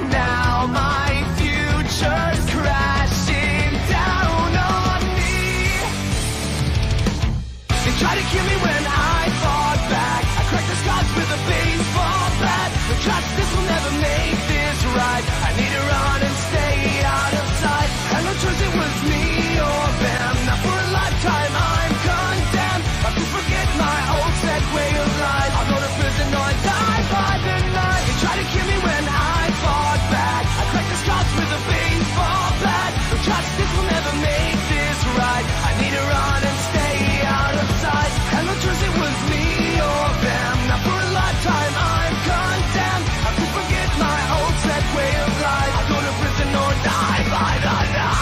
Now my future's crashing down on me. They tried to kill me when I fought back. I cracked the skulls with a baseball bat. But justice will never make this right. I need to run and stay out of sight. Had no choice, it was me or them. Not for a lifetime, I'm condemned. I could forget my old set way of life. I'll go to prison or die by the night. They tried to kill me when I fought back. I cracked the skulls with a baseball bat. But justice will never make this right. I need to run and stay out of sight. Had no choice, it was me or them. Not for a lifetime, I'm condemned. I could forget my old set way of life. I'll go to prison or die by the night.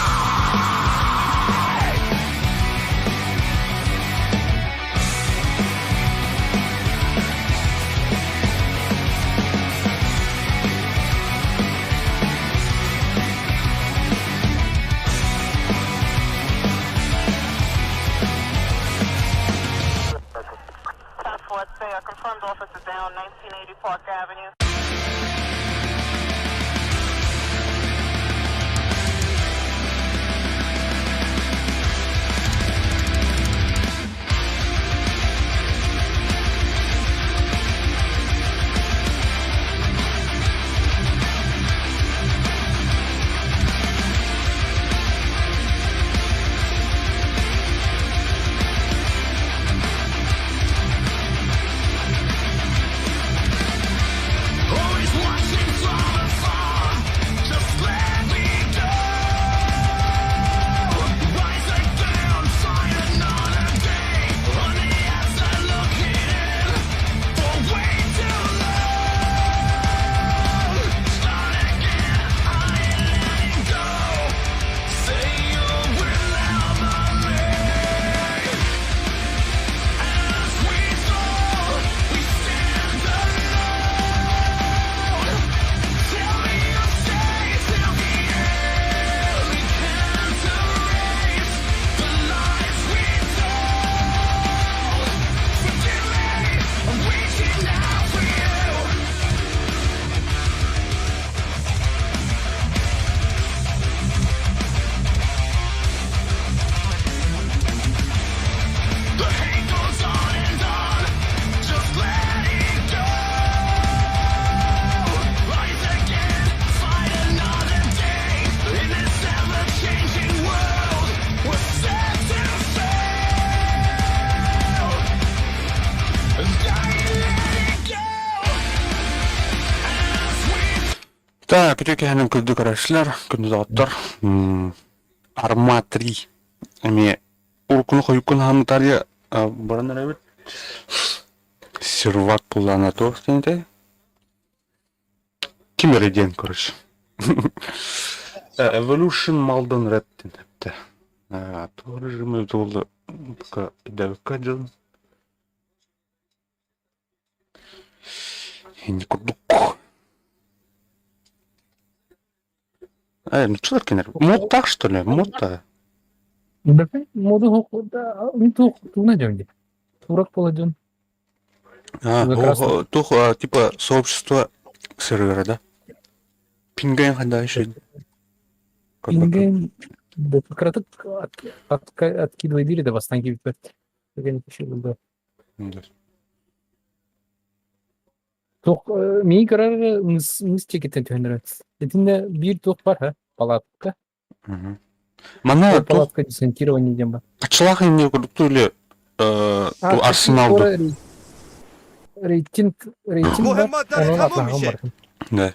Always watching from afar. Just let me go. Rise again, fight another day. On the outside looking in for way too long. Start again, I ain't letting go. Say you'll remember me. As we fall, we stand alone. Tell me you'll stay till the end. We can't erase the lies we told. Forgive me, I'm reaching out for you. The hate goes on and on. Just let it go. Rise again, fight another day. In this ever-changing world, we're set to fail. And I let it go. As we Так, үтүө киэһэнэн күндү көрөөччүлэр, күндү доҕоттор. Арма 3 эмиэ уруккуну хойуккун хаһан баран эрэбит. Сервак пулана туох диэн Ким эрэ диэн, короче. Evolution Malden Red диэн эптэ. Туох режимы туолла пока дэвка дьон. Инни курдук. Ну что кинер? Мод так, что ли? Мод-то. Бэпэ моду тугуна дьон дии. Турак буола дьон. А, Как раз тух, типа сообщество сервера, да? Пинген ханда еще. Пинген кыратык откидывай дири да бастан киирбэт. Да. Туох миин көрөр мыс чекиттен түһэн Итиннэ биир туох бар ха палатка. Мана палатка десантирование диэн бар. Ачылаах инне курдук или Арсенал Рейтинг рейтинг бар. Mühimmatları Онон tamam атлаһан işe. бар. Да.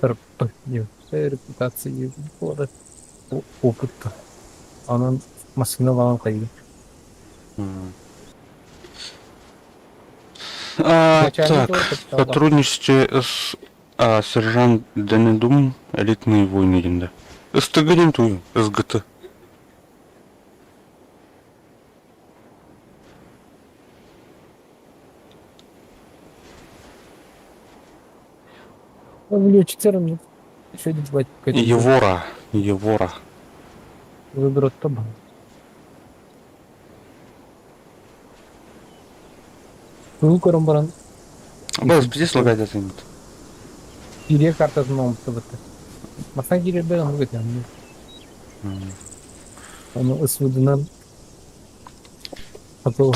РП репутация буолар опыт. Онон массыына хайыы. Так, сотрудничестве с сержант Денедум, элитные войны диэн да. СТГ диэн тугуй? СГТ. Летчиктером еще один Евора. Евора. Выбротто баар. Кыыл көрөн баран Бас, пиздец лагает это. Кириэ картатын оҥостубуттар. Бастаан киирэрбэр оннук этэ. Ону СВД-нан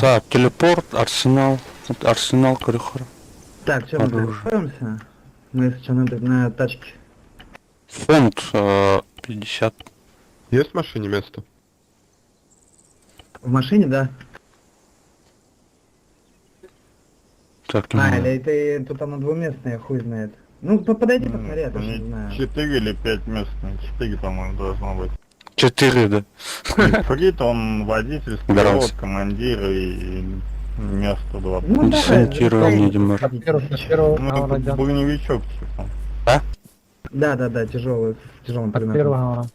Так, телепорт, арсенал. Вот арсенал корихор. Так, все, мы Оружие. закроемся. Мы сейчас на тачке. Фонд 50. Есть в машине место? В машине, да? Так, А, не или ты тут она двуместная, хуй знает. Ну, подойди, посмотри, я тоже не знаю. Четыре или пять мест, ну, четыре, по-моему, должно быть. Четыре, да. Фрит, он водитель, Здорово. стрелок, командир и место два. Ну, давай, Десантирование, заходи, Димар. заходите. От первого Ну, это города. броневичок, типа. Да, да, да, тяжелый, с тяжелым От предметом. первого города.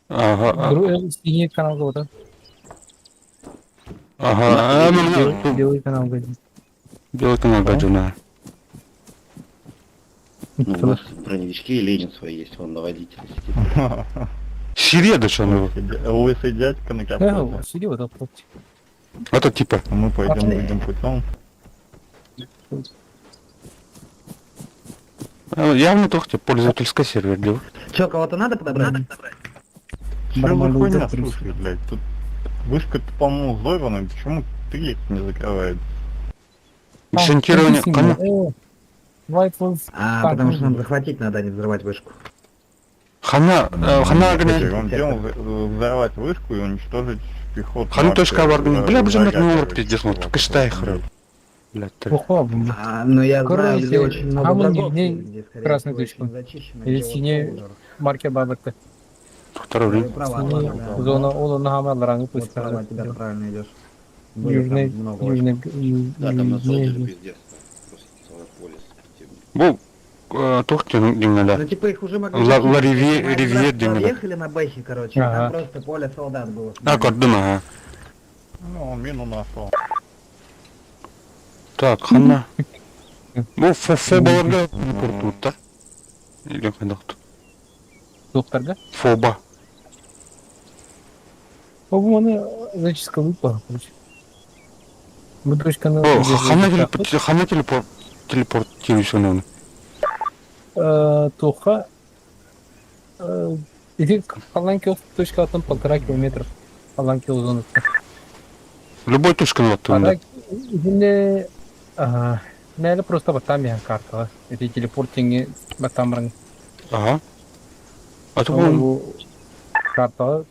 Ага, Синий канал года. ага. А, ну, ну, Белый канал года. Белый канал гадюна. Ну, у нас броневички и Ленин свои есть, вон на водителе сидит. Сиреда, что он Лысый дядька на капоте. Сиди вот этот. Это типа. Мы пойдем Пошли. другим путем. Явно только пользовательский сервер делал. Че, кого-то надо подобрать? Что за Нормально хуйня, идет, слушай, блядь, тут вышка-то, по-моему, взорвана, почему ты не закрывает? Десантирование. Кана, White Wolf. А, Так, потому что ну. нам захватить надо, а не взрывать вышку. хана, хана, гна- Он делал взорвать вышку и уничтожить пехоту. Хана точка вообще, оборудования. Бля, бля, врага, ну, короче, пиздец, ну, вот, только считай, вот, хрен. Блядь, ты. Плохо. А, но я знаю, Короче, где очень много а мы врагов, не- и где, скорее красную всего, точку. очень зачищено, Или где вот синий Солдер. Маркер Баберты. Второй Ты время. права, ладно, да. Зона Ола Нахамалранга Вот справа от тебя правильно идешь. Было там Южный, много очень. южный, ю- Да, там на Солдере южный. пиздец. Просто целое поле с противником. Бу, тухти, ну, да. Ну, типа, их уже могли... Ла- зачистить. Ла Ривье- Мы один Ривье раз Димира. Проехали на Бэхе, короче, Ага. там просто поле солдат было. А, кордон, ага. Ну, он мину нашел. Так, хана. Бу, фобаларга куртута. Или кандакт. Докторга. Фоба. По-моему, зачистка выпала, короче. Мы точка на... О, хана телепорт, хана телепорт, телепортируйся, наверное. Тоха. Иди Халанки точка там 1,5 километра. Халанки зона. Любой точка на А латту, да. так, не... Наверное, просто вот там я карта. Эти телепортинги батамран. Ага. А то, по-моему, Карта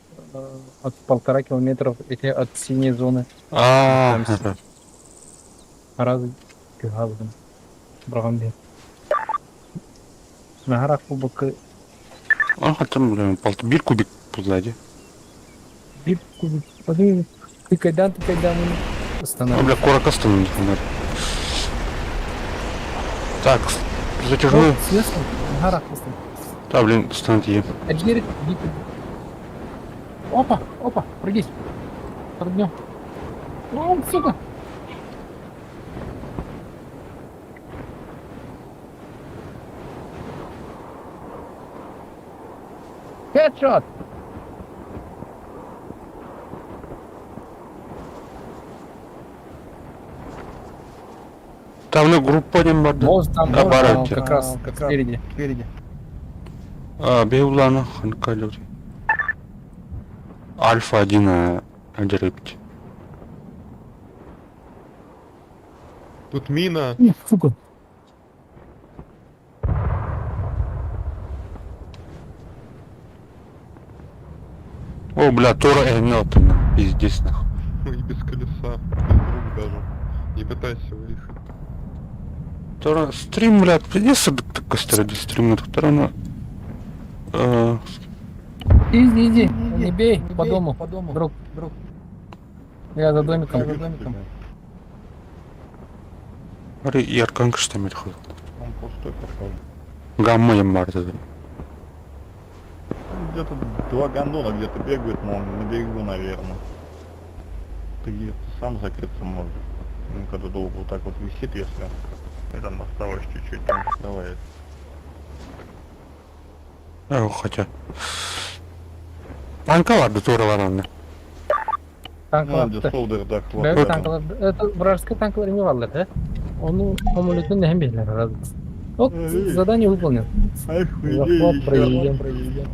от 1,5 километров эти от синей зоны. а, Там Раз газом. Браганди. Нагара кубок Он хотя бы, блин, бир кубик сзади. бир кубик. Подумай, ты когда мы А, остановим. бля, кора кастом не Так, затяжную. Съестно, нагара кастом. Да, блин, станет е. А теперь иди. Опа, опа, прыгись. Прыгнем. О, сука. Хедшот! Там на группа не барды. Мост там, Да, мост барак там, тебе. как раз спереди. Спереди. А, беулана, ханкалюри. Альфа 1 адерепти. Тут мина. Сука. О, бля, Тора Эльнотон, пиздец нахуй. И без колеса, без рук даже. Не пытайся выехать. Тора, стрим, бля, пиздец, костер стрим, Тора, на... Иди, иди, не бей, по дому, по дому, друг, друг. Я за домиком. За домиком. Яркан кыштамир хуй. Он пустой, походу. Гамма яммарды. Где-то два гондона где-то бегают, но он на берегу, наверное. Ты где-то сам закрыться можешь. Ну, когда долго вот так вот висит, если и там осталось чуть-чуть, там закрывает. А, хотя. Танка барды туора бар онно. Ну, где Танкалар. солдыр, да, Бэйбит хватает. танкалар, это вражеские танкалар эмиэ бааллар да? Ону самолетун нэһэн биһилэр радоваться. Вот задание выполнен. Охуеть, Захват еще проведен.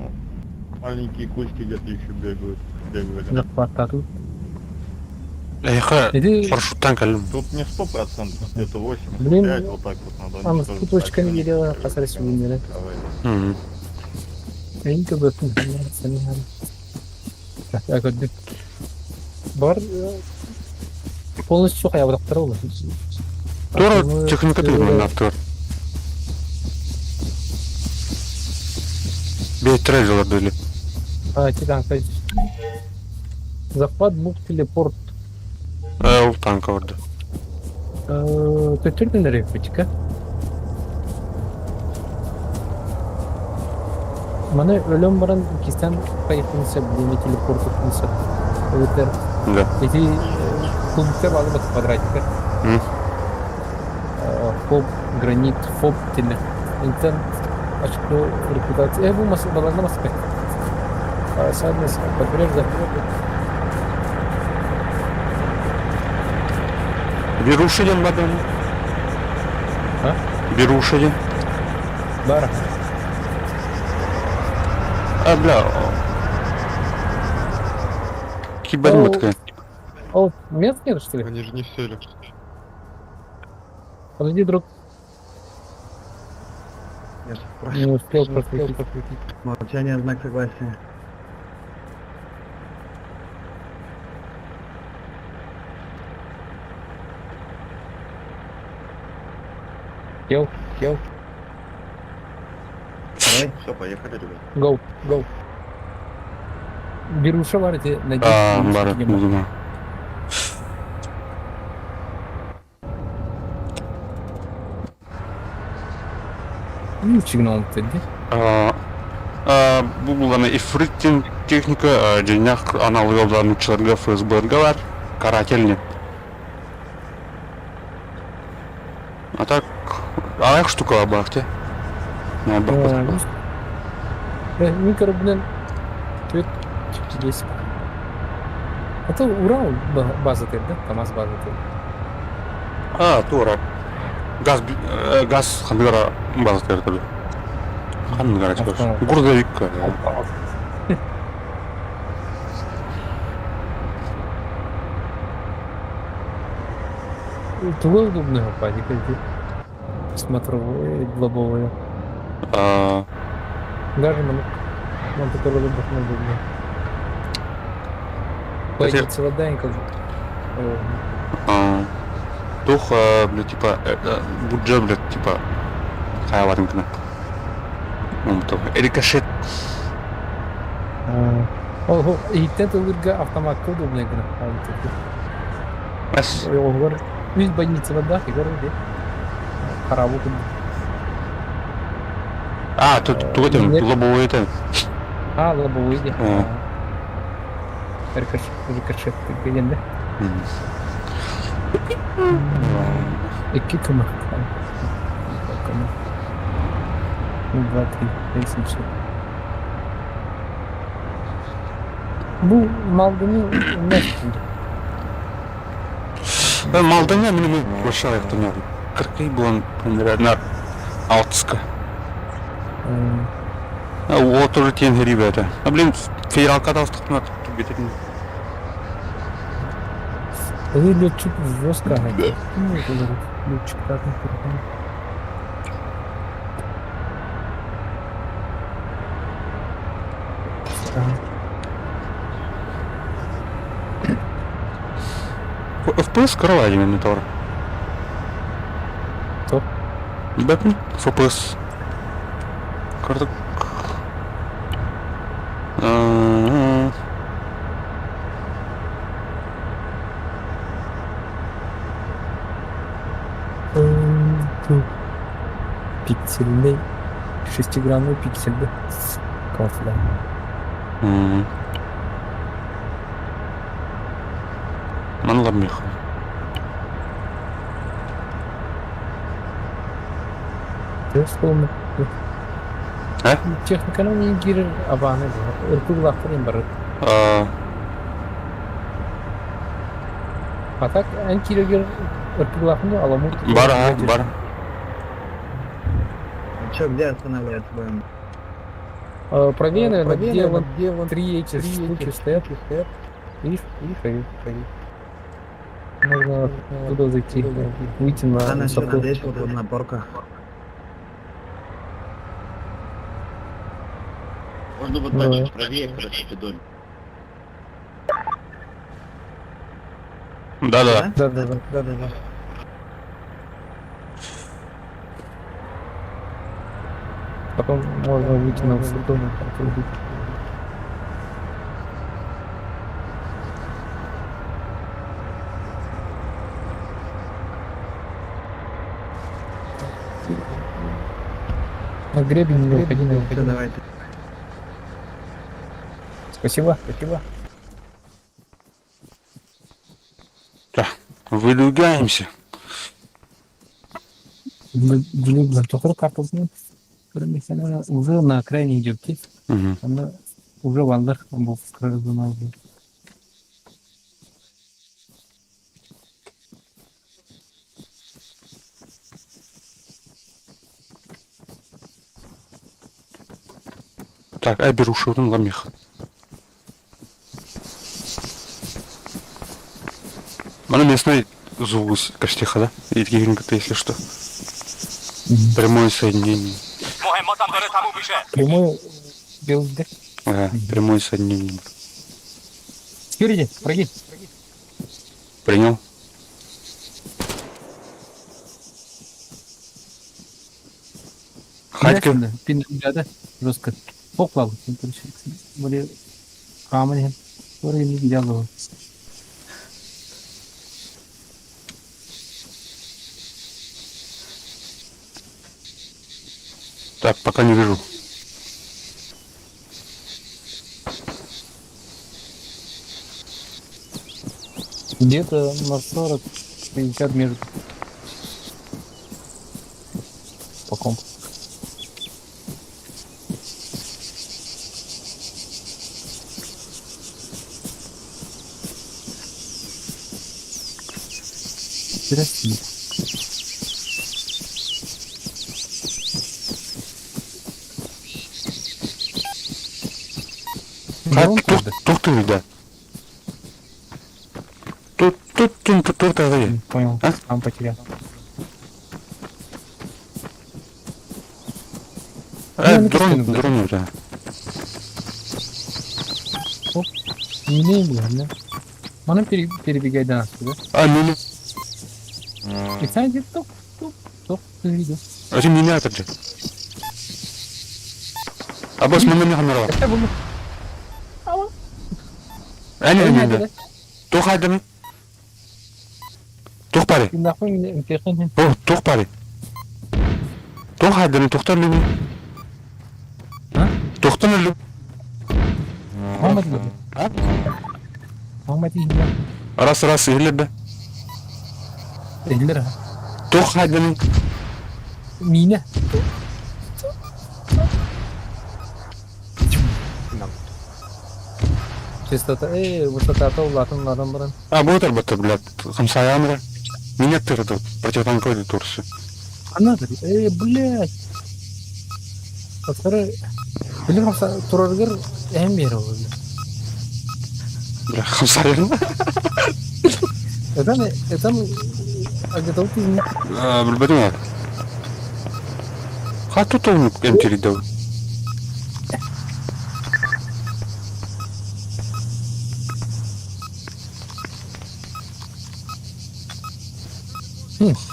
маленькие кости где-то еще бегают. Бегали. Захваттатыбыт. Эйха, Ити парашюттан кэллим. Тут не 100%, где-то 85, Блин, вот так вот надо аны уничтожить точканы противника. биэриэҕэ хас эрэ сүүннэрэ. Давай. Эйин көбөтүн көрдүк. Бар полностью хайабатахтара буолар. Туора техника тыгын аттыгар. Бэйттэрэ дьылар дили. А, эти танка. Захват бук телепорт. Ол танка барды. Төттөрдөн эрэ Маны өлөн баран иккистэн хайыхпын сөп диэни телепортукпун сөп. Эбэтэр Да. ити кубиктар баалы бат квадратиктар. Фоб, гранит, фоб тилер. Интен очко репутации. Э, бу мас баларна маска. Саднес, подберешь захват. Беруши диэн бардым. А? Беруши диэн. Бар. А, бля. Кибер такая. О, мест нет, что ли? Они же не сели. Подожди, друг, Я же спрашиваю. не успел прокрутить. Молчание, знак согласия. Кел, кел. Давай. Все, поехали, ребят. Go, go. Беруша бар эти на А, 10 бар, видимо. видимо. Ну, чигнал ты, А, а, бу буланы ифриттин техника дьиҥнээх анал ыалдаануччуларга ФСБ-га бар, карательный. А так, аҕыйах штука баар те. Мин көрөбүнэн түөрт десять. А то Урал база да? КамАЗ база тер. А, туора. Газ, газ хандыгара база тер таби. Хандыгара Автомат. Грузовик. Туга удобный падик эти. Смотровые, лобовые. А, Даже нам нам который выбор удобно. Пойдет вода, как а, тух, бля, типа, бюджет, бля, типа, хайаларын гына. Рикошет. Ол иһиттэн тылырга автоматка удобный гына. Эс. Оҕугар үс больница да игар де. Харабу курдук. А, тут тугу этим, лобовой это. А, лобовой де. А. Рикошет, рикошет деген да. Икки км. Км. 2, 3, 5, 7. Бу Малдыны эмес. Малдыня мин вообще аяқтан Кыркый булан нар алтыска. Отуру тен ребята. А блин, федералка тастық бететін. Ты летчик жестко. Летчик так FPS каравай именно тор. Кто? Бэпн? FPS. Карта. Пиксельный. Шестигранный пиксель, да? Класс, да. Манламех. Словно. А? Техниканы не кирер абаны. Ыркыллахтар им бар. А, А так эн киирэргэр ыркылаахын дуо Аламут бар, а, бар. Че, где останавливаться будем? Правее, наверное, где вон три эти штуки стоят. Видишь? Видишь? Можно туда зайти, выйти на А, насчет высоту. здесь вот на порках. Можно вот Давай. так чуть правее, короче, домик. Да-да. Да, да, да, да, да, да. Потом можно выйти на высоту. отрубить. На гребень не уходи, не Все, уходи. давайте. Спасибо, спасибо. Так, выдвигаемся. Уже на окраине идет. Мгм. Она уже валдар был в Так, я беру шурун ламих. Мана местный звук костиха, да? И если что. Прямое соединение. Прямой белый Ага, прямое соединение. Спереди, враги. Принял. Хатька. Пин да, жестко. Поклал. Были камни, которые не видел. Так, пока не вижу. Где-то на 40-50 между. По компу. Здравствуйте. Хат, тух, тух ты, да. Тут, тут, тут, тут, тут, тут, Понял, А? сам потерял. Э, Ну, дрон, написано, да. дрон, да. Не, не, Она перебегает до нас, да? А, ну, И сзади тук, тук, тук, ты видел. один меня же. А босс, мы на меня хамерова. Это было. А, не, не, не. Тух айдами. Тух пари. Нахуй меня имтихан. О, тух пари. Тух айдами, тухтар ли? А? Тухтар ли? Мама тебе. А? Мама тебе. Раз, раз, или да. Или Тух айдами. Меня. Частота, высота латын, латын, баран. А, будет работать, блядь. Хамсаямра. Меня ты это противотанковый Турции. Она, блядь. Второй, блин, хамса, тураргар, эмбер, блядь. Бля, хамсаян. Это, это, а где-то ты не... Билбэтим Хат тут он эмтири дав.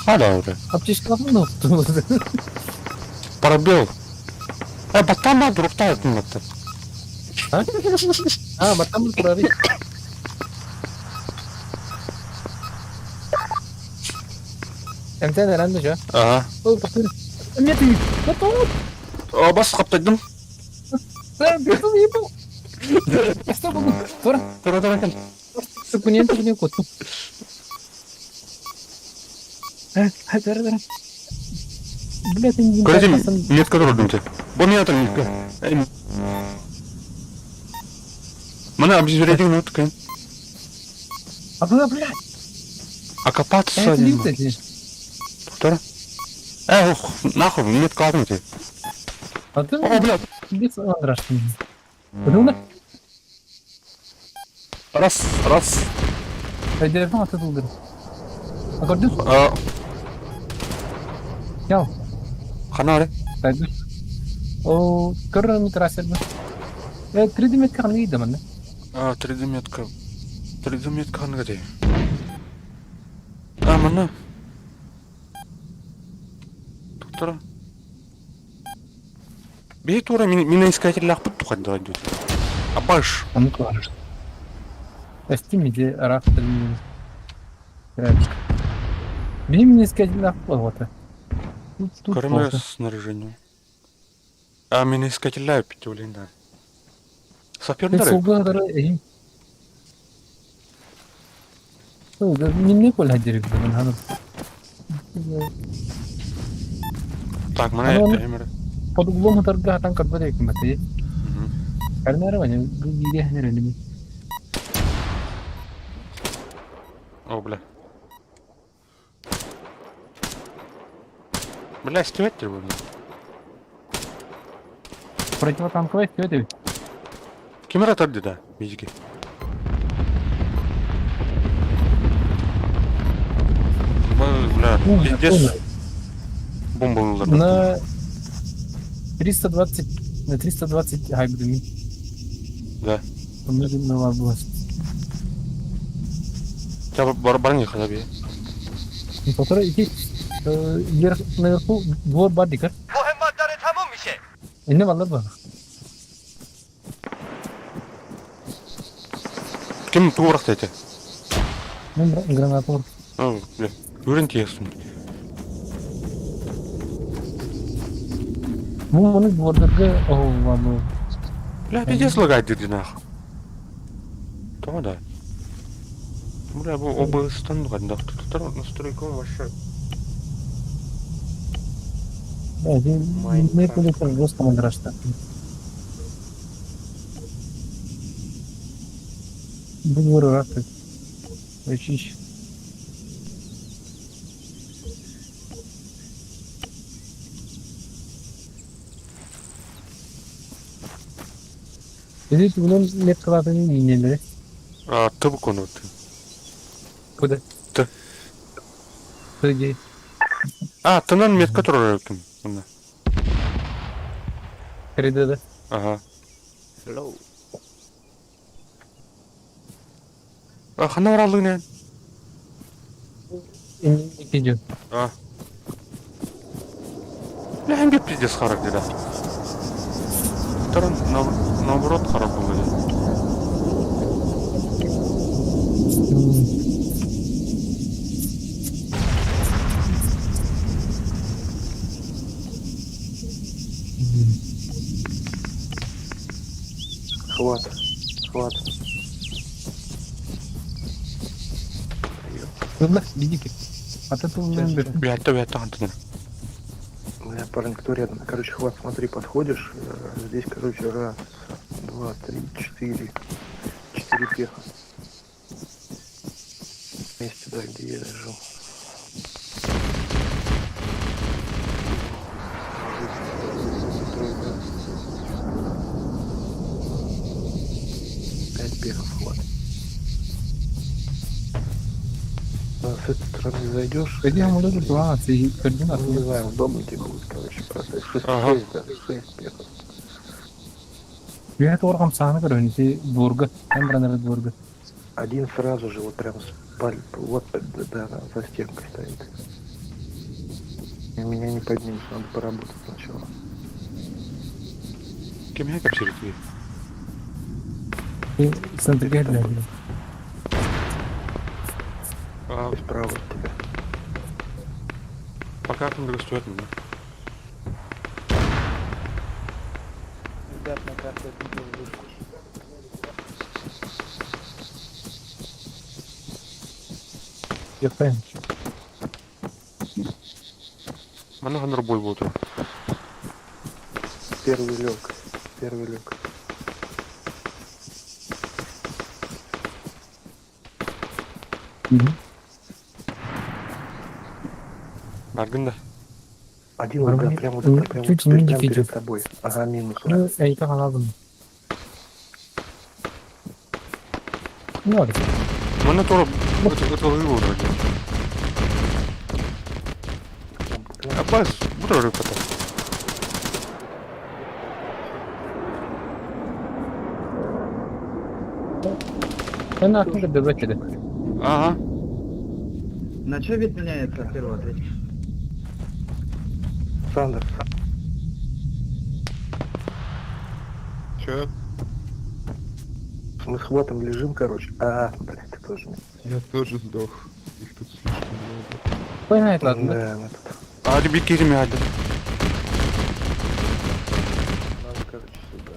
Хада уже. Аптечка ну, Пробел. Э, батама друг-та это. А? А, батам турары. Эмтен эренде жа. Ага. Ол тахыр. Эмне ты? Батам. О, бас каптайдым. Да, бетон ебал. Что было? Тура. Тура тура кел. Сукунен тугне коту. А, тура тура. Бля, ты не Короче, метка турдум те. Бу меня там метка. Мана Мына обезвредил минутка. А куда, блядь? Окопаться Это один. лица эти. Повтора. Эх, нахуй, мне ткануть. А ты... О, блядь. Без андрашки. Подумай. Раз, раз. Телефон от этого Аккордеон? Ял. Ханаре. О, көрөр метрасер. 3D метка ханныгы да манна? 3D метка. 3D метка ханныгы дии. А, манна. Доктора. Бии тура миноискателлаахпыт тухайдара дуу. Абаш. Ону туһарар. Эстим иди араах тэлин Бии миноискателлаах буолуота. Тут Кроме снаряжения. А миноискателлаа пить да. Сапердары. Сылгы эһин. Минне кол хадирик ханып. Так, мана Под углом тарга там карбадек мате. Карнара ваня гиде хнерени. О, бля. Бля, стивет тебе, бля. Противотанковая стивет. Кемера тарды да, медики. Бля, пиздец. Бомба была. На 320, на 320 гайбдами. Да. На была. Тебя барбарни хадаби. Который идти вверх, наверху двор бардикар. Ne var bu? Ким туурах эти? Мен гранату. О, бля. Үрен тиесин. Бу муну двордырга о бу. Бля, пиздец лагает диди нах. То да. Бля, бу оба стану да. Тут настройка вообще. Да, не полетел жестко мандрашта. Бу двор ракет. Очищ. Иди bunun net kıladığını yinelere. А, ты буквально ты. Куда? Т. Т. А, ты нам метка который ким. 3D да. Ага. Hello. А, хана баралыгын Идет. А. Бля, ханги пиздец харак деда. Второй, наоборот, харак был. Хват. Хват. Бля, бедики. От этого Бля, бля, Антон. У меня парень, кто рядом. Короче, хват, смотри, подходишь. Здесь, короче, раз, два, три, четыре. Четыре пеха. Вместе, да, где я лежал. Пять пехов хватит. А с этой стороны зайдешь. Где я могу 12 координат? Ну, не знаю, удобно тебе будет, короче, просто. Шесть, Ага. шесть, да, шесть пехов. Я торгам саны көрөнү дворга, там дворга. Один сразу же вот прям с паль... вот, да, да, за стенкой стоит. И меня не поднимешь, надо поработать сначала. Кем я капсирит? Центр для. А, Справа от тебя. пока там стоит меня. Ребят, на карте отметил вышку. Я понял. Мана ханар бой будет. Первый лег. Первый лег. Баргын да. Один вот, да, прям вот, прям, Чуть вот, не прям видит. перед тобой. Ага, минус. Ну, эйка халадым. Ну, ладно. Манна тура ытылыы буолар. Аббас, бу тура рыппата. Эн атын да бөбөт edi. Ага. На что вид меняется от первого, третьего? Сандер, Че? мы с хватом лежим, короче. А, блядь, ты тоже. Я тоже сдох. Их тут слишком много. Понятно, ладно. Да, мы тут. А bir кирми hadi. Надо, короче, сюда.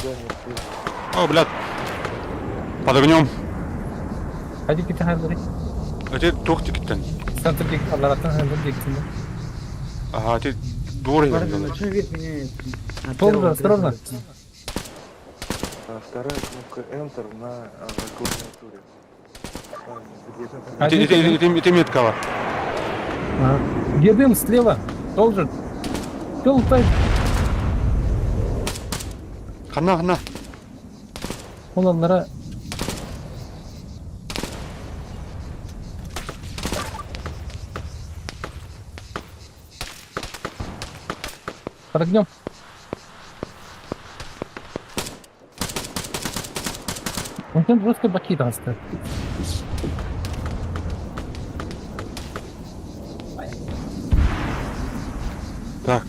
Здание плюс. О, блядь. Под огнем. Hadi git hadi. Эти туох тикиттен. Центр дик, Allah'tan hadi diktin. Ага, ти дур Парни, на что вид меняется? От Полза, первого, осторожно. третьего. А вторая кнопка Enter на клавиатуре. Там, где-то. А, Ити ити ити метка бар. Ага. Где дым слева? Должен. Кел тай. Хана хана. Olanlara Под огнем. Он там просто баки даст. Так.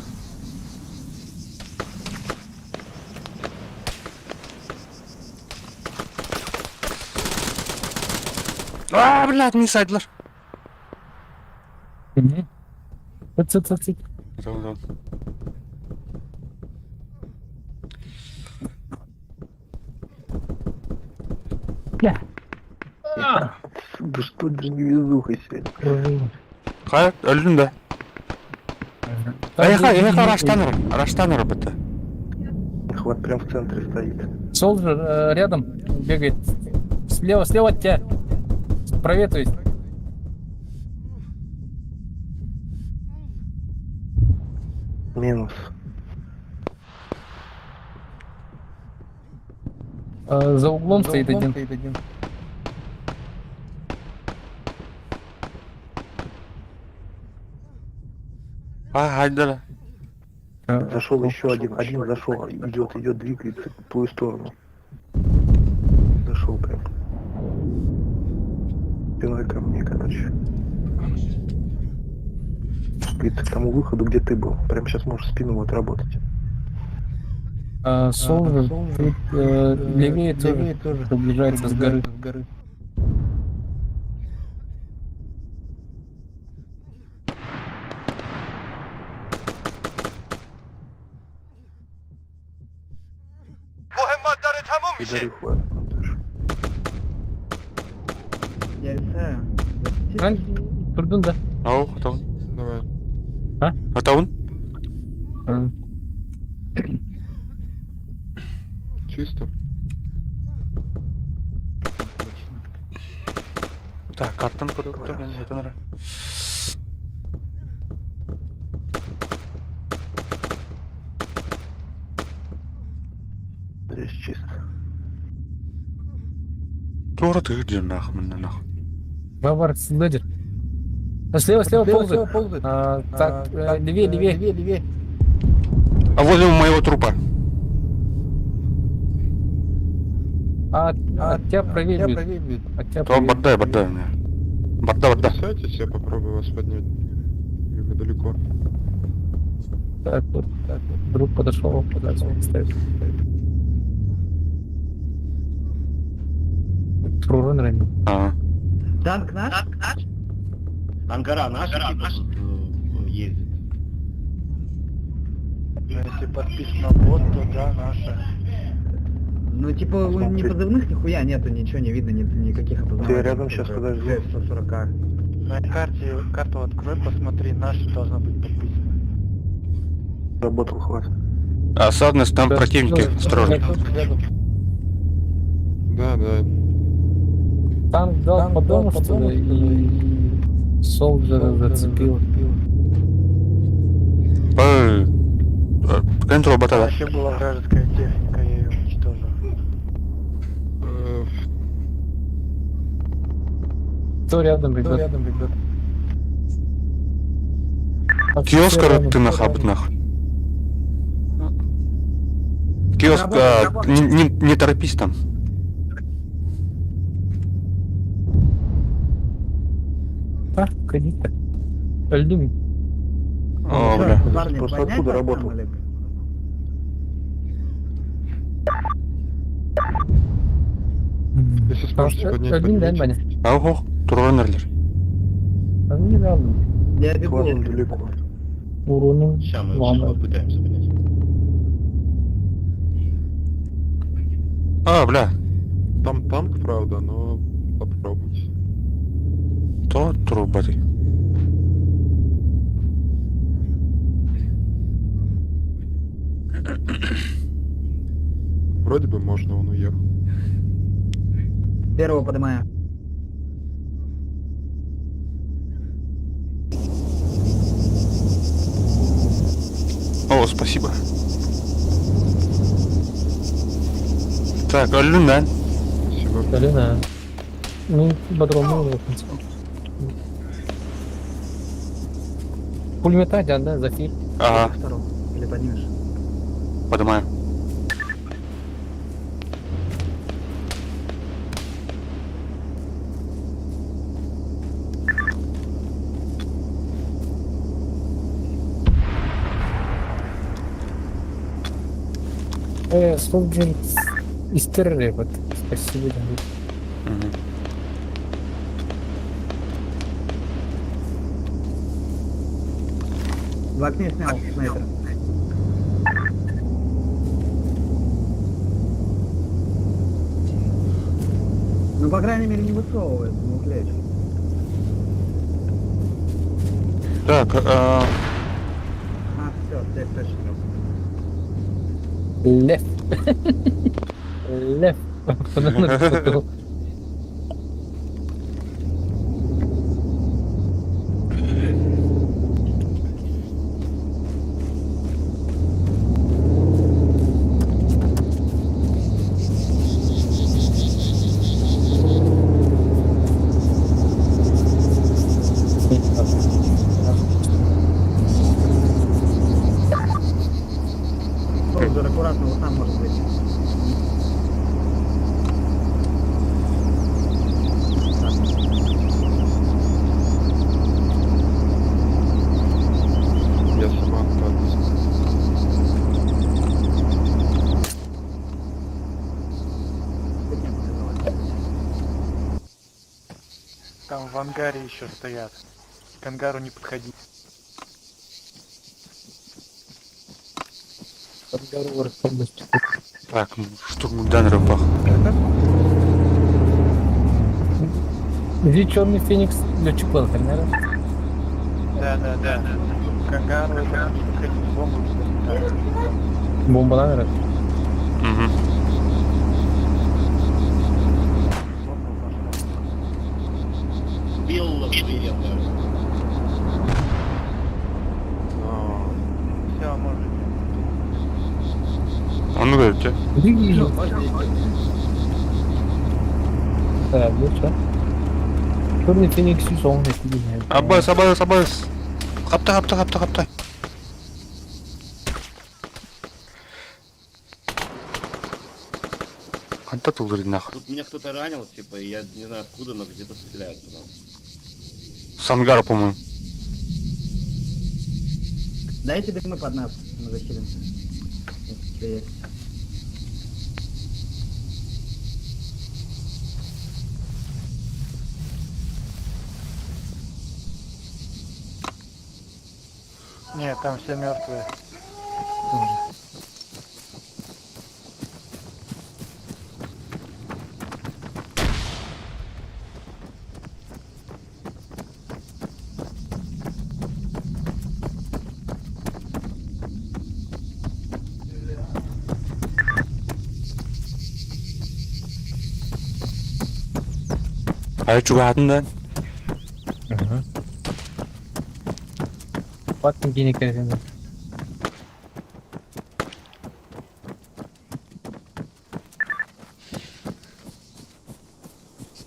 А, блядь, не сайдлар. Угу. Цит, цит, цит. Tamam tamam. Бля. Да что же невезуха сегодня. Хайыр, öldün de. Эйха, эйха, раштаныр. Раштаныр бітті. Хват прям в центре стоит. Солджер рядом бегает. Слева, слева от тебя. Правее, то есть. Минус. За углом стоит один. А, хайдара. Зашел еще один. Один зашел. Идет, идет, двигается в твою сторону. Зашел прям. Спиной ко мне, короче. Двигается к тому выходу, где ты был. Прям сейчас можешь спину отработать. Солджер тут, левее тоже приближается с горы. Пидорю хват, Антош. Я рисаю. Ран, Турдун, да? Ау, атауын. Давай. Атауын? А, Чисто. Так, карттан көріп. Здесь чисто. Тура ты где нах, мне нах. Бавар, ледер. А, слева, слева ползает. А, так, левее, левее. левее. А возле моего трупа. А, от тебя правее будет. От тебя То правее. бардай, бардай у меня. Барда, барда. Сядьтесь, я попробую вас поднять. Или вы далеко. Так вот, так вот. Друг подошел, подошел, ставит. Прурон ранен. А. Танк наш? Там гора наша, типа, тут, ездит. Если подписано бот, то да, наша. Ну, типа, у Смотри. ни позывных нихуя нету, ничего не видно, нет никаких опознавателей. Ты рядом щас подожди. 140. На карте, карту открой, посмотри, наша должна быть подписана. Работал хват. А садность там Да. противники, Ну, осторожно. Рядом. Да, да. Танк дал по дому, что ли, и Солджера зацепил. Эй, Кентро батала. Вообще была вражеская техника, я ее уничтожил. Кто рядом, ребят? рядом, ребят? Киоск ты нахаб нах. Киоск, не торопись там. Так, ходи-то. Өлдүм. О, бля. Парни, Просто поднять откуда вас там работал? или- Если сможете поднять, Өлдүм дэн поднимите. баны. Ау, турганерлер. Не рядом. Я бегу. Хват далеко. Уроном. Сейчас мы Ладно. щас попытаемся поднять. А, бля. Там танк, правда, но попробуйте. То трубаты. Вроде бы можно, он уехал. Первого поднимаю. О, спасибо. Так, өллүн да. Спасибо. Галина. Ну, бодрому, в принципе. Пулемета, да, Зафир. Ага, Второго. Или поднимешь? поднимаю. Солджер из террора, вот. Спасибо, да. Мгм. В окне снял снайпера. Ну, по крайней мере, не высовывается, не клячет. Так, А, все, теперь точно. Лев. Лев. Написал. Солджер, аккуратно, вот там может быть. Я сама отправлюсь. Мне показалось. Там в ангаре еще стоят. К ангару не подходи. Подгору полностью. так, штурм Даннер бах. Где черный феникс летчик был, наверное? Да, да, да. К ангару это не подходи, бомбу туда. Бомба, наверное. Угу. Бомба пошла. Убил двери ангара. А, Все, можете. Он говорит, тебе. Да, ну что? Черный феникс сон, Аббас, Аббас, Аббас. Хапта, хапта, хапта, хапта. Ханта тулдыр нах. Тут меня кто-то ранил, типа, и я не знаю откуда, но где-то стреляют по нам. С ангара, по-моему. Дайте дымы под нас, мы захилимся. Если у тебя есть. Нет, там все мертвые. Ай чугаһатын да. Баттын кини кэргэнэ.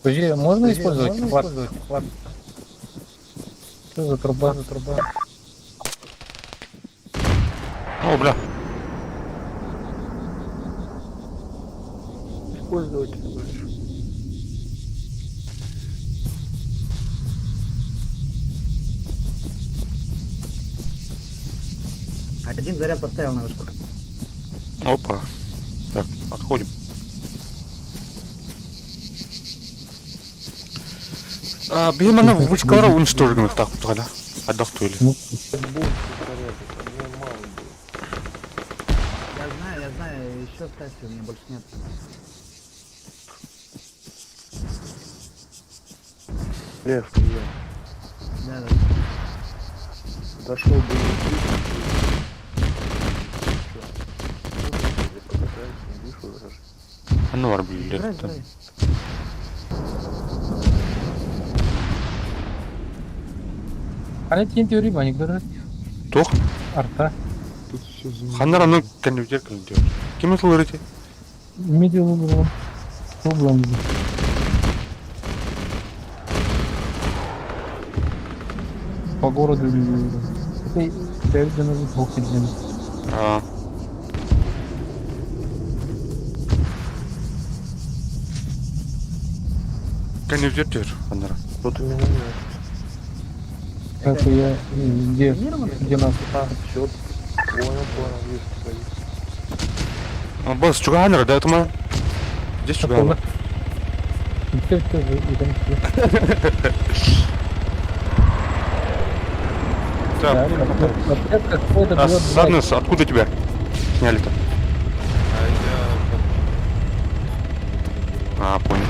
Подожди, можно использовать хват? Что за труба? За труба? О, бля. Использовать, ты говоришь. Один заряд поставил на вышку. Опа. Так, отходим. А, биһи манна вышкалара уничтожили так тогда. Отдохнули. Ну, Больше зарядов, у меня мало было. Я знаю, еще ставьте, у меня больше нет. Лев, я Да, да. дошел до Не вышел даже. А ну, арбили. Забирай, забирай. Ана тиен теория баник дұрыс. Туох? Арта. Тут все Ханнар аны кәнүтер кәнүтер. Ким ылыр эти? Медиа было. Проблем. По городу Это А. Кәнүтер тер ханнар. Вот у меня нет. Это я где Минированный? где нас? А, все. Понял, понял, вижу твои. А, Бас, чуганер, да, это ма? Здесь чуганер. Все, все, и там Так, Отряд какой-то а бьет, Саднес, откуда тебя сняли-то? А я А, понял.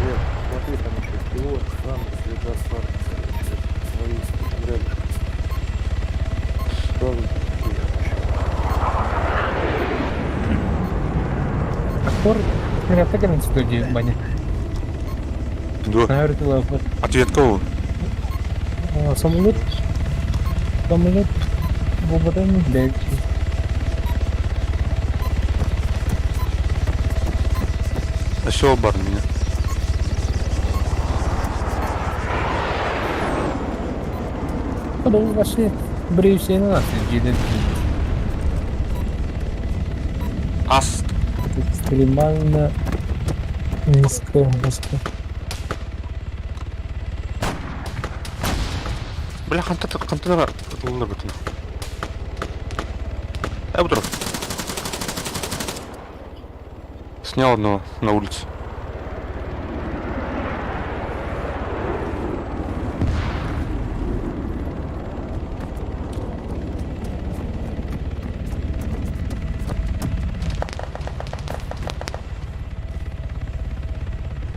Лев, смотри, там еще пилот, храм, лежат парни, короче, мои там рядышком. Сразу такие еще. Актор, на студии, баня. Да. Наверное, Ответ кого? Самолет. Самолет. Бобрен, блядь. А все, бар меня. Подол ваши бреющие на нас, Аст. Экстремально низкая высота. Бля, ханта ханта ылыр бутын. Эй, бутров. Снял одного на улице.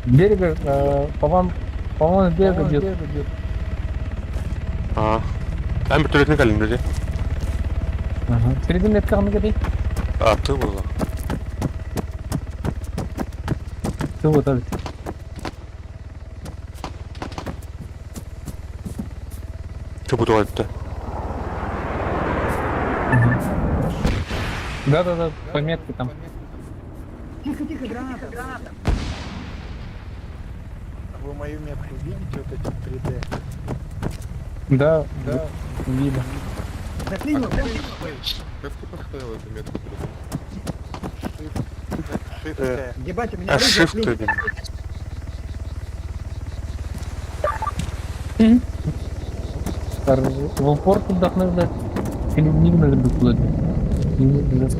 Берега, по вам, по-моему, берега бьет. А. Там вертолетный калин, друзья. Ага. Перед ним это А, ты была. Ты вот так. Ты буду это. Да-да-да, пометки там. Тихо, тихо, граната. Вы мою метку видите, вот эти 3D? Да, да, видно. Заклинил, Как ты поставил эту метку? Shift T. Ебать, у меня А, оружие shift клинит. один. В упор туда надо. Или не надо было. Не надо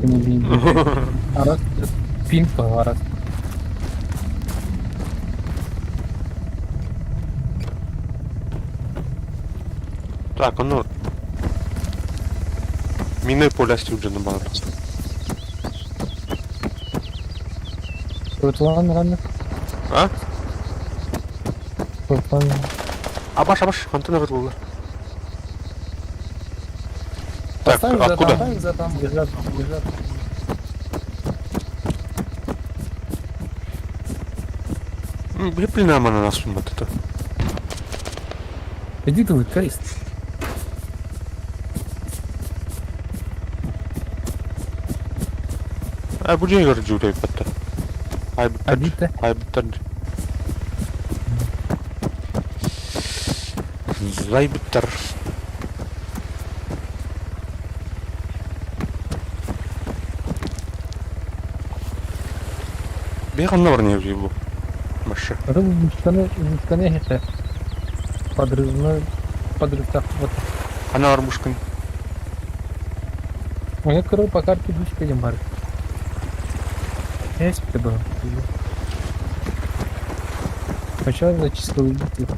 Арас, пинг раз. Так, оно. Мины поля стюджена баар. Руслан рано. А? Руслан. Абаш, абаш, антенна вытолла. Так, Поставь за откуда? там, за там, лежат, лежат. Блин, нас вот это. Иди ты, крест. А бу дьиэ көрдүүрэй баттар. Айбыттар. Абита. Айбыттар. Зайбыттар. Бе ханна бар не бу. Маша. Рыбканы, рыбканы это подрывной, подрыв так вот. Ханна бар бушкын. У меня короче по карте бушка не бар. Есть это было. Сначала зачислил убитых.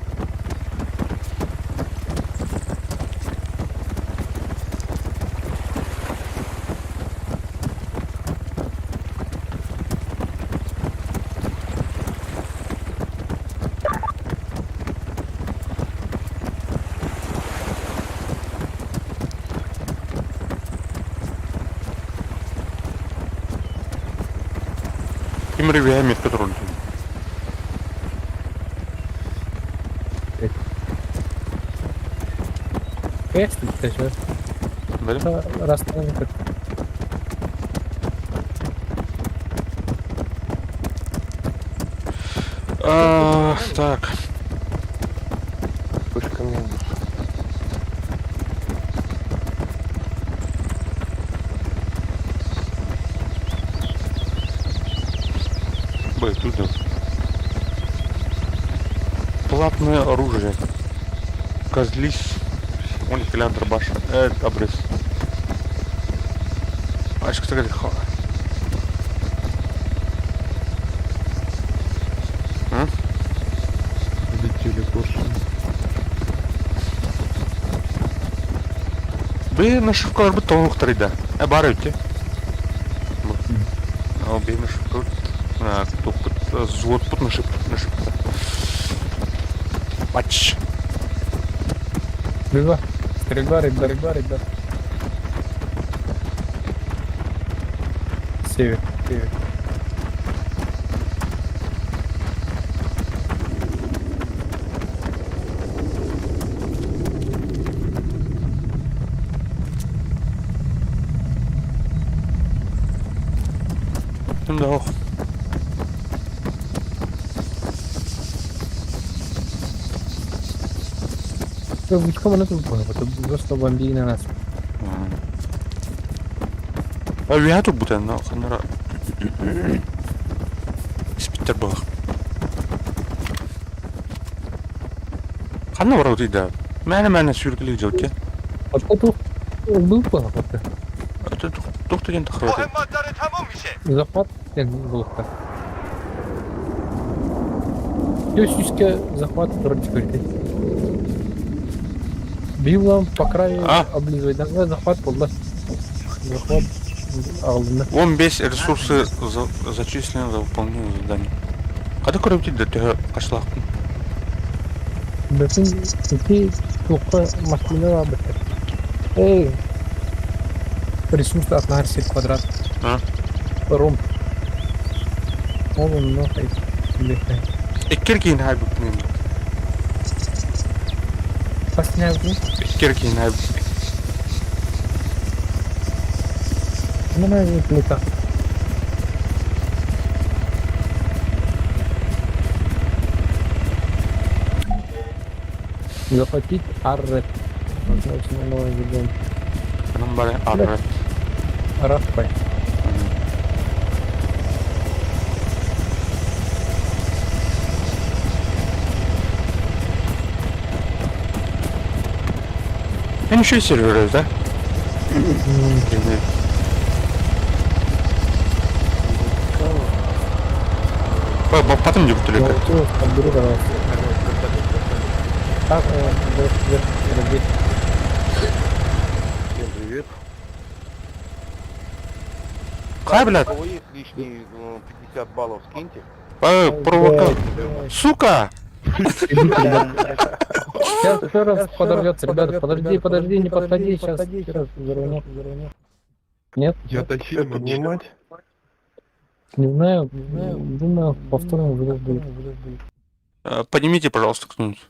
Ким ревя метка турун. Есть это же. Били? Раз как. А, так. Вспышка мне. Б, тут да. Платное оружие. Козлись. Он их дробаш. Обрез. Ачка такая ха. Летели коршуны. Б нашивкалар бу тоңуктар иде. Э бар өтте. Ал б нашивка. Топпут взвод пут нашип нашип. Пач. Стрельба. Стрельба, ребят, стрельба, ребят. Север, север. Ким да ох. Бучка мы тут понял, это просто бомбили на нас. А я тут буду, но ханара. Спиттер был. Ханна бар да. Мәне мәне сүйркілі жауке. Откуда был понял, это? Это доктор ден тахрады. Захват был так. Сүүске захват вроде говорит. Бил по краю А? облизывать. Давай захват был, Захват алдында. 15 ресурсы за, зачислены за выполнение задания. Када көрөп да төһө кашлакпын. Бөтен ити туққа машина бар бітті. Эй! Ресурс от Нарси квадрат. А? Ром. Он много Эккер кийин хай бүпнем. Последний. Эккер кийин хай. Ну, плита. Захватить Аррет. Назначено новое задание. Анан бары аррет. Рафпай. Мен еще сервер, да? Потом не буду Ну, подберу, пожалуйста. Так, вверх, вверх, вверх. Всем привет. Хай, блядь. У кого есть лишние 50 баллов, скиньте. Провока. Сука! Сейчас еще раз подорвется, ребята, подожди, подожди, не подходи, сейчас раз взорванет. Нет? Я тащил могу. Поднимать? Не знаю, думаю, повторно взрыв будет. Поднимите, пожалуйста, кто-нибудь.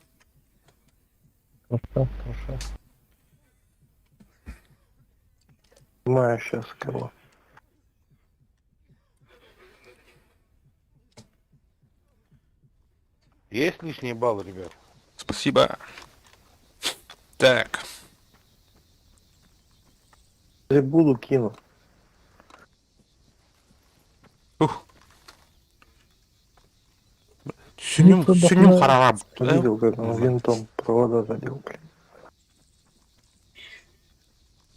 Хорошо, хорошо. Знаю сейчас кого. Есть лишние баллы, ребят? Спасибо. Так. Я буду кину. Ух. Сүнньүм, сүнньүм харалап. Видел, как он винтом провода задел, блин.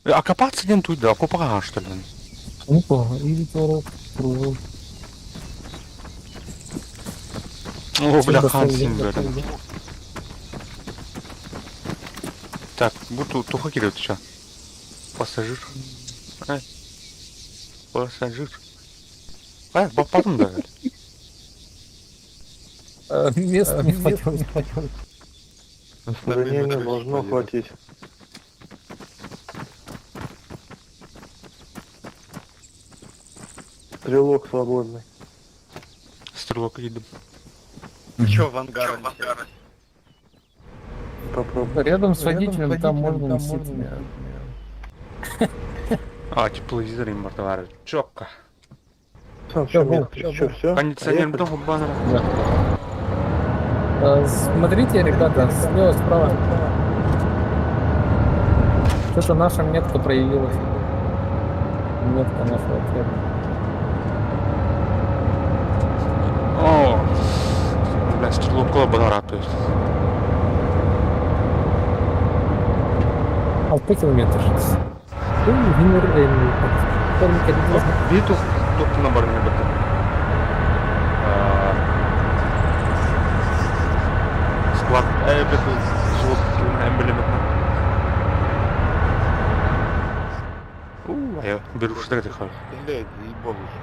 Окопаться ден тут, да, окопаҕа что ли? Опа, и торок, кругом. О, бля, хан син бэрин. Так, бу туха кириэт ча. Пассажир. Ай. Пассажир. Ай, баппатым да. Места не хватило, не хватило. Да не, не, должно хватить. Стрелок свободный. Стрелок едем. Че в ангар? Попробуй. Рядом с водителем там можно носить. А, тепловизор им бартовары. Четко. Сам Всё, всё, был, всё, всё. Кондиционер Поехали. много баннера. Да. Смотрите, ребята, слева, справа. Что-то наша метка проявилась. Метка нашего отряда. О, бля, стрелок баннера, то есть. Алты километр. Виту топ на барне бата. Склад, бля, звук эмблемет. У, а я беру что это хар. Стреляет, заебал уже.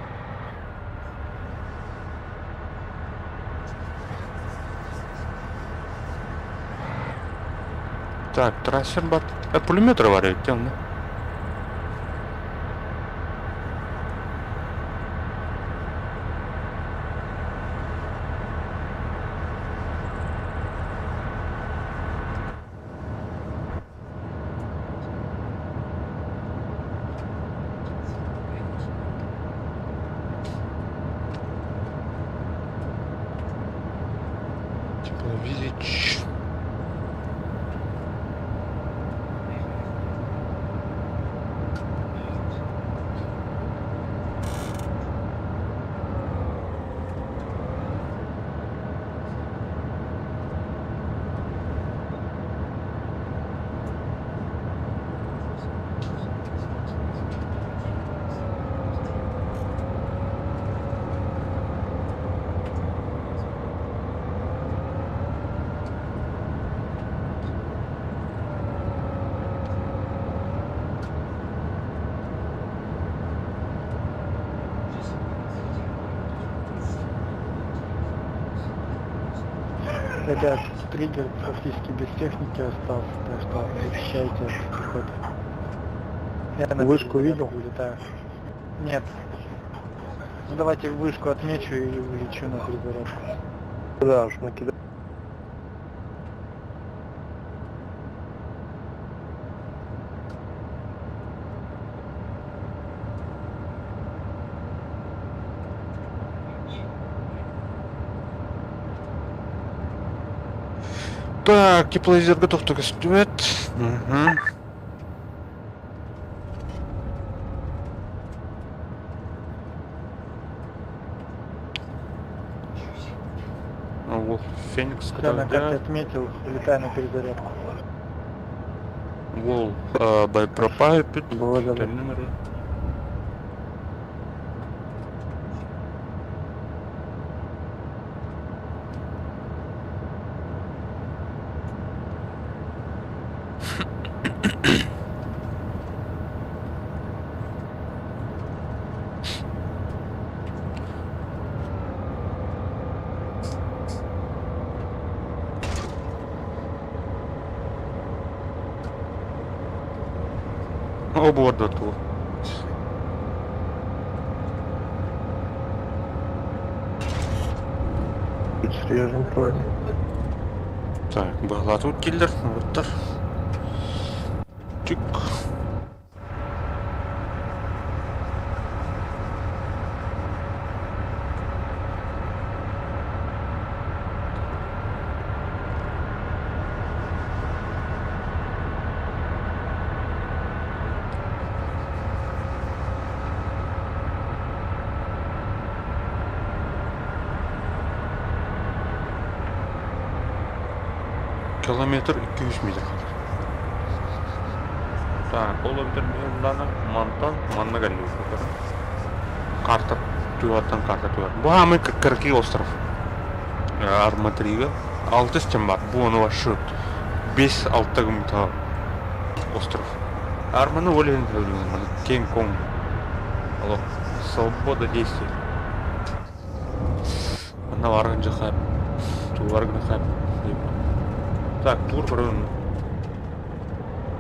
Так, трассер бат. Пулемет варит, тем, да? Тепловизич. Ребят, триггер практически без техники остался, так что защищайте от пехоты. Я на Вышку перезарядку видел? Улетаю. Нет. Ну давайте вышку отмечу и улечу на перезарядку. Да, уж накидай. Так, тепловизор готов только свет. Угу. О, Феникс, Все, на когда карте отметил, улетаю на перезарядку. Вол, пропайпит. Благодарю. Оборда ту. Срежем бронь. Так, баһылаатыбыт киллэр, уоттар. Чик. Километр 200 метр хаалар. Так, ол эбэтэр миһиллана мантан манна кэллибит. Карта туһаттан карта туһат. Бу хаамай кыракый остров. Арматрига. Алтыс чем бар. Бу ону вообще бес алта гымта остров. Арманы ол иһин кең коң. Алло, свобода действий. Манна баргын жахап. Тууларгын хап. Так, тур көрөн.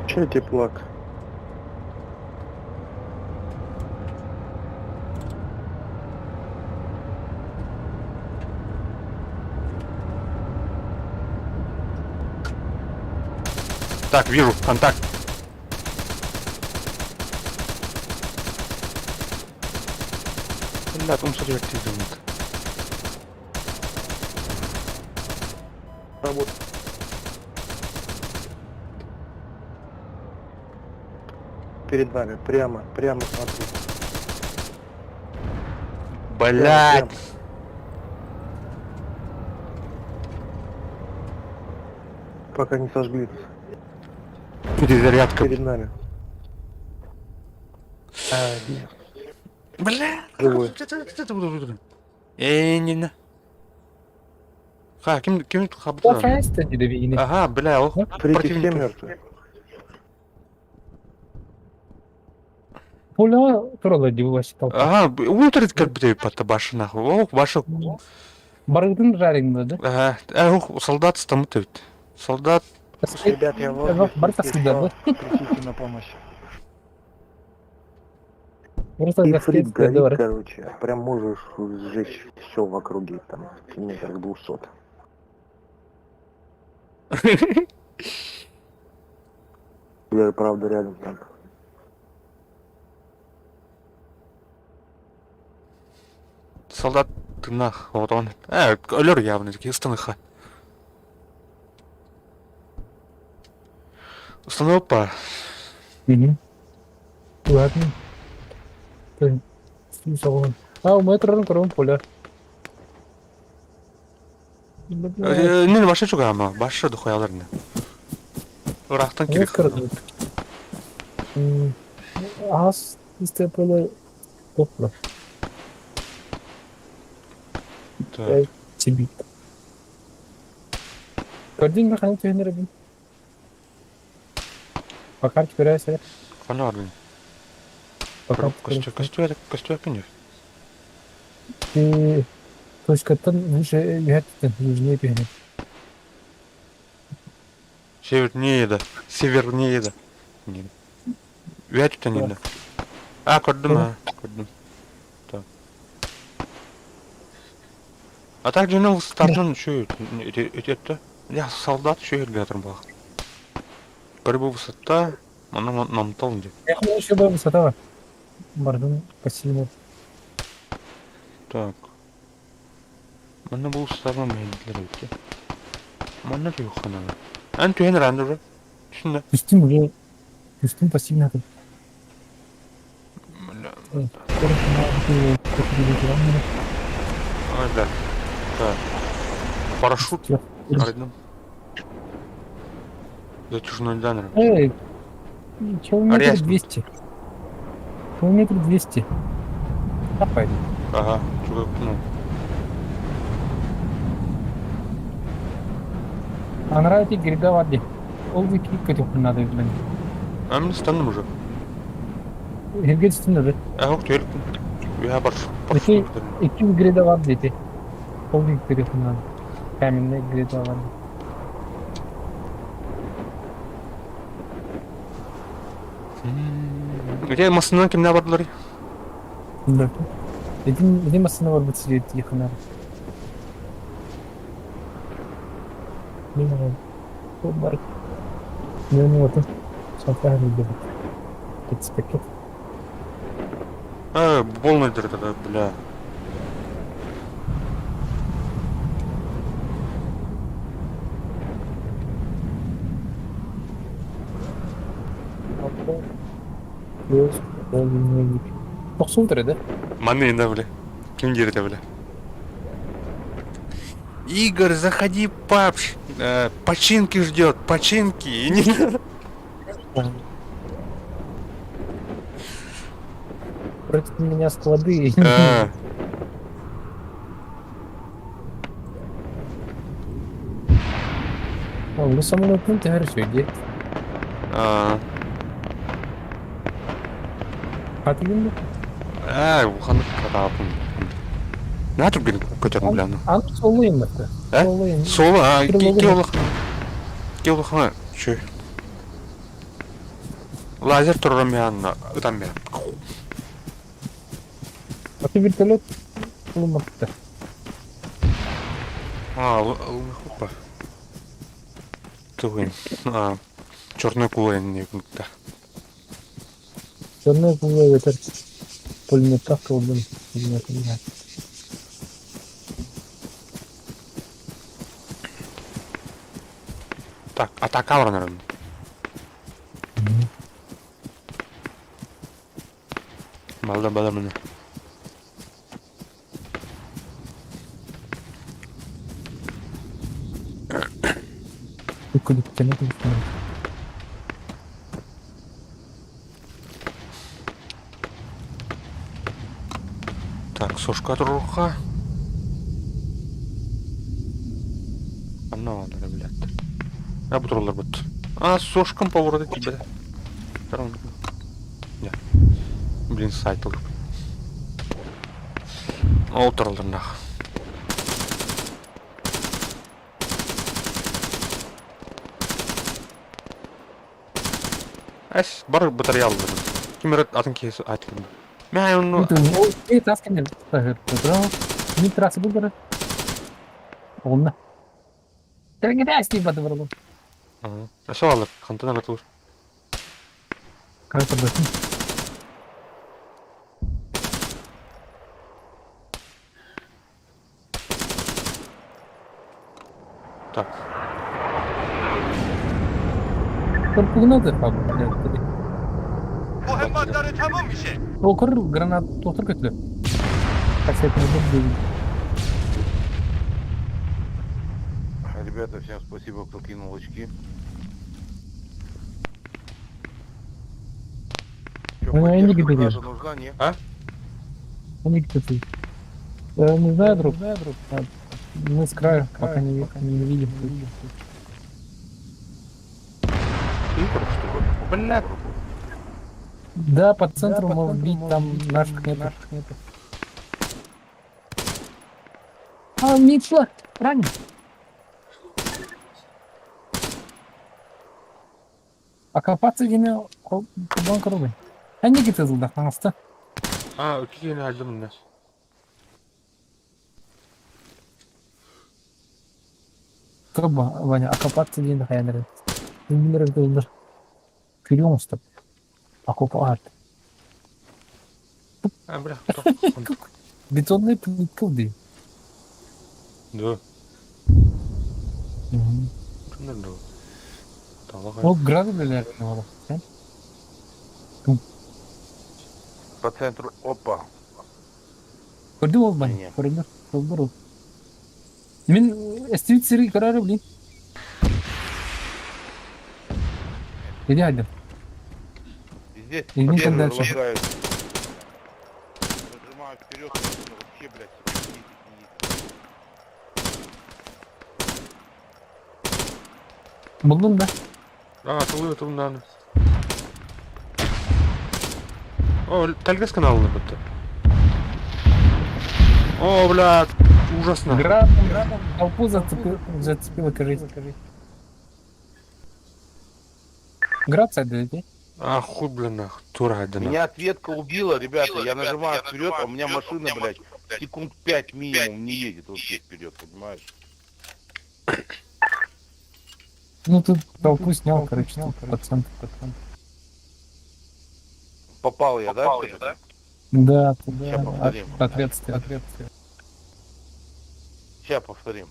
Че теплак? Так, вижу, контакт. Блядь, он смотри, как ты думает. Работа. Перед вами, прямо, прямо смотри. Блядь! Пока не сожгли. Перезарядка. Перед нами. А, Бля! Живой. Э, не на. Ха, ким ким хабы? Офенс диде Ага, бля, ох, Фрики все мертвы. Поля туралы дип считал. Ага, утр как бы пата башы нахуй. Ох, башы. Барыгын жареный, да? Ага, ох, солдат стамыт ведь. Солдат. Ребят, я в воздухе, да? Кричите на помощь. Просто И фрик горит, короче. Прям можешь сжечь все в округе, там, метрах 200. Я правда рядом там. Солдат нах, вот он. Өлөр явно, такие станыха. Установка. Угу. Ладно. А, у меня трон поля. Не, башы чугама, башы духаяларны. Ырахтан керек. Ас истепеле топла. Так. Тебе. Көрдүң бе ханын түһүнөр эбин? Пока көрөсө. Хана арбин. Пока Костю, костю, костю күнү. Ты точкаттан выше үһэттен южнее түһүнөр. Севернее да. Севернее да. Үһэттен инде. А, көрдүм, а, көрдүм. Так. А так жена стартын şu это я солдат şu yerге жатыр баг. Бір бұл высота, аны намтал деп. Я еще бы высота бар. Бардым пассивно. Так. Мына бұл высотаны мәйділер өте. Мына жоқ қана. Ән түйен ранды уже. Түсінді. Түстім уже. Түстім пассивно. Бля. Ай, Ай, да. Так. Парашют. Арыдым. Затяжной данер. Эй, километр 200. Километр 200. Давай. Ага, чувак, ну. Анрати гридавади. Ол вики көтөхүн надо билен. А мен станным уже. Херге түстүн да. Ага, түеліп. Я бар. Ики ики гридавад дети. Ол вики көтөхүн надо. Каменный гридавад. Где масынан кимне бардылар? Да. Един един масына бар бит сирет якынар. Мин бар Мен вот София любит. Кицпекет. Полная дыра тогда, бля. Тохсун да? Маны да, бля. Ким диэри бля. Игорь, заходи, папш. Починки ждет, починки. И не- Против меня склады. А, О, ну самолет, ну ты говоришь, иди. а, А ты не а, уханнык хатаапын. На түргэн көтөрүн бля. ну. А ну солуем это. Э? Солуем. Соло, а, Прилогу. кеолох. Кеолохна, чё? Лазер туррамян, ытам бер. А ты вертолет лумакта. А, опа. Тугын. А, черный кулын не кунта. Черная кула это пулемета колдун. Не Так, атака наверное. Балда бала міне. Так, сошка туруха. Анна аны блядь. А бу бут. А, сошкам повороты тебе. Не. Блин, сайт ол. Ол туралар нах. Эс, бар батарея алды. Кимер атын кейс айтылды. Мен оны Эй, таскан Не трассы был Онна. Трангедасти бады Ага. Эсо алып, хантан алып. Как это Так. Korkuguna da fabrik. Okur granat otur kötü. Kaç etmedi değil. Ребята, всем спасибо, кто кинул очки. Чё, Ну, я не поддержка говорю. града нужна, не? Они кто-то. Не знаю, друг. Мы с краю пока не, не видим. Игорь, что ли? Бля. Да, по центру может бить, там наших нету. А, Митла, ранен. Окопаться гене кубан коробы. А не гите зылда, аңыста. А, өкейін алдым міне. Тоба, Ваня, окопаться гене хаяныры. Дүнгілер зылдар. Күрен ұстап. Окопа арт. А, бля. Бетонная плитка ды. Да. Кімдер да? Талаға. Ол грады билер. По центру, опа. Көрді ол Ваня? Не. Көрді. Көрді ол. Мен эстивит сири көрәрі блин. Иди айдым. Здесь И не первый дальше. лагает. Нажимаю вперед, вообще, блядь, не едет, не едет. Булдun да. А, тылы тылынан. О, Тальгас каналына бітті. О, бля, ужасно. Градом, градом толпу зацепил, зацепила, кажись. Град сайды, А, хуй, бля, нах, тура айдына. Меня ответка убила, ребята, я нажимаю вперед, а у меня машина, блядь, секунд 5 минимум не едет вообще вперед, понимаешь? Ну тут толпу снял, короче, тут пацан. Попал я, да? всё-таки? Да, тут Ща повторим. ответствие. Ща повторим.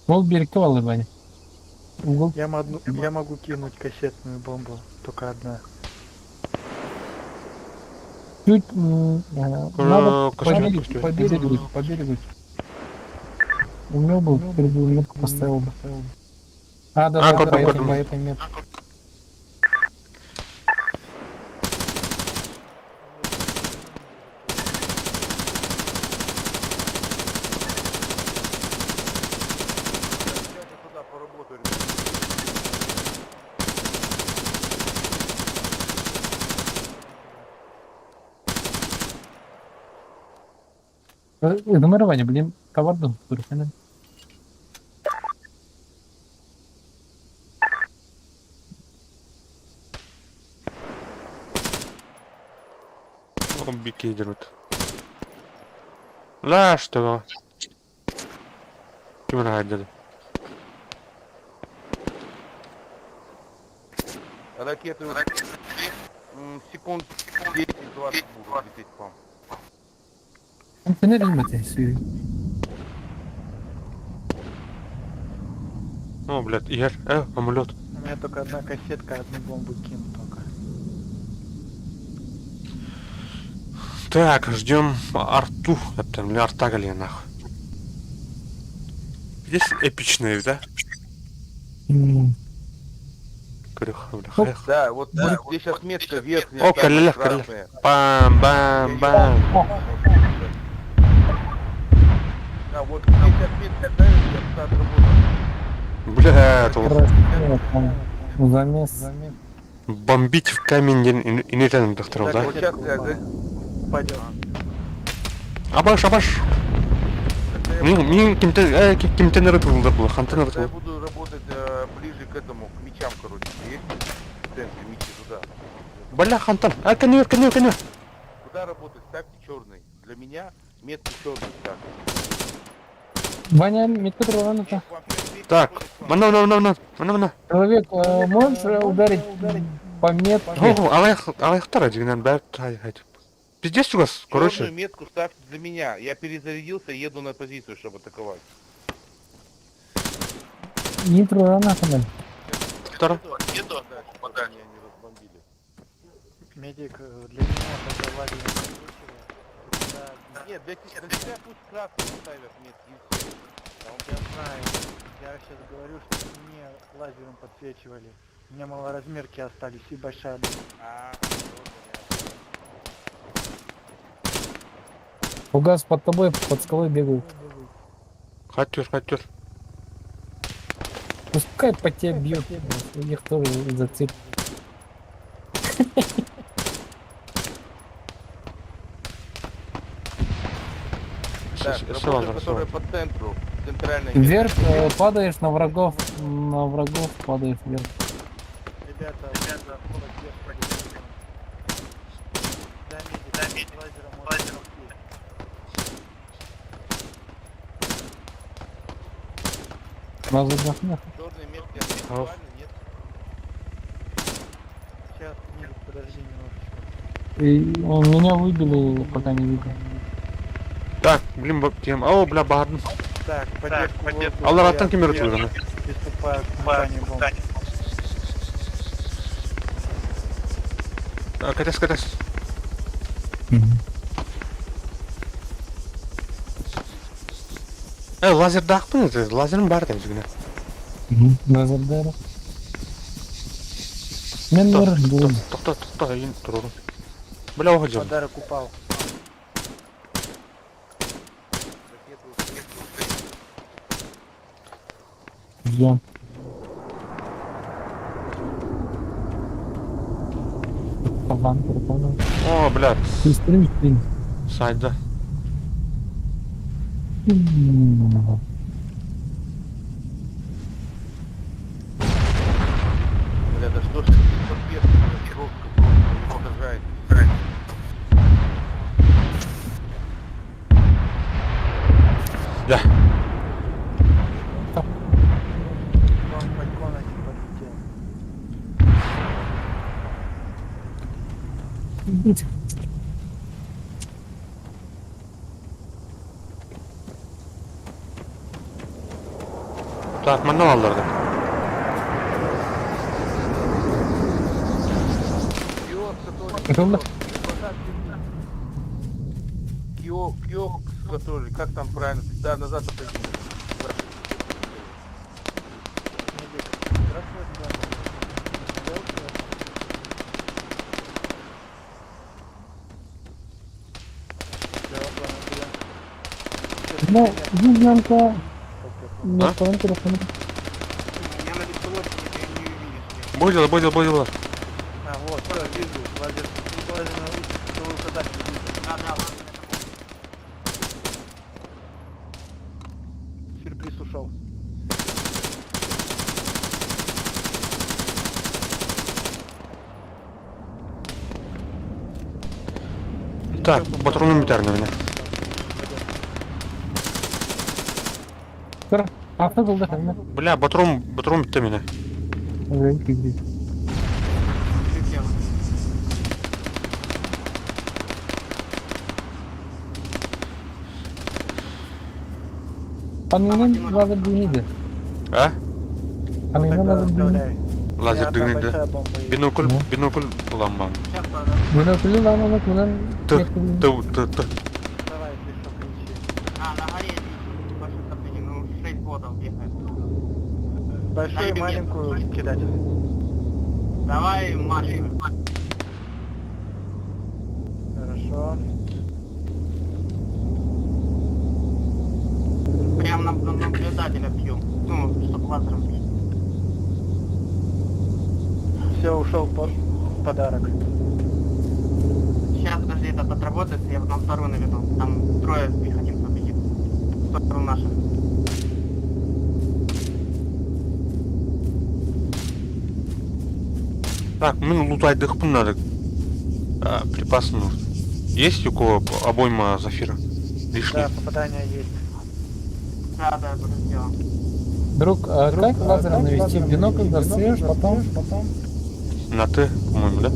Ол берекке алыр Ваня. Угол. Я могу кинуть кассетную бомбу, только одна. Чуть надо по Костюм, берегу, костюм. по берегу, по берегу. Умел бы, первую метку поставил бы. А, да, А, да, кодом, по этой, кодом. по этой метке. Сейчас я туда поработаю, ребят. Думаю, Ваня, блин, коварду, турфена. Бики дерут. Да, что? Ким райдер. Ракеты секунд 10-20 будут лететь к вам. Контейнер не О, блядь, Игорь, амулет. У меня только одна кассетка, одну бомбу кину только. Так, ждем арту. Это, бля, арта галия, нахуй. Здесь эпичные, да? Крюх, бля, хэх. Да, вот да, здесь сейчас метка верхняя. О, самая каля, каля. красная. Бам-бам-бам. Да, вот здесь сейчас метка ставим, я туда отработал. Бля, это вот Замес. бомбить в камень и не тянет докторов, да? Вот сейчас я Упадет. Абаш, абаш. Мин кем-то, кем-то нарытыл, да, было, ханты Когда я нарытыл. буду работать ближе к этому, к мечам, короче, есть? В центре мечи туда. Бля, хантан. А, конвер, конвер, конвер. Куда работать? Ставьте черный. Для меня метки черный ставьте. Ваня, метка это. Так, мана, мана, мана, мана, мана. Человек, можешь ударить по метке? О, алай, алай, второй, дигнан, бля, хай, хай. Пиздец у вас, Черную короче. метку ставьте для меня. Я перезарядился, еду на позицию, чтобы атаковать. Нитро рано, канал. Второй. Нету, да, чтобы меня не разбомбили. Медик, для меня тогда лагерь не Нет, для тебя пусть красные ставят метки и всё. А он Я знаю. Я сейчас говорю, что мне лазером подсвечивали. У меня малоразмерки остались и большая бомба. А, всё, понятно. Фугас под тобой, под скалой бегают. Хатюр, хатюр. Пускай по тебе бьют, их тоже зацепит. Так, С- работа, Сразу, которая сразу. по центру, центральная Вверх падаешь на врагов падаешь вверх. Ребята, ребята, поддержка. Да, медик, лазером можно идти. На задохнешь. Черные метки актуальны, нет? Сейчас, медик, подожди немножечко. И он меня выбили, пока не видно. Так, блин, тем. О, бля, бадн. Так, поддержку воздуха Алла я раттан кем рытыл, Приступаю к метанию бомб. Катас, катас. Лазер дақпын это, лазерім бар деп жүгіне. Лазердер. Мен нұр буын. Тоқта, тоқта, ең тұрырым. Бля, оға жам. Подарок упал. Ждем. Паван, пропал. О, бля, Ты стрим, стрим. сайда. Бля, да что ж ты подвеска, жестко просто уничтожает. Да. Вам фалькон один подлетел. Так, манна алларды. Киоск, который... Ытылла. Киоск, который, как там правильно? Да, назад отойди. Медик, здравствуй, да. Ну, Юльянка, телефон. Я на беспилотнике не увидишь. Было, было, было. А, вот, все, вижу, лазер, лазерный луч, что указать не вижу. Да, да, Сюрприз ушел. Так, патроны на меня. Кыр, авто булды хәлне. Бля, патрон, патрон битте меня. Прилетело. Анының лазер дүйнейді. А? Анының Тогда лазер дүйнейді. оставляй. У меня Лазер одна дүйнейді. большая бомба есть. Бинокль, Ну. бинокль буламан. Сейчас, подожди. Бинокль ламалык менен Т, Т, Т, Т. Давай, если что, кричи. А, на горе вижу. Большой топление, ну, 6 ботов бегает. Большую и Дай маленькую кидать. Давай маленькую. Хорошо. Прям на, на наблюдателя бью. Ну, чтобы лазером бить. Все, ушел по подарок. Сейчас, подожди, этот отработается, я на вторую наведу. Там трое пехотинцев бегит. В сторону наших. Так, мин лутайдыхпын надо. А, припасы нужны. Есть у кого обойма зафира? Лишний. Да, попадание есть. Да, да, буду сделал. Друг, а как лазером навести? В бинокль достаешь, потом... На Т, по-моему, да?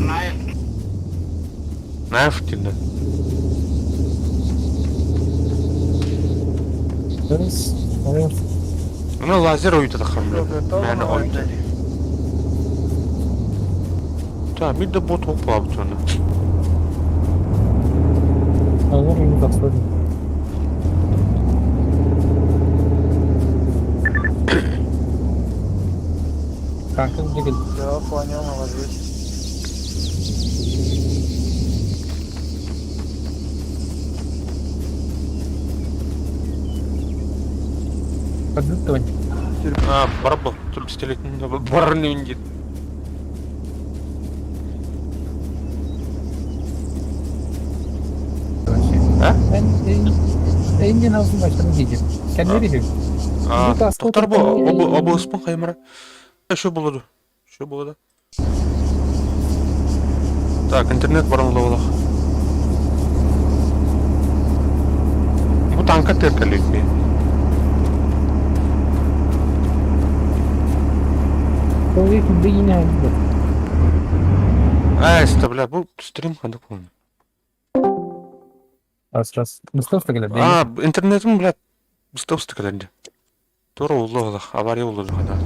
На F. На F, да. Раз, раз. Ну, лазер уйдет это храм, Все, бля. готово Наверное, ой. наводить? Да, мид да бот опа, Лазер не достает. Как это двигатель? Все, понял, навожусь. Подготовь. А, барбал, тут пистолет, барный А? Engine house başkanı diyeceğim. Kendileri diyor. А, Bu taska Тоқтар бу, oturtma- обы, обы ыспын каймара. Что было да? Что было да? Так, интернет баран ловлах. Бу танка теркалик би. Человек de yine halinde. Ай, ста, бля, бу стрим ханды помню. Раз раз. Mustafa geldi. А, интернетим, бля, стопсты календе. Тура уллах, авария уллах хада.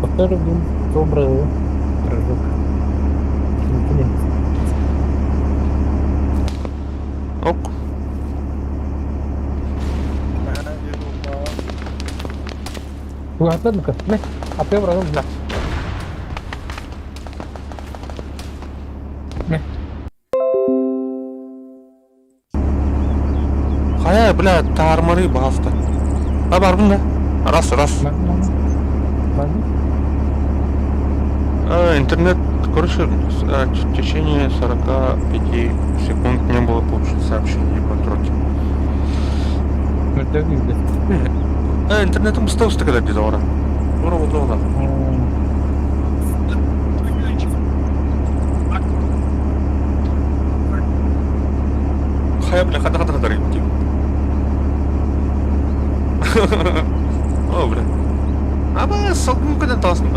Повторю, добрый прыжок. Ок. Ага, вижу, упала. Bu atladın mı? Ne? Atıyor buradan. Да. Ne? Хая, бля, тармары бафта. А барбын да? Раз, раз. Ben А, интернет, короче, в течение 45 секунд не было получено сообщение по троте. Ben А, интернетом стал когда где-то ора. Ора вот ора. Э, бля, хата хата хата тип. О, бля. Аба, салгын көтөн таҕыстым.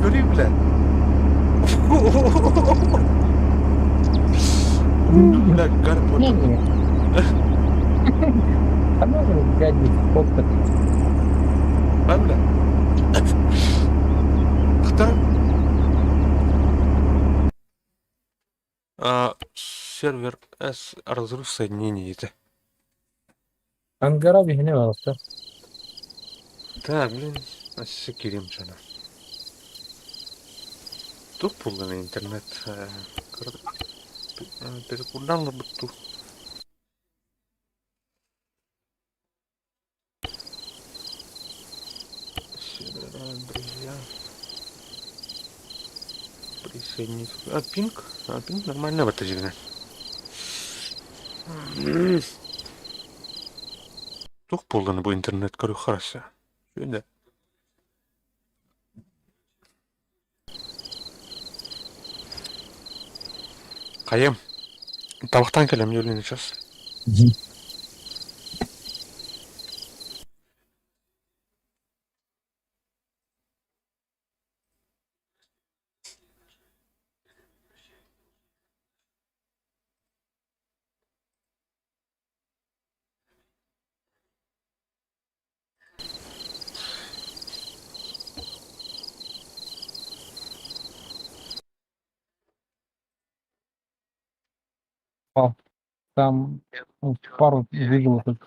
Көрүй, бля. Бля, Гарри Поттер. Не-не. А можно гадить опыт. А, бля. Кто? А, сервер S разрыв соединений это. Ангара биһине барыста. Так, блин, өссө кириэм дьоно. Туох буолла интернет перекурдан ылбыт дуу? Сервера, друзья. Присоединиться. А, пинг? А, пинг нормально в это деревне. Туох буолла бу интернет көрү хорошо. Şöyle. Хайым. Табахтан кэлем Юлина сейчас. Там ну, пару видел только.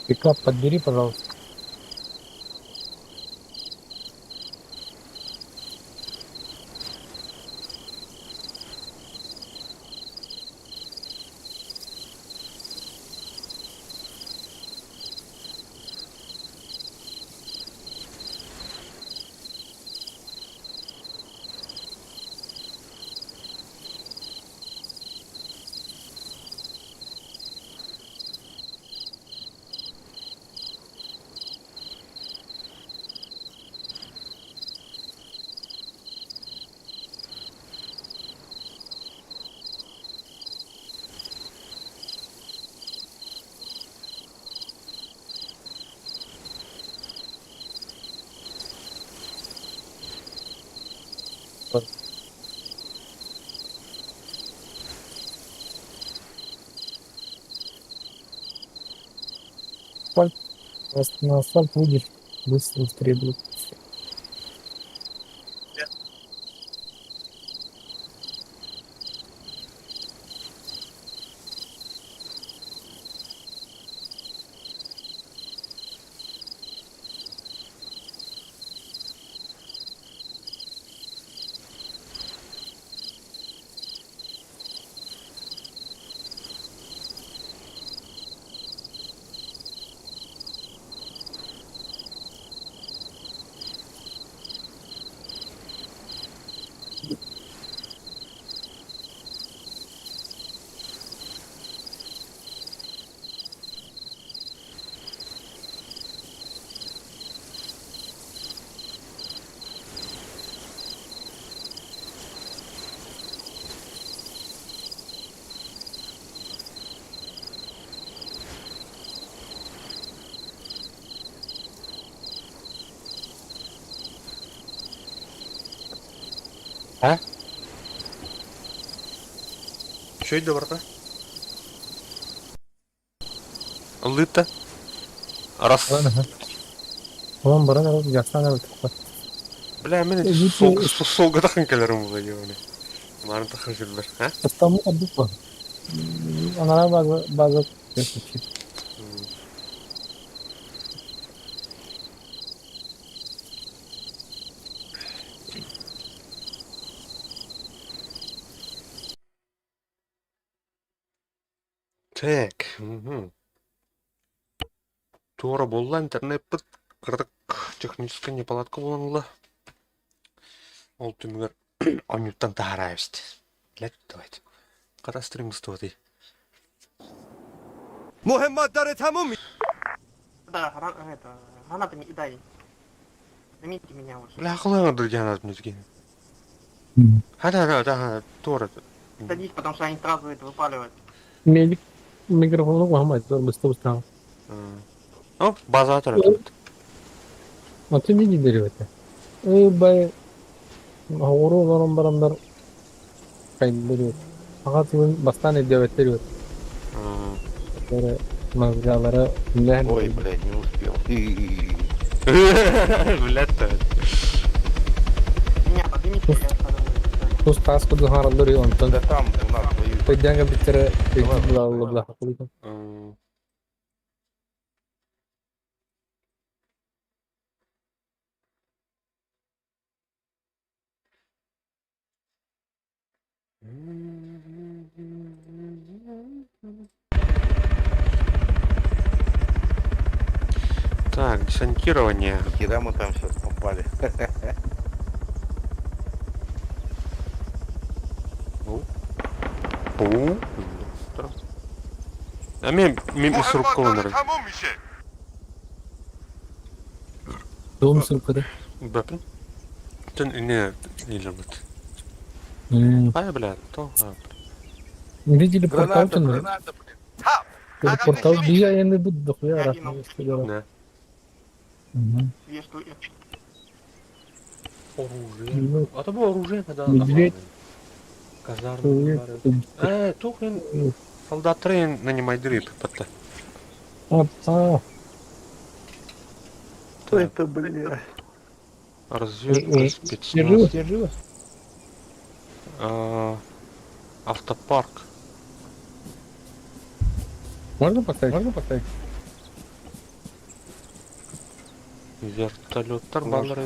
Пикап подбери, пожалуйста. Асфальт, на асфальт выйдешь, быстро истребят. А? Что это, брата? Лыта. Раз. Ulan bana ne yapsana bir Бля, мен солга тахын келерим була ебаный. Марын тахын жүрдүлөр. А? İstanbul bu. Onlara bazı bazı Так. Угу. Туора буолла интернеппит кырдык техническая неполадка буолан Ол түмүгэр онньуттан таһараабыт. Блядь, давайте. Хата стрим устуотый. مهمات داره تموم Да, это, гранатами кидай. Заметьте меня уже. Бля, хулай друзья мне Хата, хата, хата, туора. Садись, потому что они сразу это выпаливают. Медик микрофону Muhammed zor быстро устал. О, база турат. А ты не деривете. Эй бай Оҕуруо олорон бараннар хайдылар Аҕа тылын бастаан өйдөөбөттөр үһү. Мозгалара үлэһэн Ой, блядь, не успел. Блядь, Меня поднимите, я сразу. Тус таас курдук хаҥараллар үһү онтон Да там у нас воюют. өйдөөн кэлбиттэрэ өйдүү бла бла Так, десантирование. Хера мы там сейчас попали. Пу. А мен мен сұрып Дом сыркыды. Бәпін. Тен не нелербит. Ай, бля, то. Видели портал Граната, тен граната, блин. портал бия енді бу дохуя Я кинул. Да. Две штуки. Оружие. Ну, А то было оружие, когда... Медведь. Казармы. Тухин солдаттары нанимайдыры патта. А, Что это, бля? Разведка, Держи, спецназ. держи. Автопарк. Можно поставить? Можно поставить? Вертолеттар баллар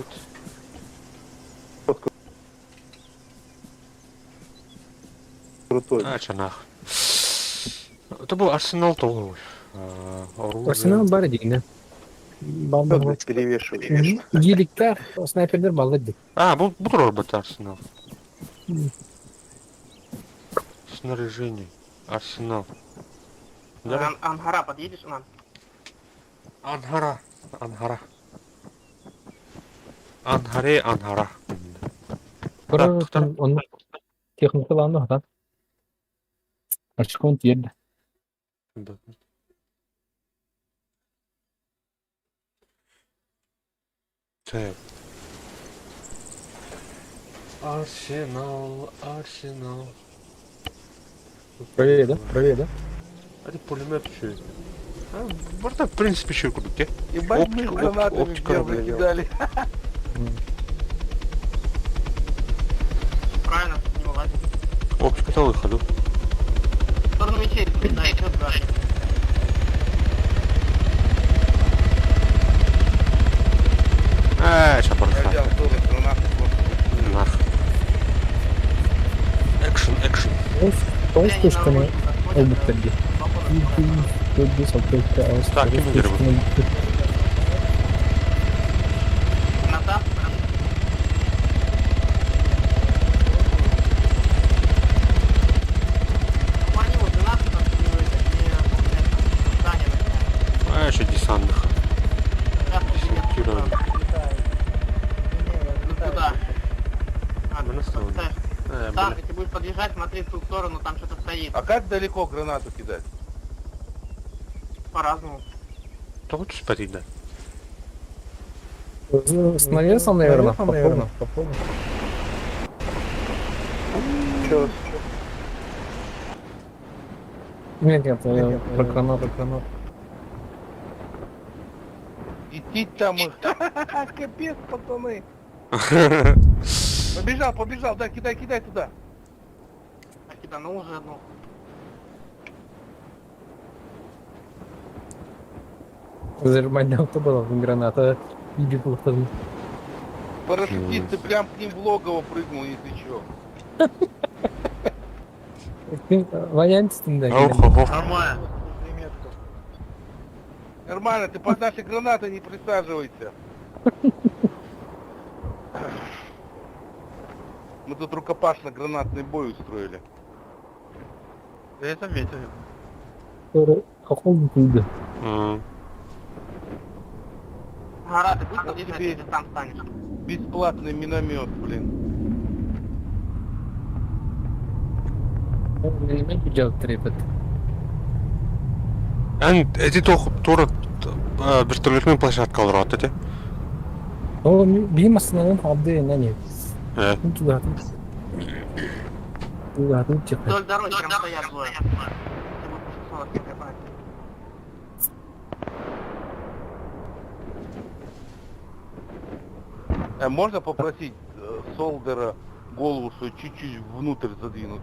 Крутой. А, чанах. Это был арсенал того. Оружие. Арсенал бар дигән. Всё, блядь, перевешивает. Геликтер, снайперлер баллар ди. А, бұл бұл робот арсенал. Снаряжение. Арсенал. Да? Ангара, подъедешь нам? Ангара. Ангара. Ангаре, ангара. Бер он техникаланды да. Очкон тиерді. Да. Так. Арсенал, Арсенал. Правее, да? Правее, да? Это пулемет еще. А, Барда, в принципе, еще курдук, Ебать, мы Оптика, гранатами оптика первые работает. кидали. Правильно, не вылазит. Оптика то выходу. В сторону мечей, да, идет, да. Э, сейчас Я барда. взял тоже гранату просто. Нах. Экшен, экшен. Тоғыз точканы ылбыттар дии. Так, ким дербу? Назад. Ну, они возле нас там не это, не, получается, здание начинает. А, еще десантных. Сейчас Десантировали. Ну куда? А, Мы на ты стороне. подставишь. Э, Там, бля. если будешь подъезжать, смотри в ту сторону, там что-то стоит. А как далеко гранату кидать? По-разному. То лучше спарить, да. С навесом, наверное, наверное. Попробуй. Чё? Нет, нет, я про гранату, гранату. Идти там их. Капец, пацаны. Побежал, побежал, да, кидай, кидай туда. А киданул уже одну. Взорвание автобула, граната. Иди плохо. Парашютист, ты прям к ним в логово прыгнул, если чё. Ты воянстин, да. Ох-ох-ох. Нормально. Нормально, ты под наши гранаты не присаживайся. Мы тут рукопашно-гранатный бой устроили. Я заметил. Хохол куйды. М. Гора, ты будешь Вот подъезжать тебе- или сам станешь? Бесплатный миномет, блин. Трепет. Эн, эти тох, тура, вертолетная площадка олорот эти. О, биим основном алды на нет. Э. Ну туда. Туда, тут тихо. Вдоль дороги прям стоят двое. Ты будешь 40 накопать. А можно попросить Солдера голову свою чуть-чуть внутрь задвинуть?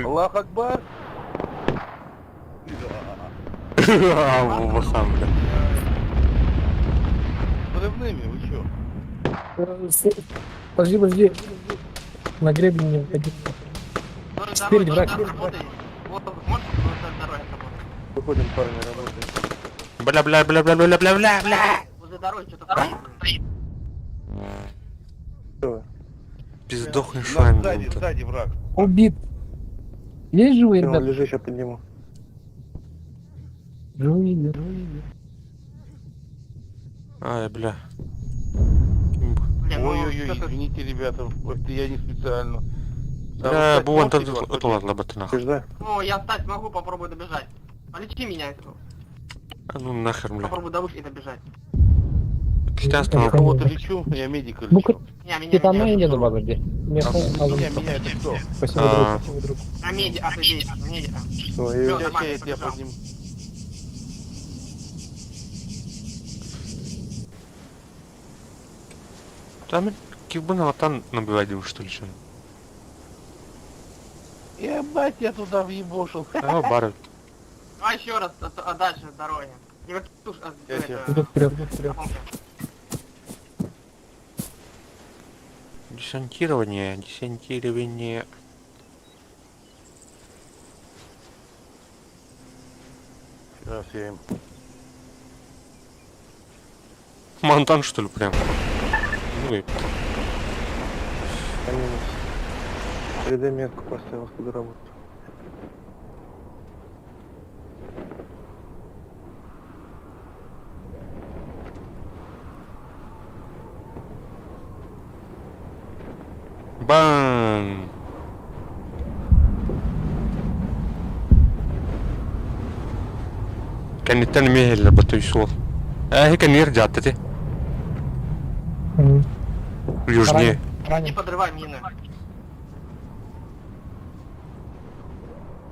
Аллах Акбар! А, Вова сам, бля. Взрывными, вы чё? Подожди, подожди. На гребень не выходи. Вдоль Спереди дороги враг. сейчас работай. Вот, можешь вдоль дороги работать? Выходим, парни, работаем. Бля, бля, бля, бля, бля, бля, бля, бля. Возле дороги что-то стоит. Что? Пиздохни Нас швами. сзади, сзади враг. Убит. Есть живые, Всё, ребят? лежи, сейчас подниму. Живые, нет, живые, нет. Ай, бля. Блин, ну, Ой-ой-ой, что-то извините, ребята, это я не специально. А Бля, вы встать буан можете, там это ладно, баты нахуй. Ты ж, да? Ну, я встать смогу, попробую добежать. Полечи меня, если А ну нахер, бля. попробую до вышки добежать. Китай остановил. Кого-то лечу, я медика Ну, лечу. Не, меня, Китана меня. не еду, подожди. Меня Меня, меня это кто? Спасибо, А. друг. Спасибо, друг. А меди, а ты здесь, медика. Что, Всё, я... Я, нормально, я тебя побежал. подниму. Там кибы на набивать что ли, что? Ебать, я туда въебошил. А, бары. А еще раз, а, а дальше дороги. Не вертуш, а, Я это, тебя- Идут вперед, вперед. помпы. Десантирование, десантирование. Сейчас я им. Монтан, что ли, прям? Ну и А минус. 3D метку поставил, куда работать. Бам! Кэнниттэн эмиэ иһиллэр бата суол. Ээ кэннигэр дьааттати. Южнее. Иди подрывай мины.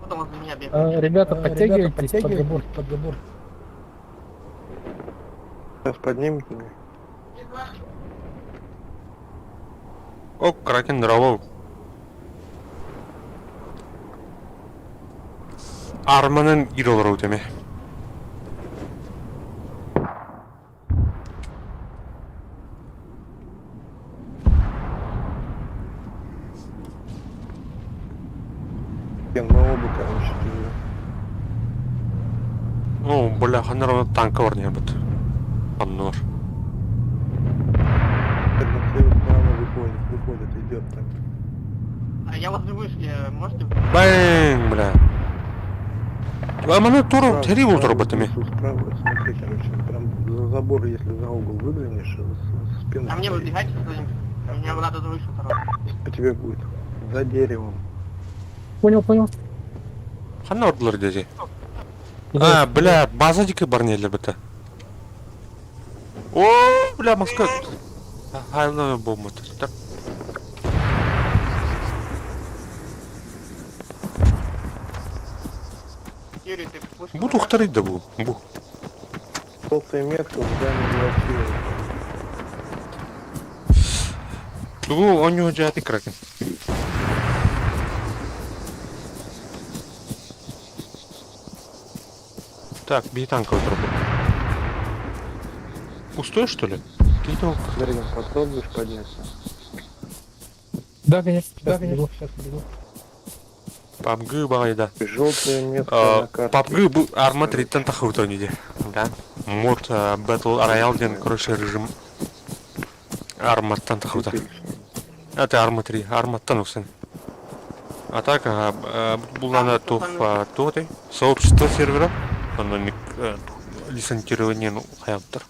Потом возле меня бегает. Ребята, подтягивайтесь под забор. Под забор. Сейчас поднимут меня. О, Кракен, здорово. Арманын ир олору теме. Я на оба, короче, держу. О, бля, ханар танка бар не бит. Аннор. Так, с левой стороны выходит, выходит, идет так. А я возле вышки, можете? Бэң, бля. Аманы туру Справа, тери справа, болдур битими. внизу, Справа, смотри, короче, прям за забор, если за угол выглянешь, с спины А мне стоит. выбегайте кто-нибудь. Мне надо за вышку сорвать. По тебе будет. За деревом. Понял, понял. Ханна ордулар деди. А, бля, база дики бар не бит. О, бля, Москва. Хайлна бомба. Так. Юрий, ты вышку Бу тухтар да бу. Бу. Желтая метка в здании блокирует. Бу оню жати Кракен. Так, бей танковый труп. Пустой, что ли? Ты Дарьян, попробуешь подняться? Да, конечно. Да, конечно. Сейчас побегу. PUBG бағайда. Желтая метка на карте. PUBG бу Arma 3-тен тахыбыт ойнеде. Да. Мод Battle Royale ден, короче, режим Арматтан тахыбыта. Это Arma 3, Арматтан уксын. А так, булана тух туоты, сообщество сервера, оно десантирование, ну, хаяптыр.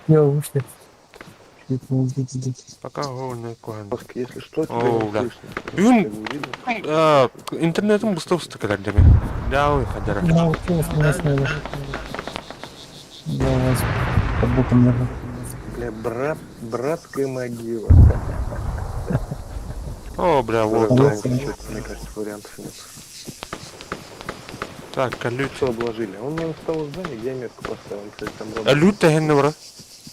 Я вышли. Чуть не убить. Пока головной кухан. Если что, тебя О, не да. слышно. Бүгүн Тебя не видно. интернетим быстро кэлэр деми. Да, ой, хадара. Да, вот у нас наверное. Я у вас под боком держу. Бля, брат, братская могила. О, бля, вот. Да, Вот. мне кажется, вариантов нет. Так, лют. Что обложили? Он, наверное, с того здания, где я метку поставил. Он, кстати, там работает. Лют тэһэнне бара.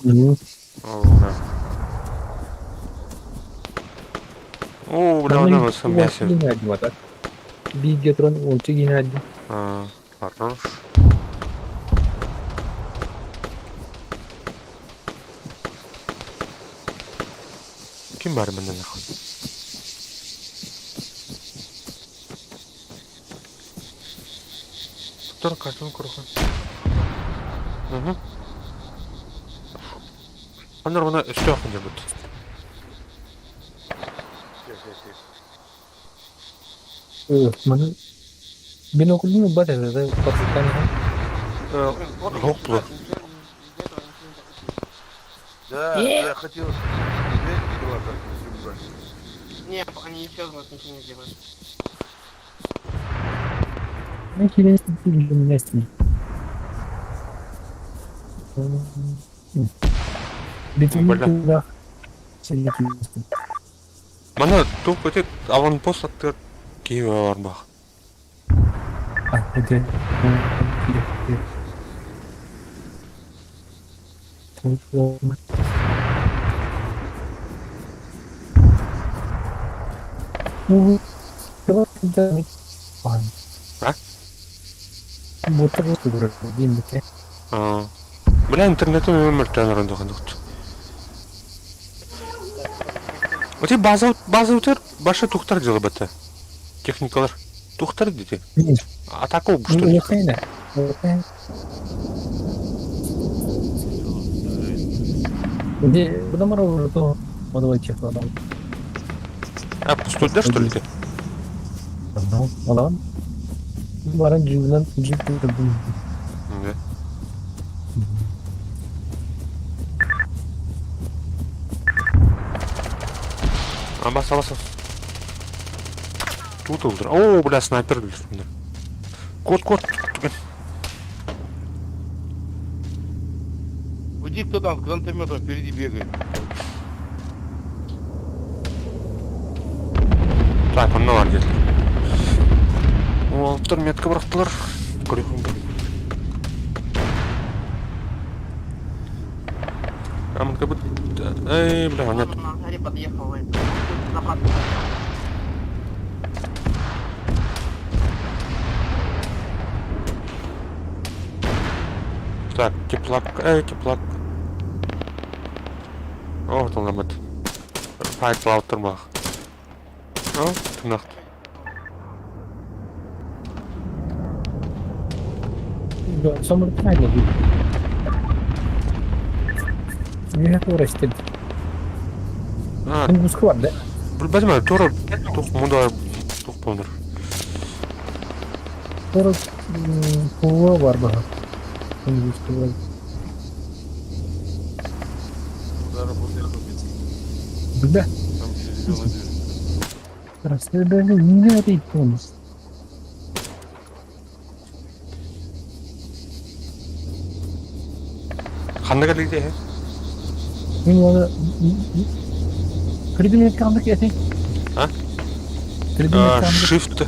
Мгм. О, бля. О, бля, Там она и в мясе. Геннадий, так? Бигетрон, ой, Геннадий. А, хорош. Ким бар менен нахуй? Тур картон курхан. Угу. Анар мына үстө акын деп. Маны бинокль бар это подсветание. Хоплу. Да, я хотел взять глаза, брать. Не, они исчезнут, ничего не сделают. Интересно, ты для меня с ним. Бля. Мана тук эти аванпост аттыр Киев барбах. А, это... Ну, давай, да, А? Вот так вот, говорю, день А. Бля, интернетим өмір тәнір ондоқандықты. Оти база база өтер баша тухтар дело бата. Техникалар. Тухтар дети. Атака что ли? Где то там. А, пустой да, что ли ты? Ну, ладно. Баран джибнан джип Да. А, баса, баса. Тут улдыр. О, бля, снайпер. Кот, кот. Уйди, кто там с гранатометом впереди бегает. Так, онно бар диэтилэр. Уолаттар метка бырахтылар. Көрүөхүм бу. Амка бут... Эй, бля, нет. На горе подъехал этот. Запад. Так, теплак, эй, теплак. О, толламат. Файтлап турмах. О, тунахт. Самуркайна бит. Миха тура истин. А, Тунгуска бар да? билбэтим тура тух муда тух болнур. Тура кула бар баха. Тунгуска бар. Куда работает Рубинский? Да. Там где зеленый дверь. Расследование не горит он. Ханна кэллиги Мин оны Предмет кандык эти? А? Предмет кандык. Shift.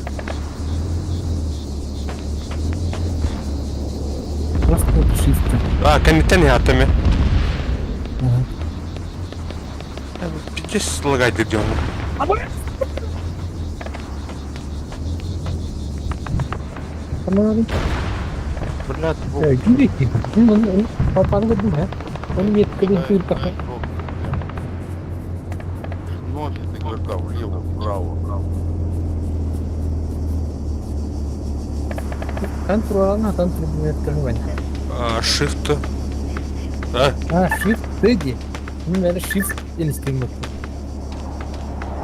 Просто shift. А, кэнниттэн иһаттами. Пиздец лагайды дион. Анары. Блядь, бу. Ким Мин оны папаны көрдүм ха. Оны меткелин тыыртаха. Носит игрока влево, вправо. Тан туралана тан предмет кылбан. Shift. А, А, shift деди. Мин әле shift элестирмәк.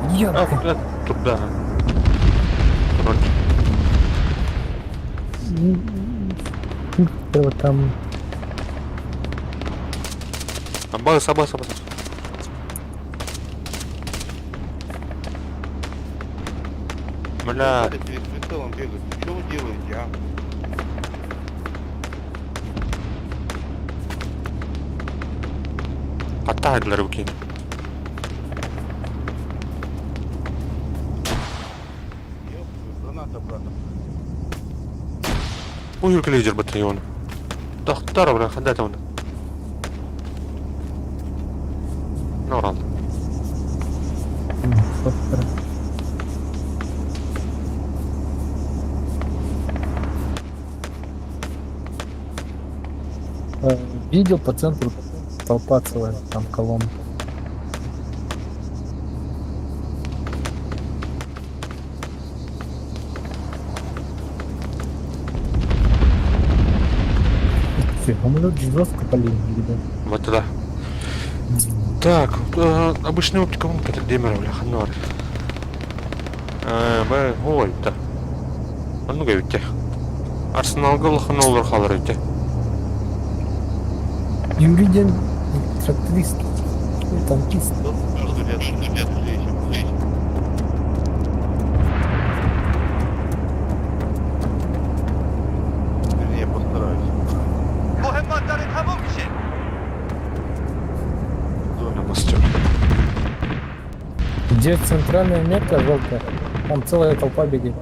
а, Я, блядь, туда. Короче. там Абас, абас, абас. Бля, Перед прицелом бегают. Что вы делаете, а? Оттайдылар руки. Ёпта, Граната, брата. Уйур лидер батальона. Тохтар, бля, хадата он. Норал. Видел по центру толпа целая, там колонна. Самолет жестко по линии, ребят. Вот туда. Так, обычный оптика вон это демер, бля, ханор. Б, ой, да. А ну га Арсеналга лоханолар халар өте. Юрий Ден, тракторист, танкист. Вернее, я постараюсь. На мосту. Где центральная метка желтая, там целая толпа бегает.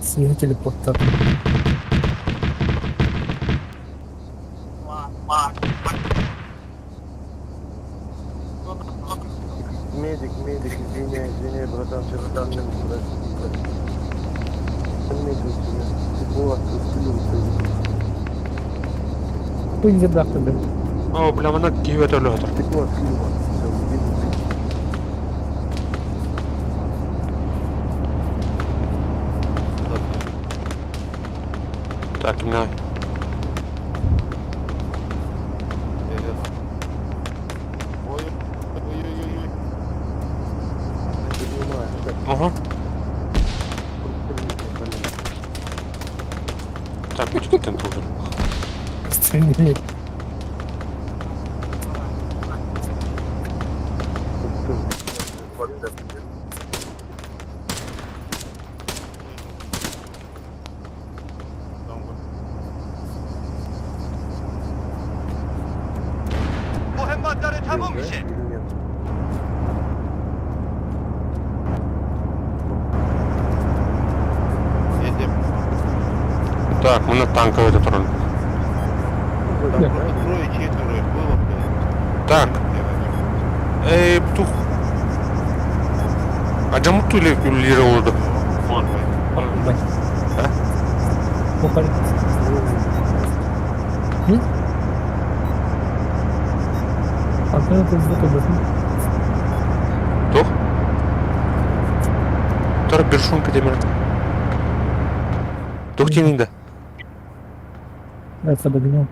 Снизу телепортер. Медик, медик, извиняй, извиняй, братан, сейчас братан, Заметил тебя. Тепло, отпустил, Пыль да. О, бля, мана киевет өлөтөр. Тепло, отпустил. Все, убил. Так, на. Я рядом. Ой, ой-ой-ой. Поднимаю. Так, Ага. блин. Так, будет тентузер. Стрелять. Там вот. убил, да? Или нет? Едем. Так, мы на танковый этот роль. Ну, Там просто трое, четверо их было, блядь. Так. Эй, птух. А джамуту или лира oldu? Бай. Бухари. М? Антон, это звук обратно. Тух? Тор бершун кедемер. Тух тенинде. Это догнал.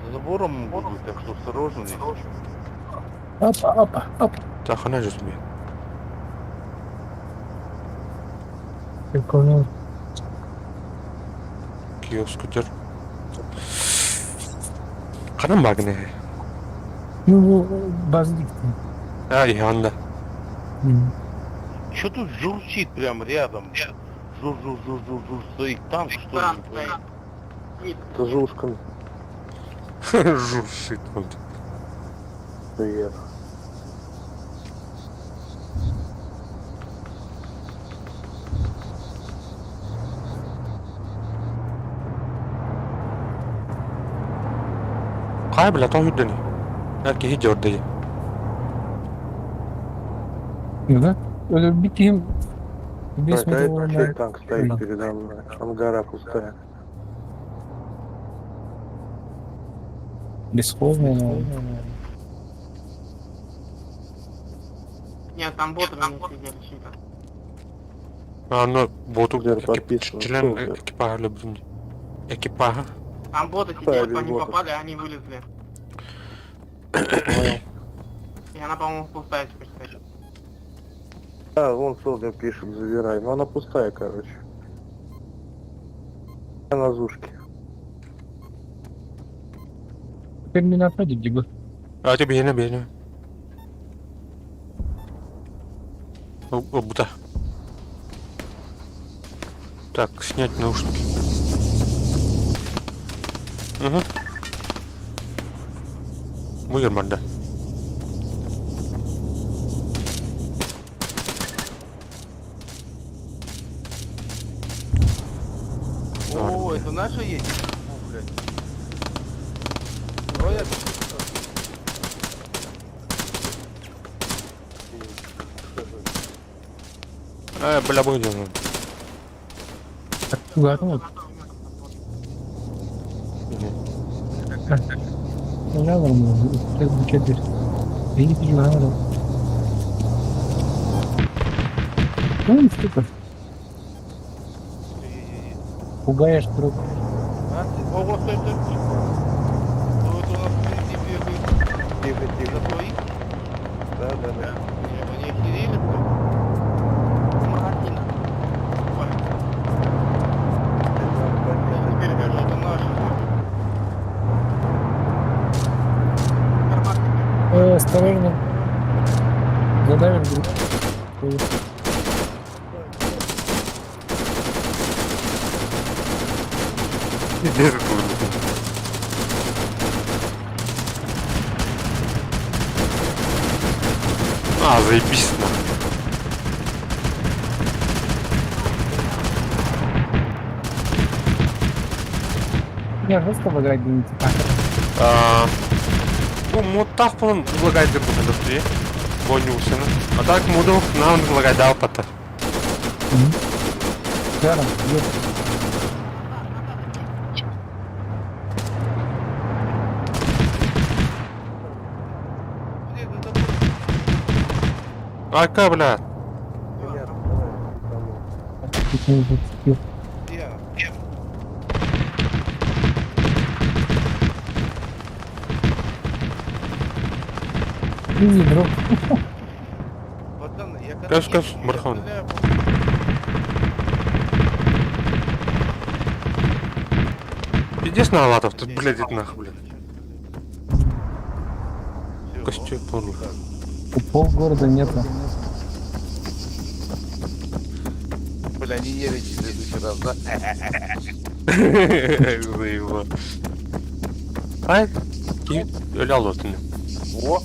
За забором могут быть, так что осторожно здесь. Опа, опа, опа. Так, она же себе. Прикольно. Киоск көтөр. Канан багны. Ну, база дикти. А, иһанда. Что тут журчит прям рядом? Жур-жур-жур-жур-жур стоит танк, что ли? Танк не пойму. стоит. Это Жушкан. Журшит вот. Привет. Кай бля, то юдени. Erkeği gördü. Ну да? Өлөрбүт им. Бес Так, а метр это чей танк стоит передо мной? Ангара пустая. Бесхозный, наверное. Нет, там боты на них сидели чьи-то. А, ну, боту Где подписано, член что экипажа люблю. Экипажа. Там боты Да, сидели, без по ним ботов. попали, они вылезли. Понял. И она, по-моему, пустая теперь стоит. Да, вон Солдер пишет, забирай. Но она пустая, короче. Я на зушке. Теперь не напротив, Диба. А тебе бейне бейне. О, бута. Так, снять наушники. Угу. Выгор да. О, это наша едет? О, блядь. Давай я Бля, будем. Так, вот. Я нормально. Четверть. Видите, говорю. Ну, сука. Пугаешь друг. А? Ого, стой, стой. Кто это у нас впереди бегает? Тихо, тихо. Это твои? Да, да, да. Они охерели, блядь? Магазина. Ой, Я теперь вижу, это наши. карман теперь. Осторожно. Задавим друг. Иди А, заебись нахуй. Я жестко лагать не так. А, Бу муттах пулun лагайдыр бу хадырты. Бонюсunu. А так муду нам лагайдал пата. Даром, ёп. Айка, бля. Понятно, давай, домой. Чуть не зацепил. Где? Изи, друг. Пацаны, я когда Каш, каш, еду, я Мархон. стреляю Пиздец на латов, тут, блядь, это нахуй, блядь. Всё. Костюм понял. У полгорода нету. Бля, не верите в следующий раз, да? Заебал. Ай, ки öyle aldı О!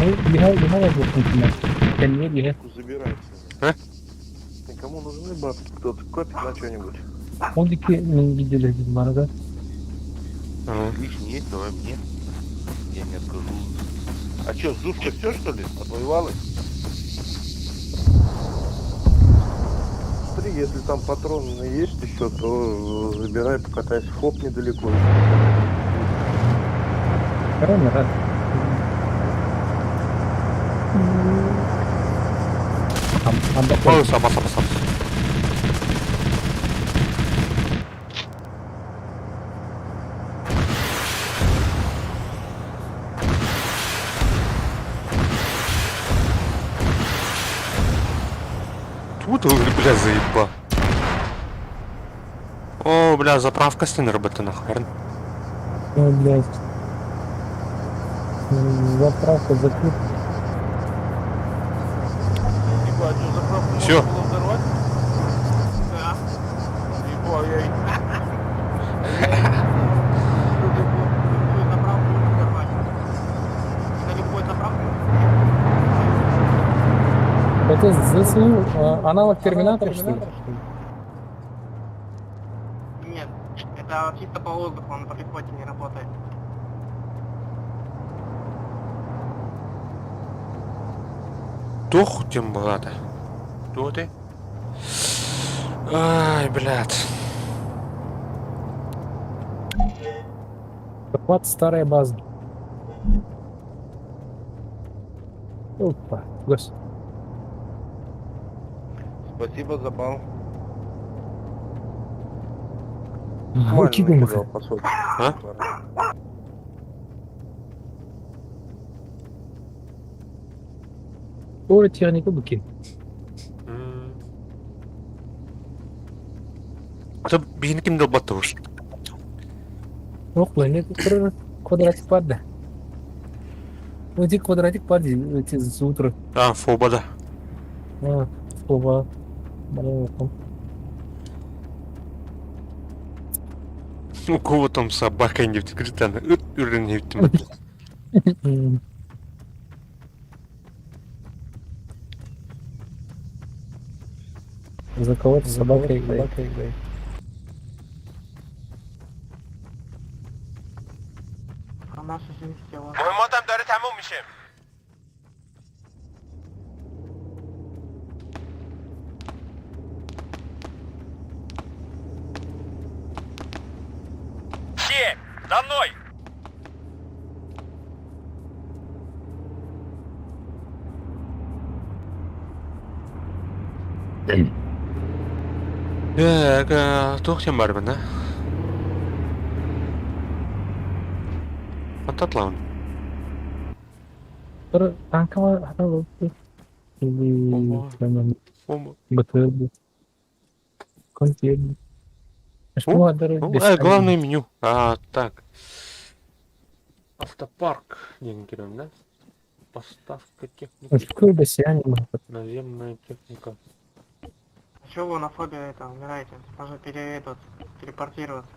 Биһэ биһэ буолбут Кэннигэ биһэ. Забирайте. А? Кому нужны бабки, кто-то копит на что-нибудь. Ол икки мин видеолэрбин барыта. Лишний есть, давай мне. Я не откажу. А что, Зушка все что ли? Отвоевалась? Смотри, если там патроны есть еще, то забирай, покатайся. Хоп, недалеко. Правильно, рад. Ой, саба, саба, саба. Тут, бля, заеба. О, бля, заправка стены работы нахрен. Ой, блядь. Заправка закрыта. Ебать, что, заправку Всё. можно было взорвать? Да. Ебать, я и- Любую заправку можно взорвать. На любую заправку. Это ЗСУ, аналог Терминатора, что ли? Нет, это чисто по воздуху, он по пехоте не работает. Тух тем была-то. Кто ты? Ай, блядь. Вот старая база. Опа, гос. Спасибо за бал. Учи накидал, по сути. А? Ой, техника буки. А то бихини ким долбатты уж. Ох, блин, это квадратик падда. Эти квадратик падли, эти с утра. А, фоба, да. А, фоба. У кого там собака не говорит, она не За кого-то собака играет. А наша жизнь села. مهماتم داره تموم میشه Все, за мной! Так, туох тем бар да? Ататлаун. Танковая хата Или Оба. БТР. Контейнер. Ну, главное меню. А, так. Автопарк. Деньги, да? Поставка техники. Наземная техника. А чё вы на фобии это умираете? Можно пере, этот, телепортироваться.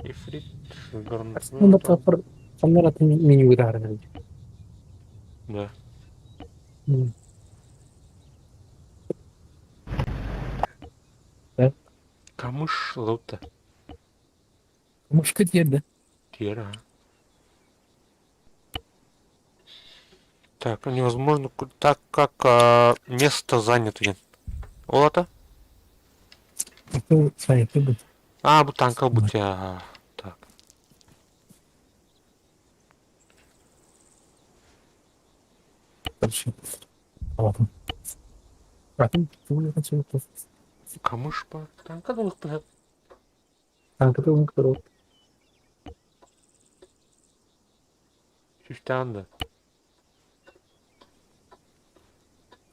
Ифрит. Ну, меню ударный. Да. Да? Камыш лута. Мушка да? Тера. Так, невозможно, так как место занято. Олата? А, бутанка бутя. Так. Дальше. Ладно. А ты Камыш по танка должен Танка должен Чүстәнді.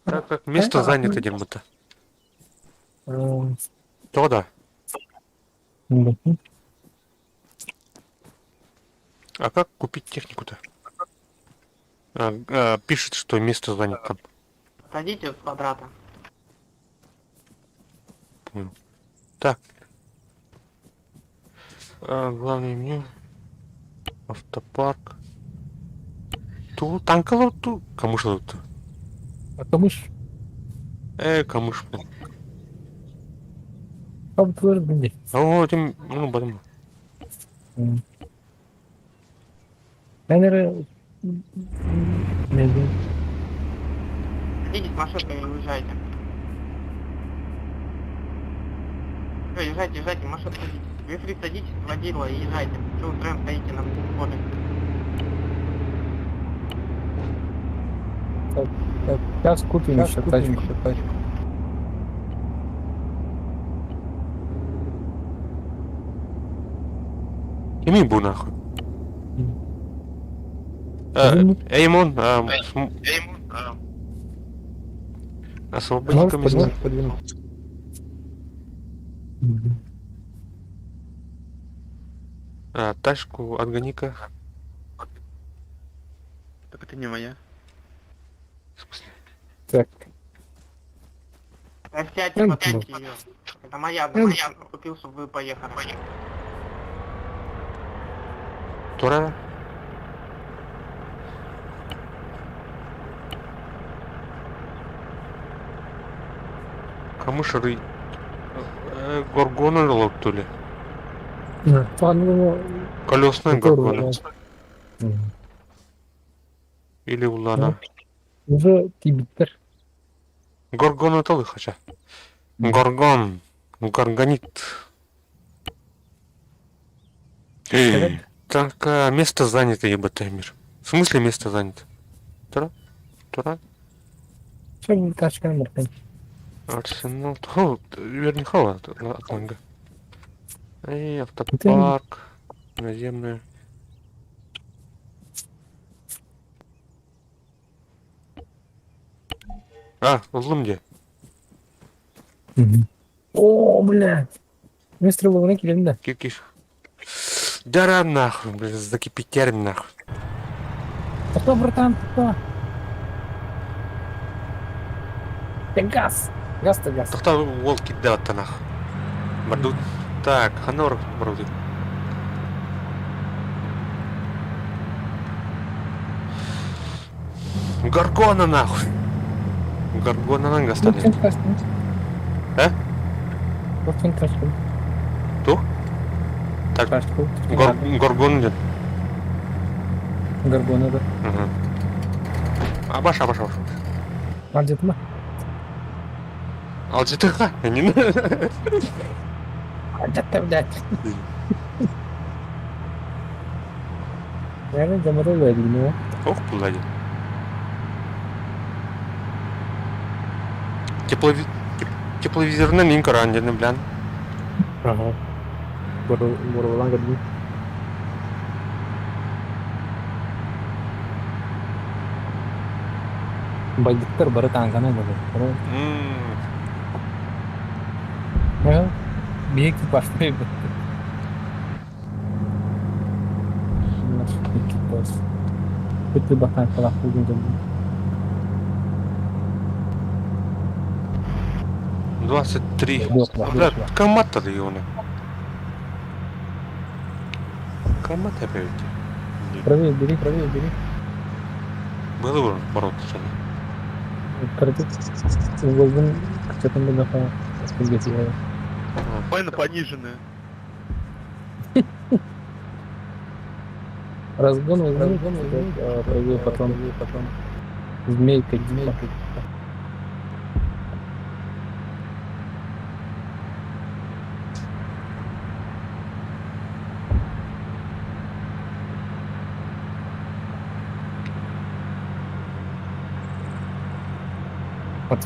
Так как место занято дем-то. То да. А как купить технику-то? Пишет, что место занято там. Отойдите от квадрата. Понял. Так. Главное меню. Автопарк. Ту танкалар ту камыш ту. А камыш? Камыш, блин. Там тоже, блин. О, этим, ну, потом. Наверное, Садитесь в машинку и уезжайте. Все, езжайте, езжайте, в машину садитесь. Вы фри садитесь, водила и езжайте. Чего вы втроем стоите на входе? Так, сейчас купим Сейчас еще купим тачку. еще тачку. Кими бу нахуй? Эймон, освободи Можешь место. Можешь подвинуть? Тачку отгони-ка. Так это не моя. В смысле? Так. Да сядьте, Эм, подвиньте ее. Это моя, это моя. Купил, чтобы вы поехали. Тура? Камыш ры... Горгона лоптули. Ну, Колесная горгона. Или улана. Уже тибиттер. Горгона толы хотя. Горгон. Горгонит. Так, место занято, ебать, мир. В смысле место занято? Тура? Тура? Что тачка номер? Арсенал. Хо, вернее, хова Атланга. Эй, автопарк. Наземная. А, ыллым где? О, блядь. Выстрел килем да. Кикиш. Да нахуй, блин, закипятерь нахуй. А кто, братан, кто? Да газ. Газ-то газ. Тохта уол кидда нах. Барду. Так, ханор барду. Горгона нахуй. Горгона нанга станет. А? Ту? Так, Горгон нет. Горгона, да. Угу. Абаш, абаш, абаш. Алдетма. Алдетыха. Не Алдетта, блядь. Наверное, заморозила или Ох, блядь. Тепловизорный минка ранен, блин. Ага. Борвалан гордин. Байдыктар бары таңгана болды. Бейік экипаж Экипаж. Бүті бақан қалақ бүгін 23. Бля, комата района. Комата опять. Правее бери, правее бери. Было бороться сегодня. Война пониженная. Разгон возьми, правее потом. Змейка, змейка.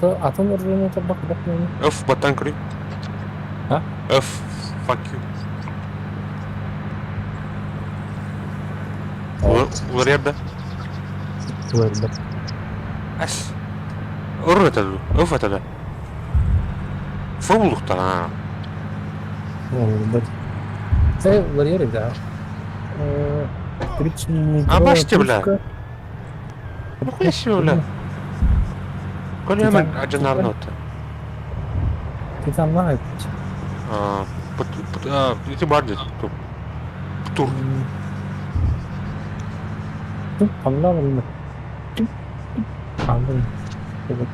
Атын оружие табак F, батан кры. А? F, fuck you. Лоребда. Лоребда. Ас. Ор это, F это да. Фулухта. Це Валерий, да. А бачите, бля. Нахуя себе, бля. Коли я аджанарно-то? Ты там на Эти барды. Тур. Ханна барыма? Ханна? Evet.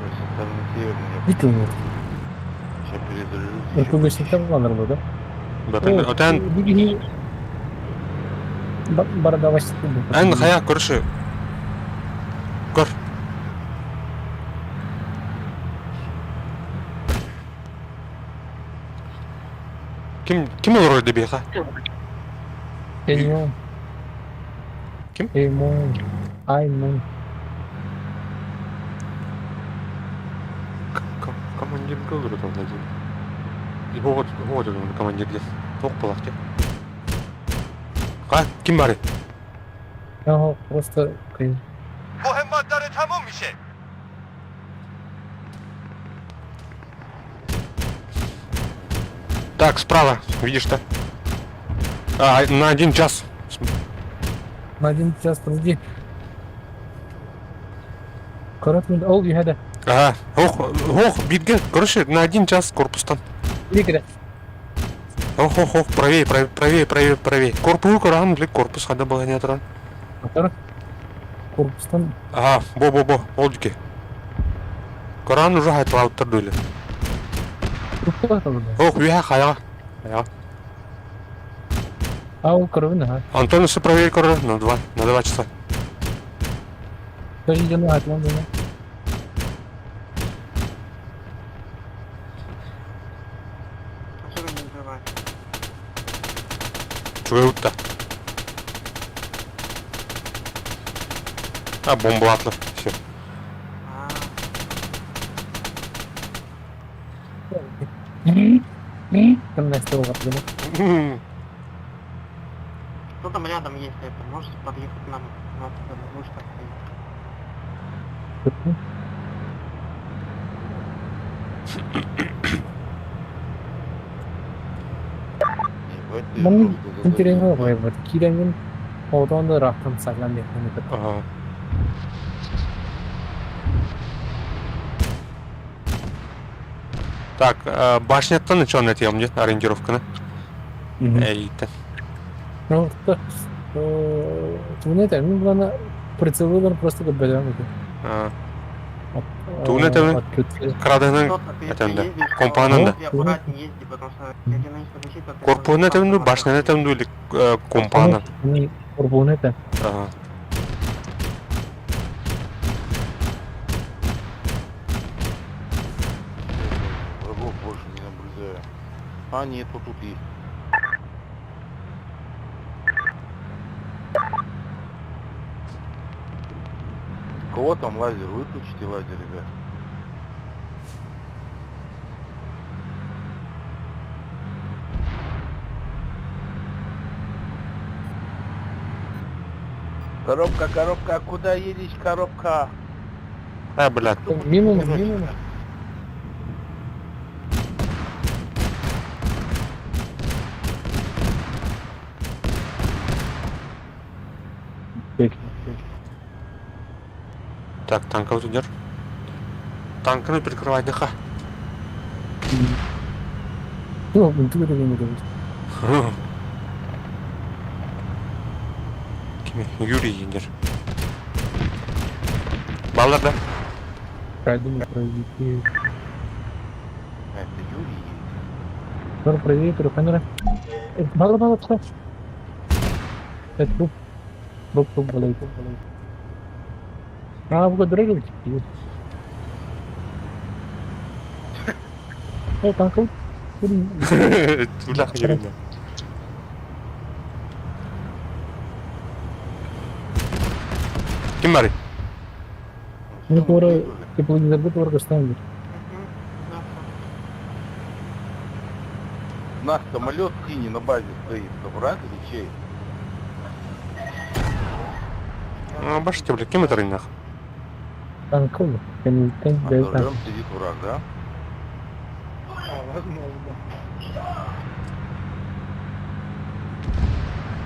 Ой, со стороны северной я Битвы. Сейчас перезаряжусь. ещё РПГ-шниктер буланар бу да? Отан Бу Бардаваш. Эн хайа көрші. Көр. Ким ким олорор дебиха? Эймон. Ким? Эймон. Аймон. Командир олорор там один. И вот вот он командир здесь. Ток балах те. Ха, ким бары? Я просто кыйын. مهمات داره تموم میشه Так, справа, видишь-то? А, на один час. На один час подожди. Корот мен ол юхада. Ага, ох, ох, битге, короче, на один час корпустан. Ликре. Ох, ох, ох, правее, правее, правее, правее, правее. Корпус, коран, бля, корпус, хада была не отран. Атар. Корпустан. Ага, бо-бо-бо, олдики. Коран уже хайтлауттар дули. Ох, виха хаяга. Хаяга. А, кровина, ха. Антон, если проверь, короче, на два часа. Даже не знаю, там не. А что ты не взрываешь? Чугаютта. А, бомба атла. Все. А, Там на стол М, Кто там рядом есть это? Можете подъехать нам? У нас это луч так стоит. Ебать ты Ман жестко задавил. интересно вот киренген одан да рахтан саглан деп. Ага. Так, башняттан что на тем, нет? Ориентировка на? Эй, та. Ну, Туны это, ну, главное, прицелылар просто көбөлөн. А, Туны это, Крадының Кто-то, ты это если да. ездишь, то Компанын да. ты аккуратнее езди, потому что если начнется защита, ты Корпуны можешь это, ну, сам башняны это, ну, или компаны. Корпуны это. Ага. Врагов больше не наблюдаю. А, нет, вот тут есть. У кого там лазер? Выключите лазер, ребят. Коробка, коробка, куда едешь, коробка? А, блядь. Мимо, мимо. Так, танков тут держ. Танками прикрывай дыха. Ну, ты это не говоришь. Кими? Юрий Ендер. Баллар, да? Пройду, пройди. А, это Юрий едет. Надо проверить, камера. Мало, мало, мало. Это труп. Труп, труп, болит. А, вы дорогой. О, танк. Бля, Юрий. Ким бары? Ну, пора, тепловизорды пора ставить. Мгм, да, У нас самолет синий на базе стоит. Это враг или чей? А, башите, бля, кем это рынок? Танк, А за рулем сидит враг, да? А, возможно.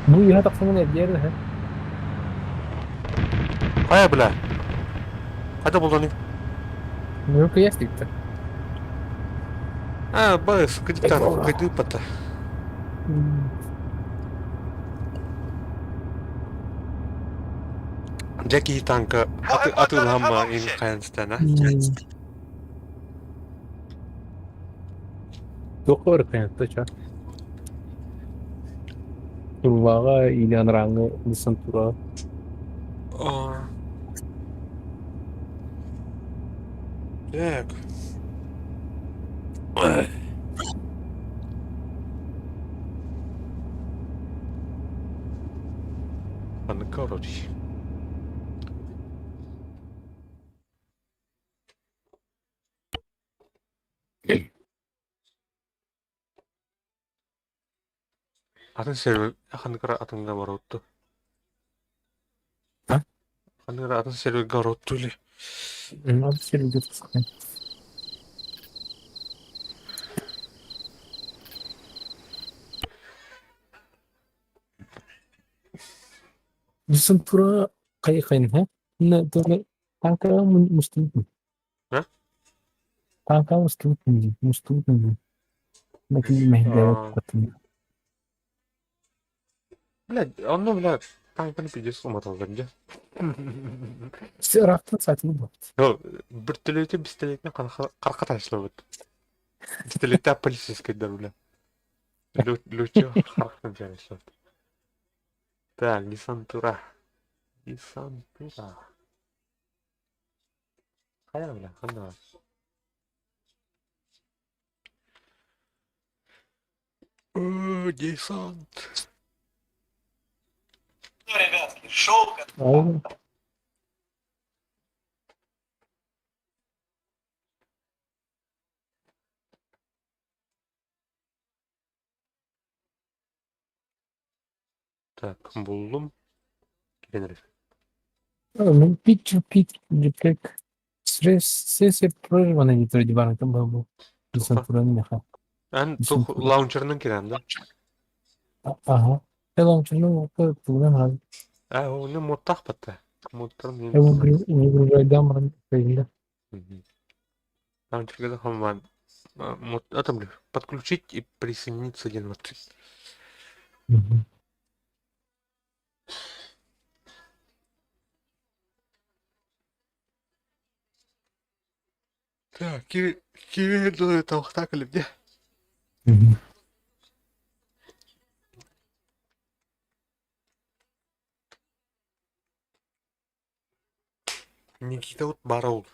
Ну, я так самый не да? Кая, бля? Кайда болду они? Ну, кыйастык-то. А, быс, кыдьыктан, кыдыппата. Дьэ киһи танка атыылаһамма ин хайанстана. Туохха ырыккайатта ча? Турбаҕа или анарааҥҥы десантура. Так. Аны короче. Атын сервер ханнык эрэ атыҥҥа баруотту. А? Ханнык эрэ атын сервергэ баруотту или Надо серверге тахсыахтаах. Десантура хайа-хайын Танкаҕа мустубут А? Танкаҕа мустубут мустубут мэһэйдээбэт Блядь, онно, блядь, танканы пиздец уматаллар дьэ. Ыраахтан саатыны буолбут. Бөртөлүөтү пистолетинэн харха ташлабыт. Пистолеттээх полицейскайдар, бля. Лучше харахтан ташлабыт. Так, десантура. Десантура. Хайа, бля, ханна бар? Десант. Ол Так, буллум. Кирэн эрэр. Ну, picture pic JPEG сессия прервана вроде барыта был десантураны меха. Эн тух лаунчерынан кирэн да? Ага. Лаунчерынан тугунан хал. А, оны моттах батта. Моттар мен. Выгружайдам ран. Лаунчерга да хаман. Мод, это, подключить и присоединиться один вот. Так, киви тавхтак или где? Никита вот барыл.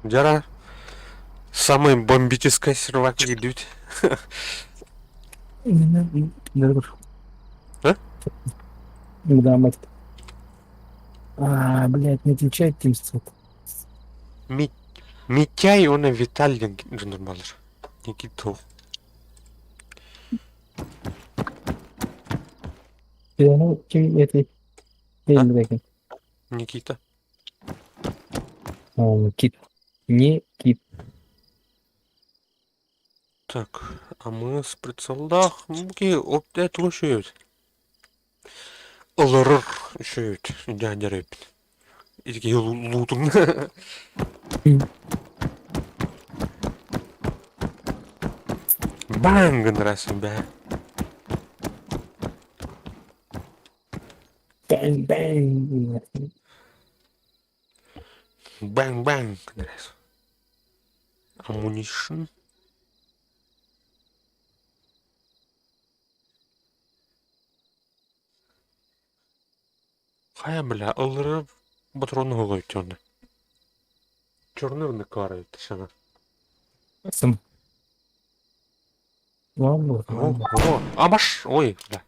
Дьара самый бомбический сервак идут. А? Да, мать. А, блядь, не отвечает Teams. Митяй уонна Виталий диэн дьоннор бааллар. Никита. Ким эти? Никита. Кит. Не кит. Так, а мы с прицелдах опять үчүгэй. Олорор үчүгэй. Дядя Итики лутум. Бang гынырасың бә. Bang bang. Bang bang гынырасың. Ammunition. Хайа бля, ылырыр патроны оҕойчону. Чернырны каарайт сана. Сым. Ладно, О, о, а баш, ой, бля.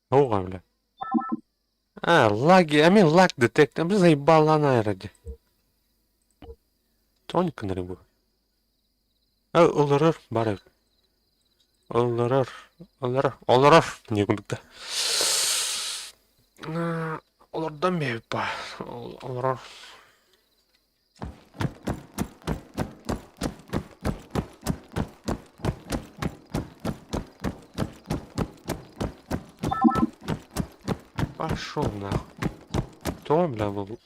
Оҕа, бля. А, лаги, I mean lag detect, заебала ради. Тонька на рыбу. А, ылырыр, бары. Ылырыр, ылырыр, олорор, не курдук да. Олордон бэйпа, олорор. Пошел нахуй. То, бля, был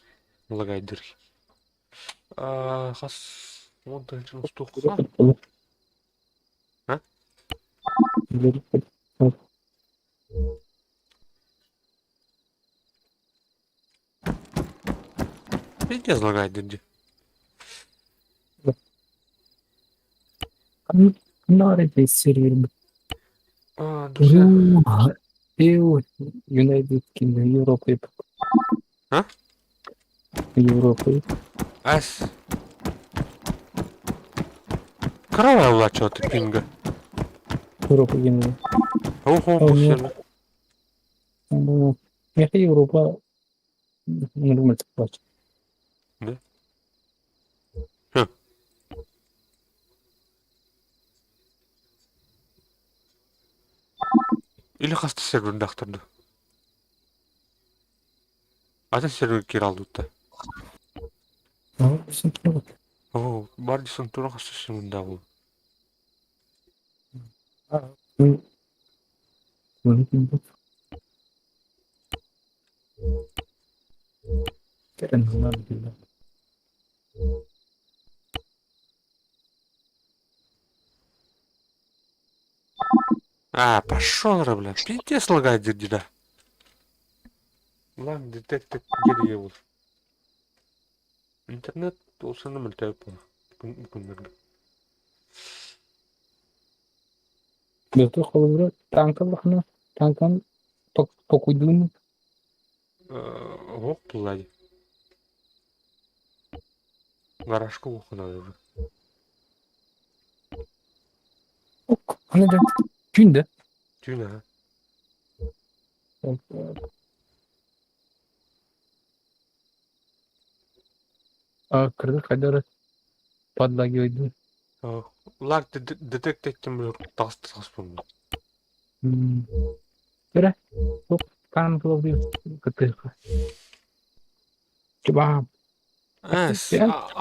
лагать дырки. Хас... Вон ты устуха. А? Пиздец лагает дырки. Наредный сервер. А, друзья. United Kingdom, Европа. А? Европа. Ас. Корова улачивает пинга. Европа гимна. Ого, Меха Европа. Нормально. Да? Хм. Или хаста сервердаахтар дуу? Атын сервер киирэ алдыбыт Оо, бар десантура хаста сервердаах буолла. А, пошел, бля, пиздец лагает дед Ладно, детектор деревьев. Интернет улсаны мөлтөөп күннэргэ. Бөтө холобура танкалахна танкан токуйдуун Оһох булла Гаражка ухуна уже. Ок, аны да түүн да. Түүн а. А кыргы кайдары подлагивает. Лаг детект еттим тас тас булду. Бere, туох таан тулалыы кытыаха. Чубаам. Э,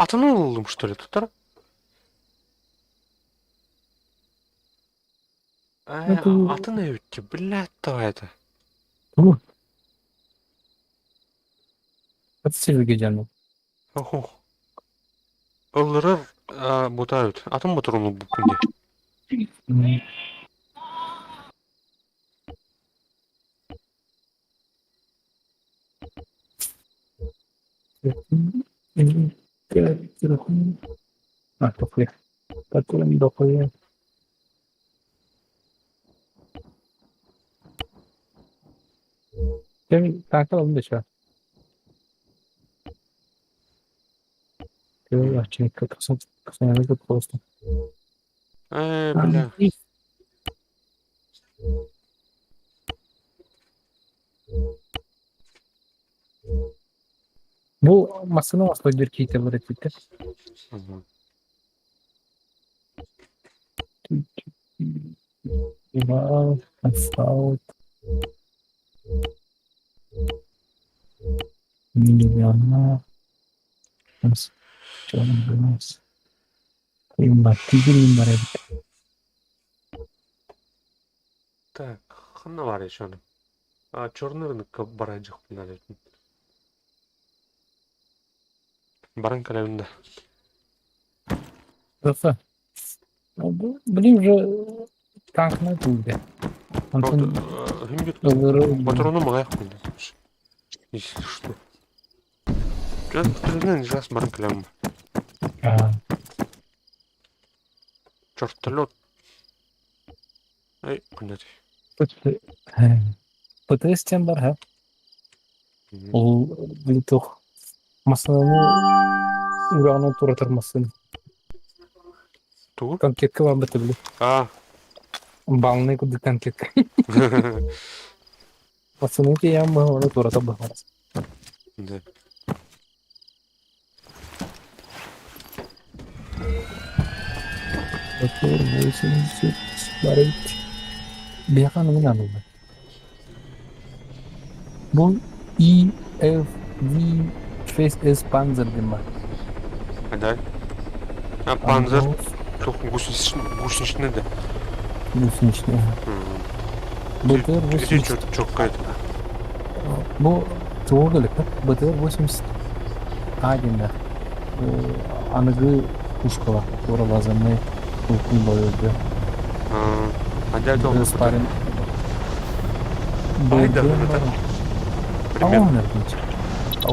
атын ыллым что ли тутар? Э, атын эбитти, блядь, то это. Тугу? Ат силге жаным. Охо. Ыллырыр бутают. Атын ботуруну бу күнде. Дохуя. Таакал да просто. Э, бля. Бу массыына ослойдур киитэ бар этибиттэр. Ивал, Асфальт. Миллиона. Имбаттигин бар эбит. Так, ханна бар еще. А, черный рынок барайдых надо. Баран калевинда. Доса. Блин, уже танк на тулде. Антон Патрону маях Если что. Жас баран калевин. Чертолет. Эй, понятно. ПТС тем бар, ха? Ол блин туох массыынаны ураҕынан туратар массыына. Тугу? Танкетка бар быта били. А. Балный курдук танкетка. Массыынаны тиэйэн быһа туратар быһа. Да. Мотор 80 барыт. Биһиэхэ аны аныллар. Бу И F V 6S Panzer диэн баар. Да. А Panzer туох гусеничный да? Гусеничный. БТР 80. Четко это. Бу туох элек БТР 80 А диэн аныгы пушкалар, туора лазерный улкун бойорду. А дядя он Спарин. Айда, это. Примерно. А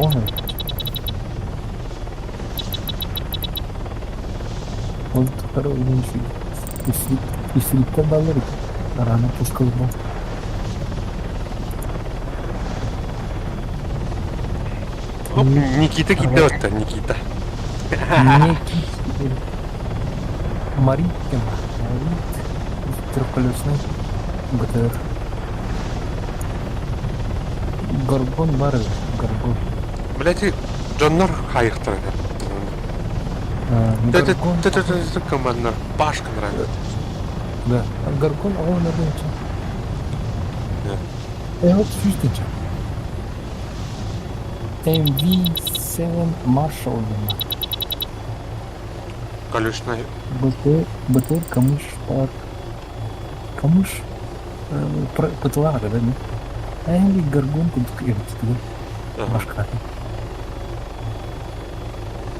Он второй Ифриттер баллар Рано пушка был. Оп, Никита кидет Никита. Никита. Марит Марит. Трехколесный БТР. Горгон бар Горгон. Блядь, дьоннор хайыхтара. Гаргон. Команднар Пашка нравится. Да. Гаргон оҕо набынча. Э, сүүстүнчэ. MV7 Marshall диэн. Колючный. БТ, БТ Камыш парк. Камыш ПТЛА да, не? Эһиги Гаргон курдук эбит башката.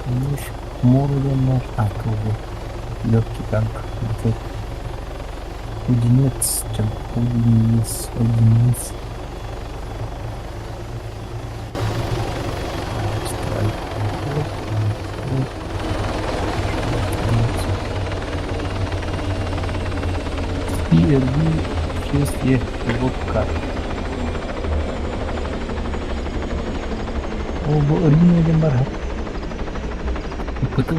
Камыш Мору диэн а, кылгы. Легкий танк. БТ. Удинец, чем Удинец, Удинец. Страйк. PRB 6E Лодка. О, бу Рино диэн бар. ПТ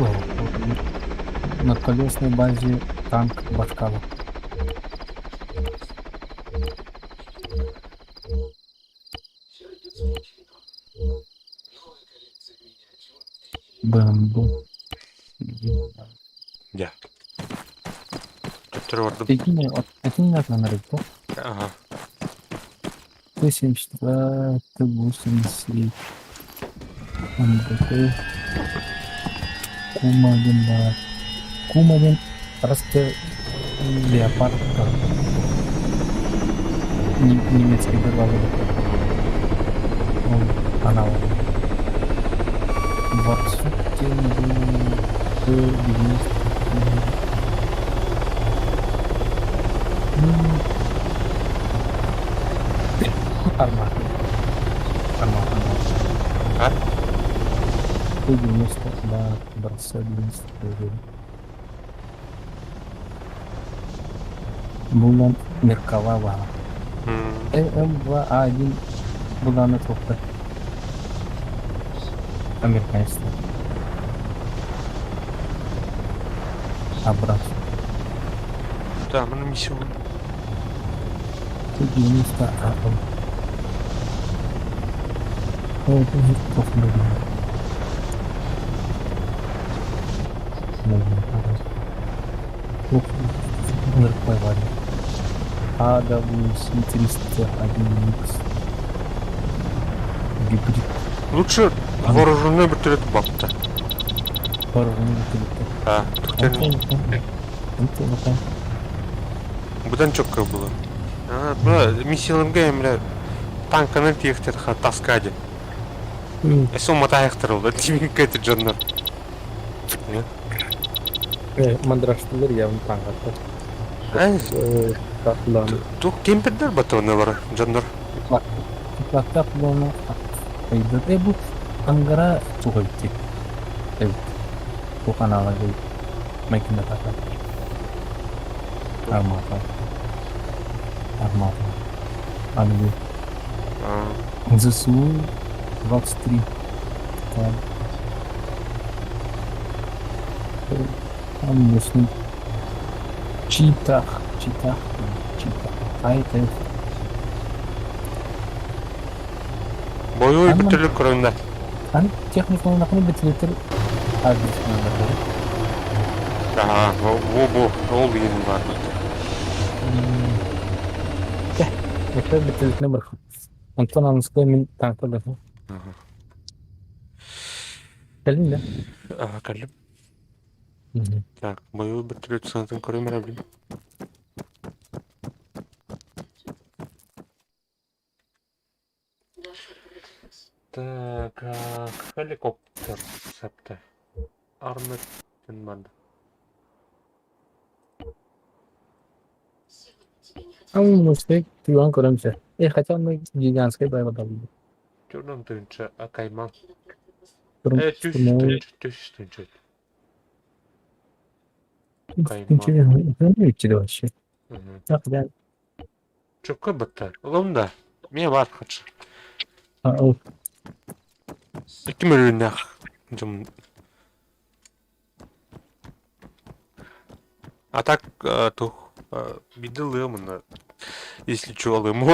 На колесной базе танк Башкала. БМБ. Дьэ. Төттөрү бардым. Этини атынан арыйда. Ага. Т-72, Т-80, МБТ, Кума диэн баар. Кума диэн Растер Леопард немецкий Ол аналог. Барсук диэн бу Т-90 Армата. Армата. А? Т-90, образца 91. Булан Меркава баара. М2А1 буланы туохтар. Американецтар. Абрас. Да, мы на миссию. Т-90 АМ. О, туох Ынырыкпай AWC-301X гибрид. Лучше вооруженный бөтүрет бапта. Вооруженный бөтүрет. А, Будан четко было. А, бля, миссияларга эмре танканы тиэхтер ха таскади. Эсо матайхтар тимиккети дьоннор. Мандраштылар явно танкаттар. Тух кемпердер батона бар дьоннор. Теплоктак буолна айдыр. Э бу ангара тугайти. Эбит. Бу канала Майкында Армата. Армата. Аныгы. ЗСУ 23. Там. Там мощный Читах. Читах. Читах. А это Бойовой бүтүрлүк көрүндө. Аны техниканы накыны битилетер Ага, бу бу ол деген бар. Экер битилетне бар. Антон Анскай мин танкта да. Кэлин да? Ага, кэллим. Так, бойовой битилет санатын көрөм эрэ Так, helikopter септе. Армет барда. А мощный туйган көрөмсө. Э, хотя он гигантский байга Чурдан тыынча акайман. Э, түс тыынча, түс тыынча. Кайман. вообще. Так, да. Чөккө бытта. Улам да. Мен бар хачы. А, ол. Икки мөлүннэх. Жым. А так тух бидылымын. Если чё, алым.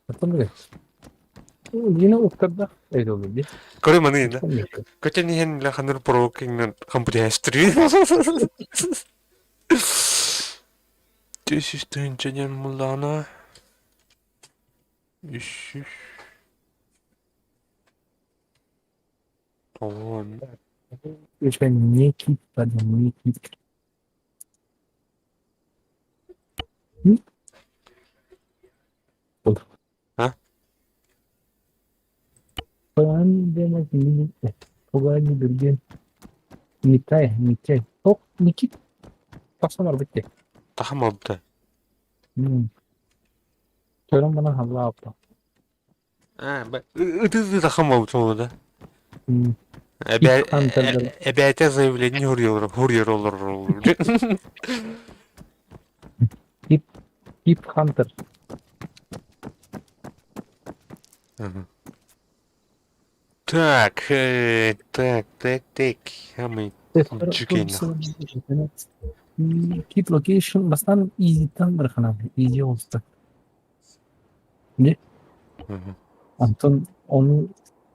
Потом. Дина уктарда өйдөлү ди. Көрө маны да. Көтөн иһэн ла ханыр провокингнан хампытыһастырыы. Түс үстүнчэ диэн буллаҕына үс үс тоҕуон Это некий подмытник. А? Никай, Никай. Ток, Никит. Тахсан барбыт Тахам алды. Көрөн бана халлаапта. А, ытыы тахам алды да. Эбээтэ заявление хурьер хурьер олорор. Кип Кип Хантер. Так, так, так, так. Хамый чүкейн. Keep location бастан easy-тан бархана. Easy olsa. Не? Антон ону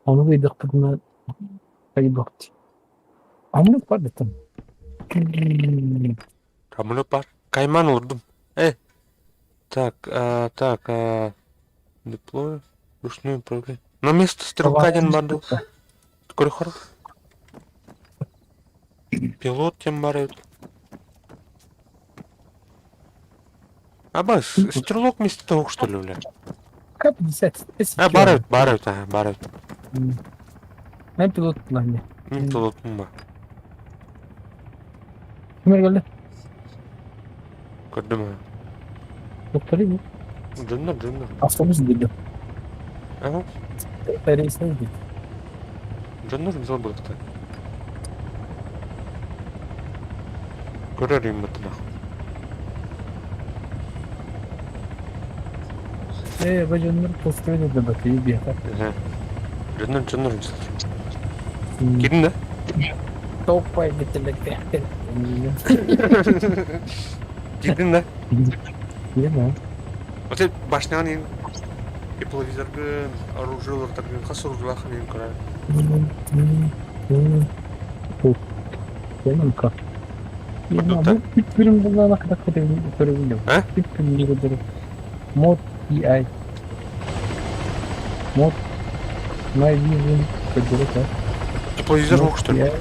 ону ыйдахпытына хайбахти. Амлык бар битим. Амлык бар. Кайман урдум. Э. Так, а, так, а, деплой, ручной управление. На место стрелка один барды. Көрөхөр. Пилот тем бар Аба, стрелок вместо того, что ли, бля? К-50. А, бар, бар, ага, бар. Мен пилот плане. Мен пилот ба. Кимер келди? Көрдүм. Доктор бу. Дьоннор, дьоннор. Автобус диди. Ага. Рейсне диди. Дьоннор взял былыкта. Көрөр им бытына. Э, бу дьоннор построили да баты биэхэ. Дьоннор, дьоннор взял. Кирдин да? Топпай битилек Кирдин да? Кирдин Вот это башнян ин тепловизоргын, оружиеларгын, хас оружиелахын ин көрөр. Кемка. Бүт буллаана көрөбүн А? Бүт Мод EI. Мод My Vision көрдөрөт Тепловизор жоқ, что ли?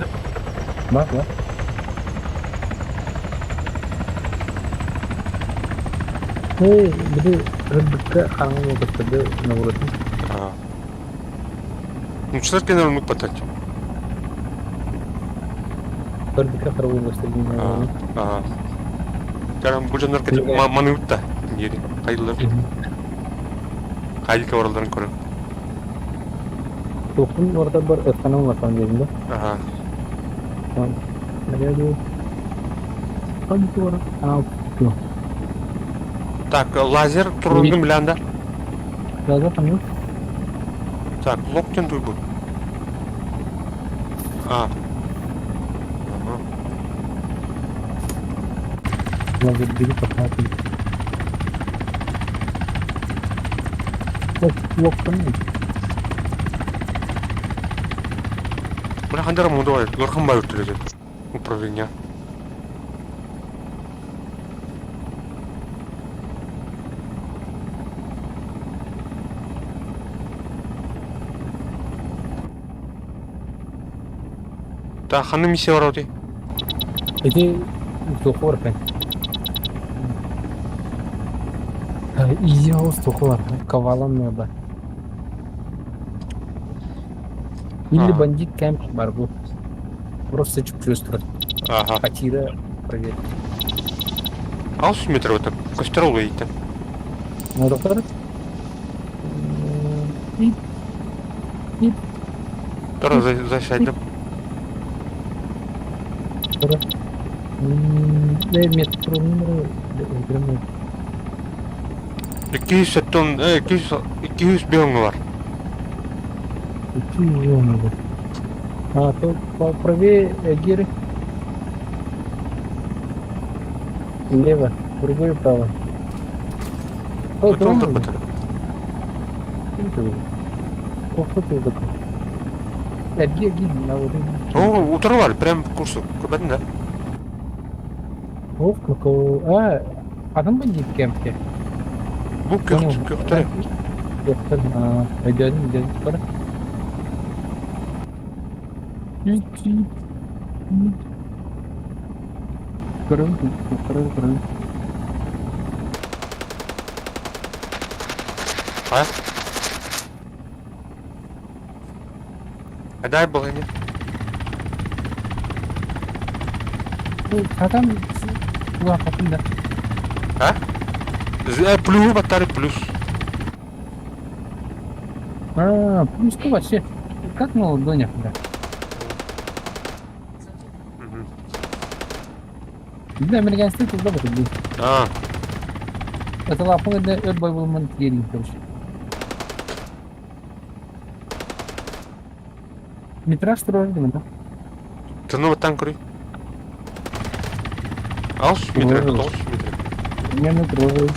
Бар, бар. Эй, били рыбка хаҥан көстөрдө науратын. Ну, что ты нам потать? Рыбка хаҥан көстөрдө. Аа. Карам бу дьоннор маныытта диэри хайыллар. Хайылка баралларын көрөн. Тухун орда бар ыттанан латан дедим да. Ага. Так, лазер турунgun билэн да? Лазер там Так, локтен туйбут. А. Лазер бери посмотри. Локтен. Бля, хандара мудой, горхан бай үртүлөдө. Управление. Та ханны миссия бар оти. Эти тухор пен. Изи хаус тухор, ковалан надо. Или бандит кемп бар бу. Просто чувствую. Ага. Потира проверь. Алыс метр өтіп, көстер ол бейті. Ну, доктор? И... И... Тұра, засядем. Тұра. Метро номер... 200 тонн, 200, 200 бионы бар. 200 бионы бар. А, то правее гиры. Лево, другое право. О, Коху тылдык. Эргий-эргий О, утары бар, прям по курсу. Көрбөтүн да? Ох, какой... А, атын бандит кемпке. Бу Понял. көхтөрө. Көхтөр. Өйдөөдүм, өйдөөдүм. Бара. Көрөбүн, көрөбүн, көрөбүн. А? А дай был не. Хатан улааппатын да. А? Плюс батарея плюс. А, плюс то вообще. Как на ладонях, да. Биле американецтер тылда бар дии. А. Это лапың эдэ өр бой булман тиэрин короче. Метраж турар дим да. Тыны баттан көрүй. Алыс метр, 9 метр. Примерно турар.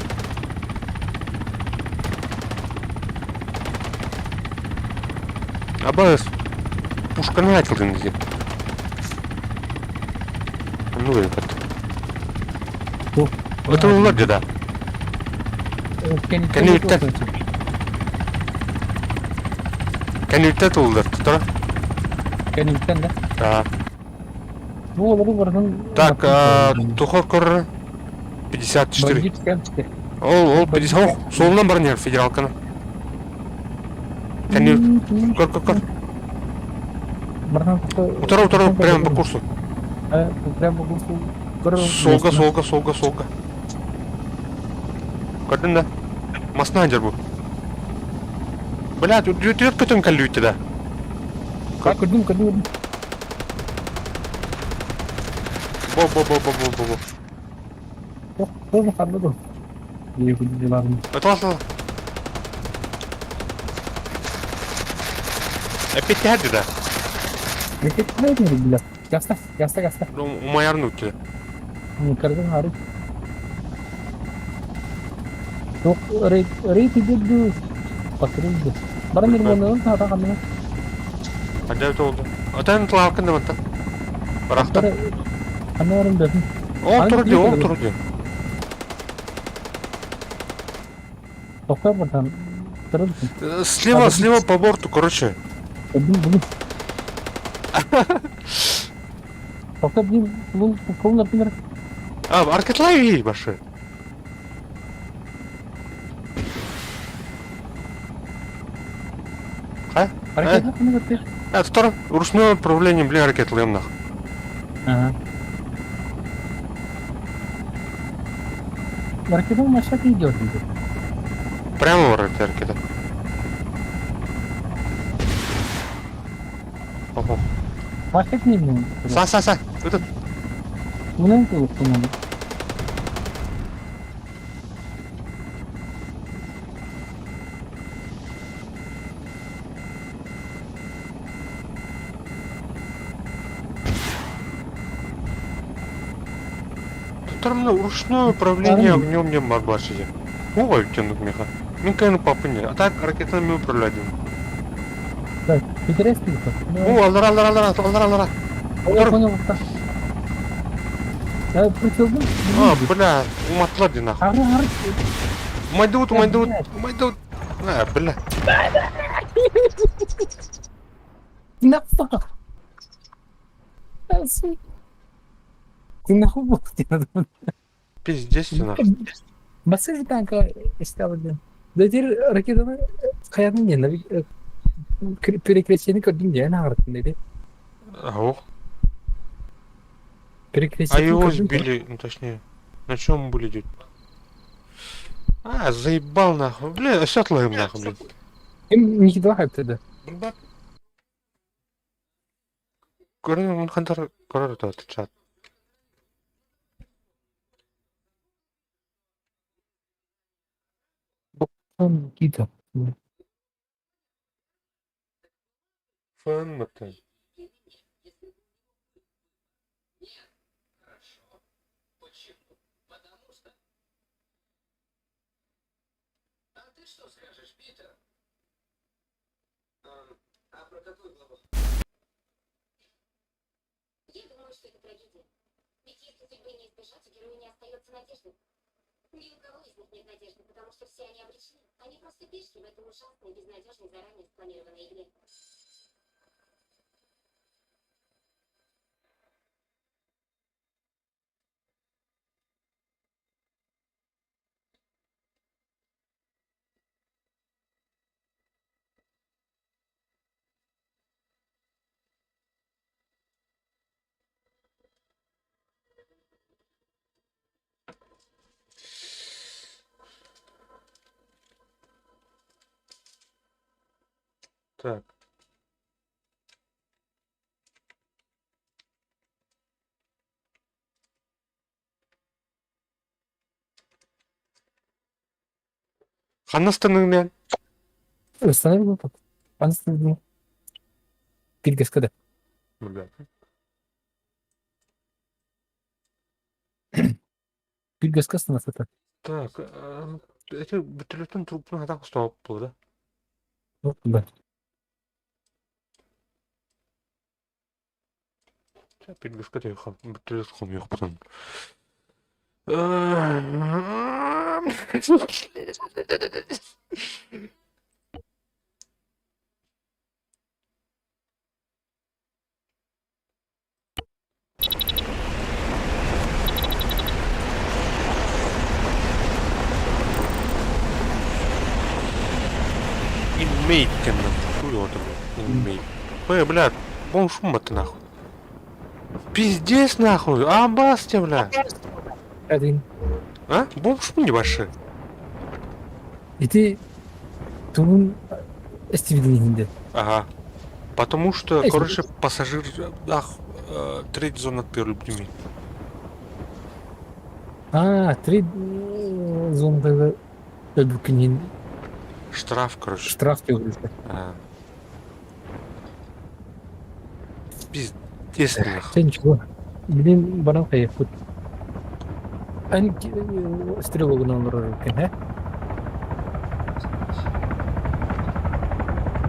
Абас, пушканы айтылдың дии. Ну этот. Это улар да. Кэнниттэн. Кэнниттэн туллар тутара. Кэнниттэн да? Да. Бу олору барытын... Так, тухор көрөр 54. Бандит кэмчики. Ол, ол 50, ох, суолунан баран иһэр федералканы. Кэнни, көр, көр, көр. Утары, утары, прямо по курсу. Прямо по курсу. Солга, солга, солга, солга. Көрдүн да? Масна дер бу. Бля, тут түөрт көтөн кэллүүтэ да. Көрдүм, көрдүм. Бо, бо, бо, бо, бо, бо, бо. Тоже ханна ду. Атла, атла. Эппиттээдди да. Эппиттээдди бля. Гаста, гаста, гаста. Умайарын үттү. Көрдүм хары. Туох рейд рейд идет патруль Баран нирванын таата ханна. Хадя толду. Атан тлаакын да мантан. Барахта. Ханна баран бөтүн. Ол тур ди, ол тур ди. Тохтой братан. Слева, слева по борту, короче. Тохтой, блин, кул, например. А, аркетлай башы. А? А, второе, ручное управление, блин, ракетлаем нах. Ага. Ракета машина идет. Прямо в ракета. Ого. Машина не блин. Са, са, са. Этот. Мунан кылып Тут ручное управление огнем не барбашите. Ой, тянут меха. Мен кайны папы не. А так ракетами управлять. Так, интересно. О, аллара, аллара, аллара, аллара, аллара. Я понял, так. Я прицелдым. А, бля, уматла ди нахуй. Ары, ары. Умайдут, умайдут, умайдут. А, бля. Нахуй. Ты нахуй был? Пиздец ты нахуй. Басыр танка истабы. Да теперь ракетаны хаятын не перекрещение көрдүм де нагырттым деди. Ау. Перекрещение. А его сбили, ну точнее, на чем были идет? А, заебал нахуй. Бля, все отловим нахуй, блин. Им не кидал тогда. Көрүн хантар көрөр чат. Кита. Фэн мытын. Так. Ханна ыстаныҥ Ыстанар буолбут. Ханна ыстаныҥ? Киргэскэ да. Киргэскэ ыстана сытар. Так, эти бүтүлүттэн труппун хатан стоп буолла. Да. Пиргэскэ бүтүлүт хомуйуохпутун. Инмейт кэннэ хуй его там, инмейт. Эй, блядь, бомж ты нахуй. Пиздец нахуй, абас тебя, бля. Один. А? Бомж небольшой. Ити тугун эстибидин Ага. Потому что, короче, пассажир, ах, треть зона перед людьми. А, три зоны өлбүккүнин Штраф, короче. Штраф төлүүрү. А. Пиздец нахуй. Чэ ничего. Билин баран хайыппыт. Эн стрелогунан олорор эбиккин, һэ?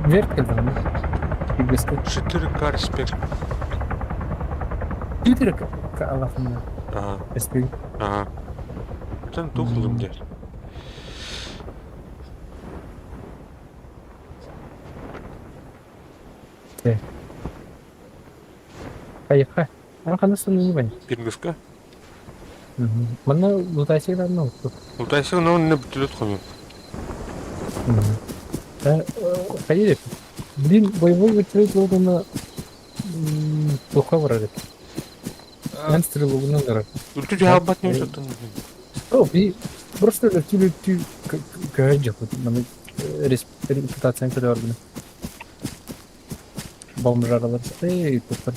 Вверх кэлдэҕинэ. Киргизскэ. 4К респект. 4К алахынна. Ага. Респект. Ага. Там тухлым где. Поехали. А ханна не Пингушка? Манна лутайсыгар анна отту. Лутайсыгар но не бүтүлөт хомун. Поедет. Блин, боевой вертолет болдуна плохо барар эт. Мен стрелогунан барар. Үлтү жаалбат не өтөттөн. О, би просто үлтү үлтү көһөр жок. Маны репутацияны көрө барбын. Бомжаралар эй, туттар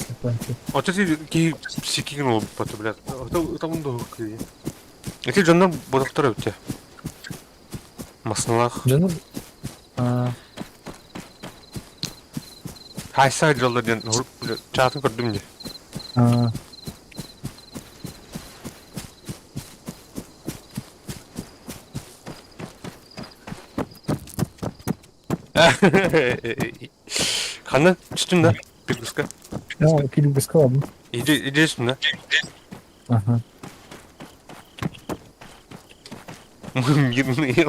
Ото ти сикигин олбут блядь. Ото мунду кыйы. Эти дьоннор бодохтор эбитэ. Масналаах. Дьоннор Хайса дьоллор диэн чаатын көрдүм дии. Ханна түстүм да Пиргуска. Пиргуска ладно. Иди, иди сюда. Ага. Мы мирные.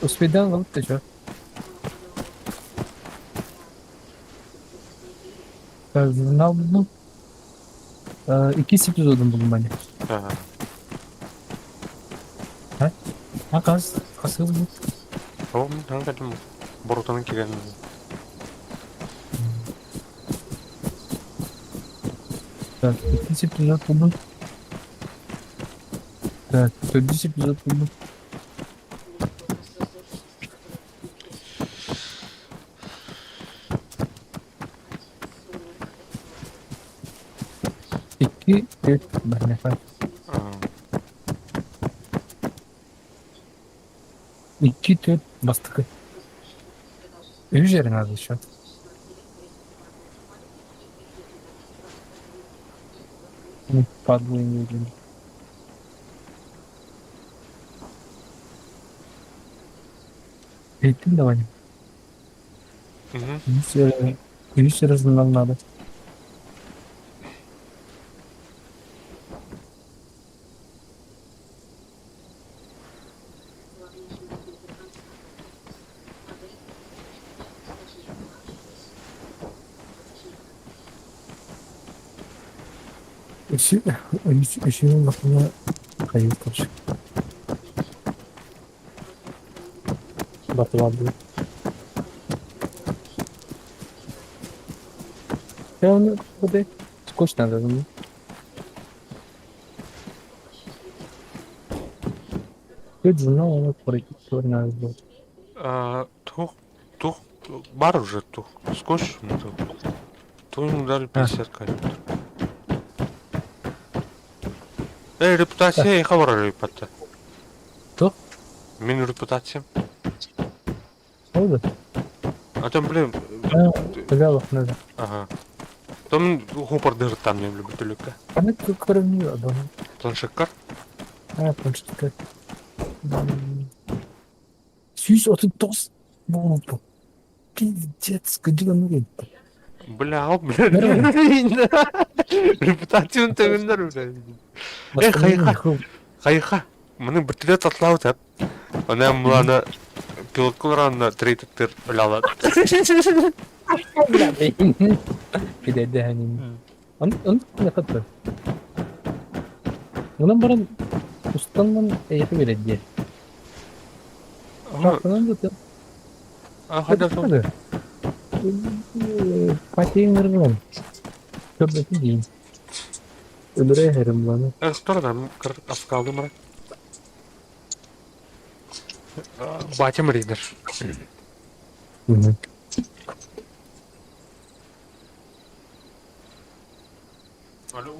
Успейдан ылып ты чё? Журнал булдум. Иккис эпизодун булдум ани. Ага. А хас хас булдум. О, мен кадым борутанын кирген. Так, иккис эпизод булдум. Так, төрдүс эпизод булдум. Икки, үс, барнефа. Икки, төрт, бастакы. Үс эрэ надо еще. Ну, падлы не убили. Иһиттин да Ваня? Угу. Үс эрэ, үс эрэ журнал надо. Үс, үс, үсүһүн бахына хайыы короче. Батылаабыт. Я оны кудай скотч надо думаю. Тут журнал оны корректор надо сделать. Тух, тух, бар уже тух. Скотч, ну тух. То ему дали 50 калибр. Эй, репутация, я хабар репутация. Туох? Мин репутация. Ол да? А там, блин, Тагалов надо. ага. Там хопар там не люблю только. Аны көрүнүү адам. Планшеткар? А, планшетка. 139 болду. Пиздец, кыдьыган кетти. Бля, ал, бля, репутацияны төгүннөр, бля. Э, хайха, хайха. Маны биртилет атлау тап. Она муланы пилоткалар трейтер өлалат. Пидедэхэнин. Он он нахатта. Онон баран устаннан эйхи берет Шахтанан да А, да. Патиң ыргылан. Көрбөтү дейин. Өлүрэ хэрим буланы. Тордан афкалды мара. Батям ридер. Алло.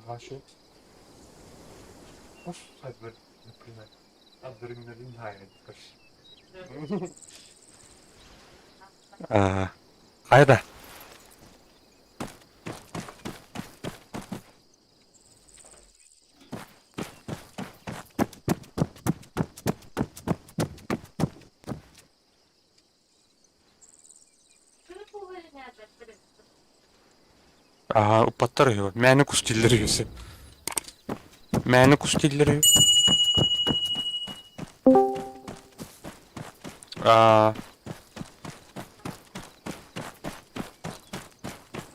Ага, А, хайда? Аһа, уппаттар үһү. Мээнэ кус дииллэр үһү. Мээнэ кус дииллэр үһү. Аа.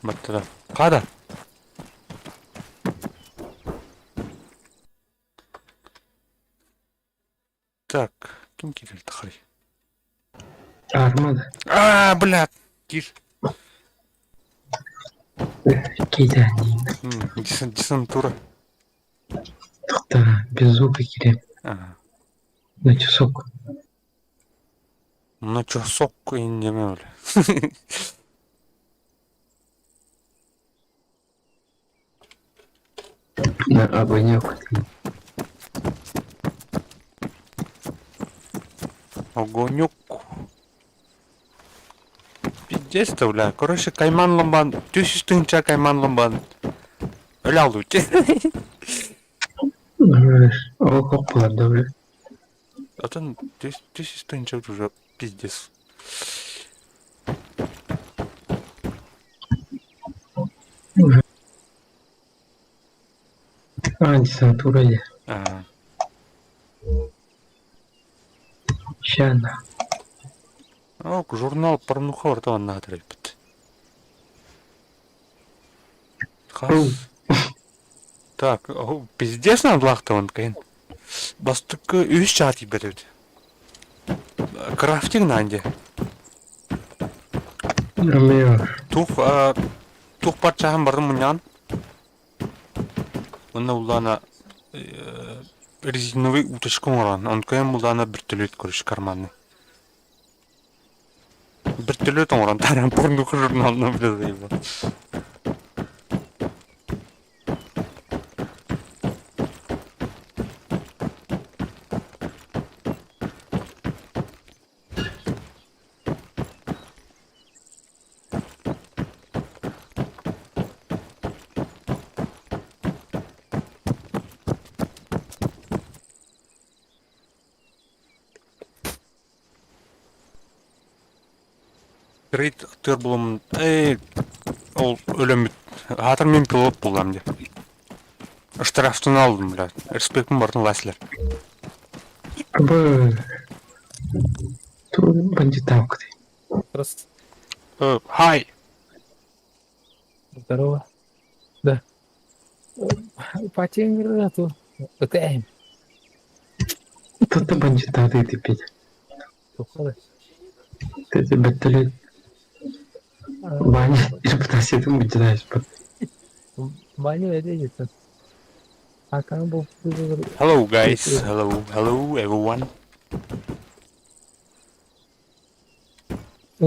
Баттара. Хада. Так, ким киирэр тахарый? Армада. Аа, блядь, кир. Киирэн Десантура. Тоқтара, без звука киирэн. Ага. На часок. На часок иннеме бля. На огонек. Огонек. Пиздец-то, бля. Короче, Кайман Ломбан. Түс тыынча Кайман Ломбан. Өлө алды. Ол коппулар да бля. Атын түс тыынча уже пиздец. А, десантура я. Ага. Ща на. Ок, журнал порнуха ортоон наатырайбыт. Хас. Так, пиздец надлахтаван кайын. Бастыкы үс чаат тиийбэт эбит. Крафтинг наанде. Ромео. Тух тух патшаһын барын мунньаан. Уонна улаана резиновый уточка оҥорон, онкойон булаана бөртөлүөт короче карманный. Бөртөлүөт оҥорон таһааран порнуха журналына бля заебал. Рейд тыр булум эй ол өлөмүт аатыр мен пилот булам деп штрафтын алдым блядь респектин бартын ласлер Б. Тут бандиталка ты. Просто хай здорово. Да. Потемнету. Өтәйм. Тут ты бандитаты ты Петя. Тухады. Ты ты беттелет. Ваня, репутация ты бандитаешь. Ваня это Акан был Hello guys, hello, hello everyone.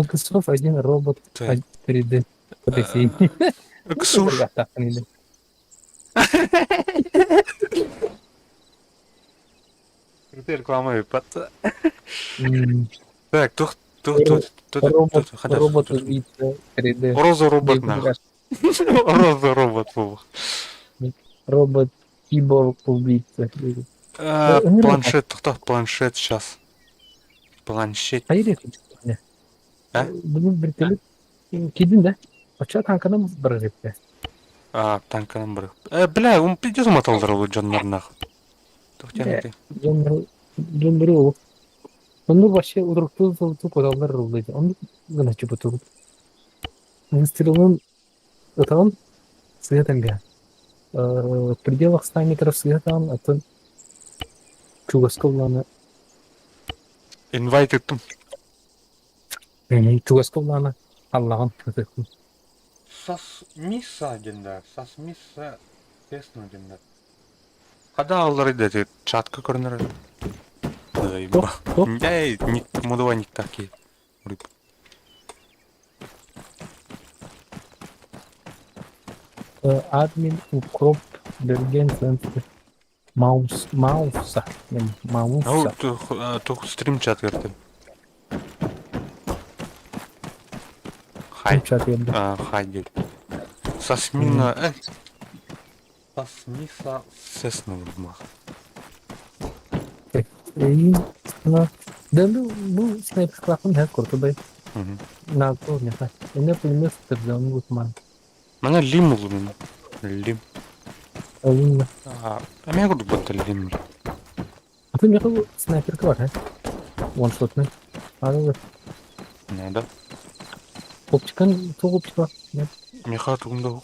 Ксов один робот 3D. Ксуш. Реклама выпадта. Так, тух тух тух тух Робот, робот убийца 3D. Роза робот нахуй. Роза робот був. Робот киборг убийца. Планшет, тоқтат, планшет сейчас. Планшет. Hayır А? Бүгүн биртелеп кидин да. Оча танканан барар А, танканан бар. Э, бля, он пиздец уматалдыр ол дьоннор нахуй. Дьоннор дьоннору ол. Онну вообще удрукту ту кодаллар рулдайт. Онну гына чупуту. Выстрелын ытан светом В пределах 100 метров светом это чугасколланы. Инвайт еттим. Чугасколланы Аллаҕын ытыктым. Сас мисса диэн сас мисса тесно диэн Хада аллар иде чатка көрүнөр. Эй, мудова не такие. Админ укроп. Берген центр. Маус, Мауса. Ау, Мауса. тух стрим чат көрдүм. Хай. Чат енді. Хай дейді. Сасмина... Сасмиса сесна бумах. Да ну, бу снайпер клапан һәр куртубай. На то не так. Эне пулемет терзон гутман. Мана лим улу Лим. Алынна. А мен курдук батта лим. А ты мне снайперка бар, а? Ваншотный. Аны Надо. Оптикан туг оптика. Меха тугунда.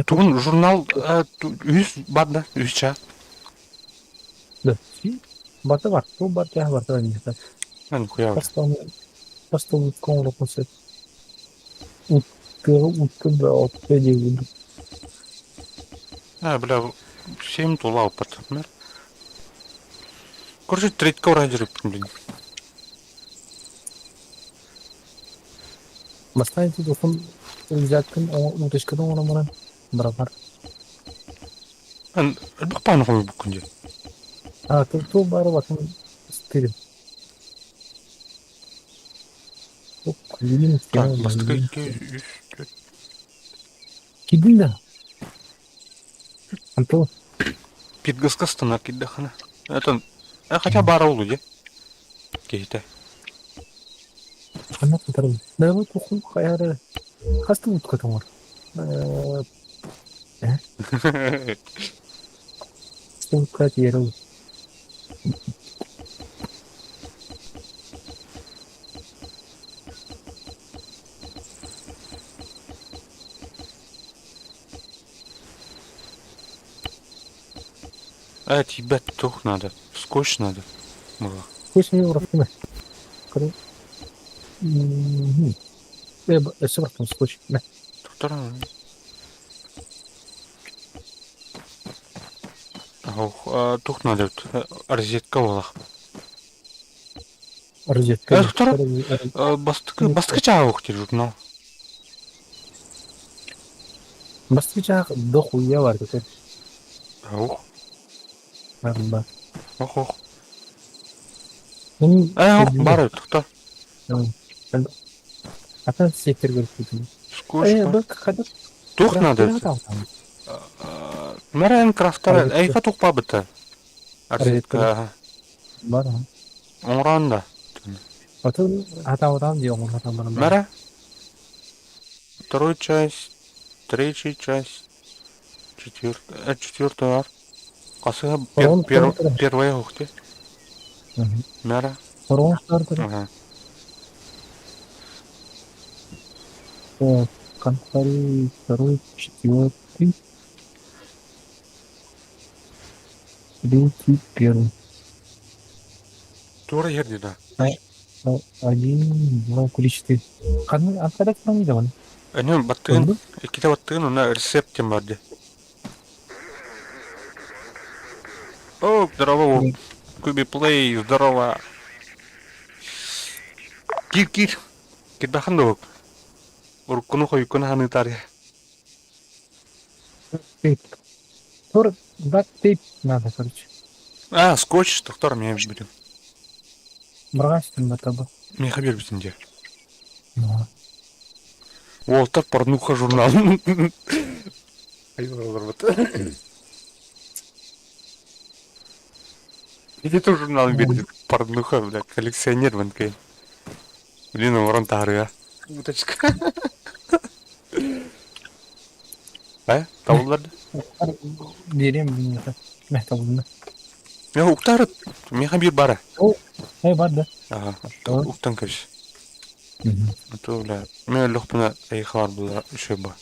Тугун журнал үс бар да, үс ча. Да. Бата бар, ту бар, тя бар, бар, не так. Ан хуя. Просто уткон роконсет. Утка, утка, да, отка, не А, бля, 7 тула опыт. Короче, третька урайдер, блин. Бастан телефон взяткын, уточкадан орамаран. Бравар. Ан, бакпан хой букунде. А, то то бар ватын стырым. Блин, Так, бастыка 2, 3, 4. Кидин да. Антон. Питгаска станар киддахана. Это, хотя бара улу, де. Кейте. Ханна кутарым. Да вот туху хаяры. Хаста утка тоңор. Э? Утка теру. А, тебя тух надо. Скотч надо. Мула. Скотч не уровня. Өссө бартын скотч. Доктор. Тух надо. Розетка олах. Розетка. Доктор, бастыкы бастыкы чаа охтир журнал. Бастыкы чаа дохуя бар көтөр. Ох. Бар. Ох, ох. Ох, бар, тоқта. Ата сектор көрүп кетим. Скотч. Тух надо. Мәрән крафтар, әйха туқпа бітті. Розетка. Бар. Оңран да. Аты ата одан де оңран бар. Мәрә. Второй часть, третья часть, четвертая, четвертая ар. Қасыға первая ухте. Мәрә. Ага. Так, второй, второй, четвертый, третий, первый. Тура ерді да. Один, два, три, четыре. Қандай, қандай кітап оны? Әне баттығын, китап баттығын, она рецептен барды. О, здорово, Куби Плей, здорово. Кир, кир. Кирбахан да Уруккуну хойуккуну ханытар. Тейп. Тур, да, тейп надо, короче. А, скотч, доктор, меня будем. Брать на таба. Мне хабер битинде. Уолтер порнуха журнал. Или тоже журнал берет порнуха, бля, коллекционер ванкай. Блин, ворон тары, а. Уточка. А? Табылдарды? Берем, мeh табылды. Я уктары, меха бир бара. Эй, бар да. Ага, уктан кеш. То, бля, мен лөхпүнө айхалар булар еще ба.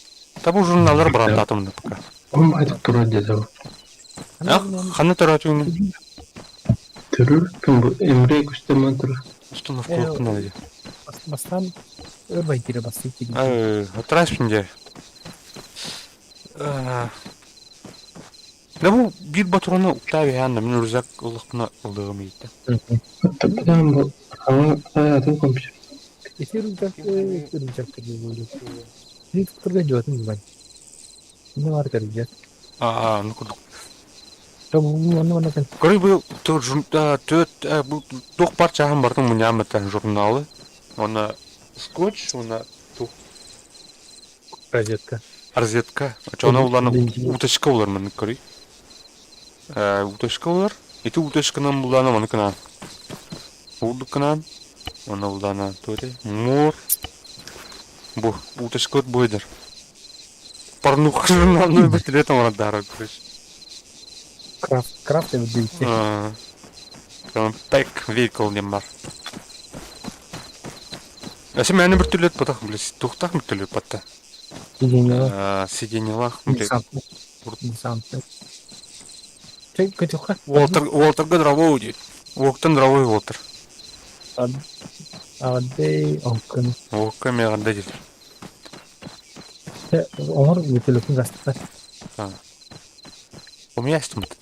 Табу журналлар бар атымда пока. Ом айтып турат деді. Ах, ханы турат үн. Түрүр кім бұл? Эмре күстеман тұр. Установка кылып надо. Бастан өрбай кире басты кире. Э, транспинде. Да бу бир батроны уктаби янда мен рюкзак ылыкпына ылдыгым ийт. Табыдан бұл. Аңа атын компьютер. Эти рюкзак, рюкзак кире болду. Докторга жуатын бай. Не бар кэрдиэ. Аа, ну курдук. Онно манна кэл. Көрүй бу төрт бу туох бар чааһын барытын мунньаан баттан журналы. Уонна скотч, уонна туох Розетка. Розетка. Очоно улан уточка улар маннык көрүй. Уточка улар. Ити уточканан булаана маны кынаан. Уурдук кынаан. Уонна булаана туоте. Муор. Бу уточка буйдар. Порнуха журналны бөтүлет оҥорон таһаарар короче. Крафт, крафт эбит дии. Пэк vehicle диэн бар. Өссө мээнэ бөртүлүөт ботах, блядь, туохтаах бөртүлүөт батта? Сиденьелаах. Сиденьелаах, блядь. Десантный. Чэй, көтөххө. Уолтар, Уолтарга дровой диир. Уоктан дровой Уолтар. Аҕадэй, оҥкун. Уокка эмиэ аҕарда диир. Оҥор бөтөлөкүн гастыктар. У меня есть тут.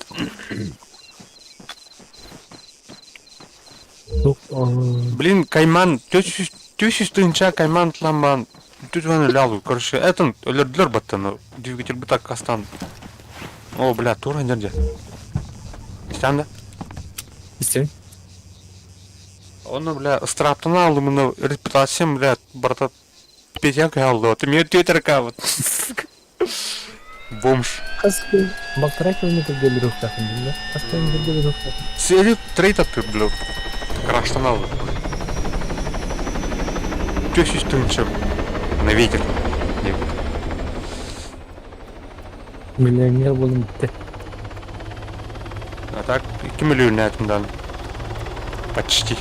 Блин, Кайман, 400 тыһыынча Кайман тылан түтүгэн өлө Короче, этон өлөрдүлөр баттаны. Двигатель бы так астан. О, бля, тура дьэ. Истэн да? Истэн. Оны, бля, ыстырааптан алымына репутациям, бля, барыта Петя кыһаллыа, ты мне тетер вот. Бомж. Хас күн балтараа километрга өлөрүөхтээхпин биллэ. Хас километрга өлөрүөхтээхпин. Сели трейд аттыр, бля. Краштан алды. Төс үстүнчө на ветер. Миллионер буолан бүттэ. А так, 2 миллион Почти.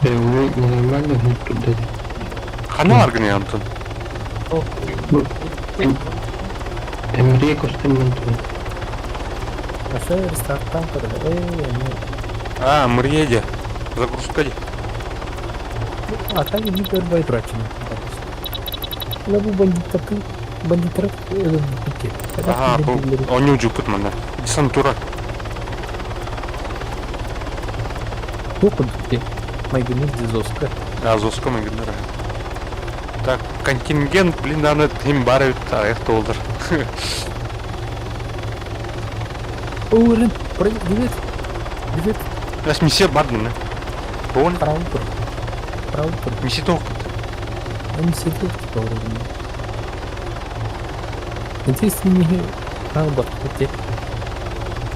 Вы ненормально туда. Хана аргыны Антон. Эмрие костюм Вообще рестарттан көрө. А, Мрьеде. Загрузка де. А так не көрбөй тураччыны. Мына бу бандиттарды бандиттар өлөрбүт Ага, бу оонньуу дьуппут манна. Десантура. Туох курдук дии? Майгыныр Дизоска. А, Зоска майгыныр. Так, контингент, блин, аны ким бар эбит, аҕыйах туолдар. Уурин, привет. Привет. Нас миссия бар мына. Буон. Правый тур. Правый тур. Миссия тоқ. Миссия тоқ типа вроде. Интересно, не правый бар.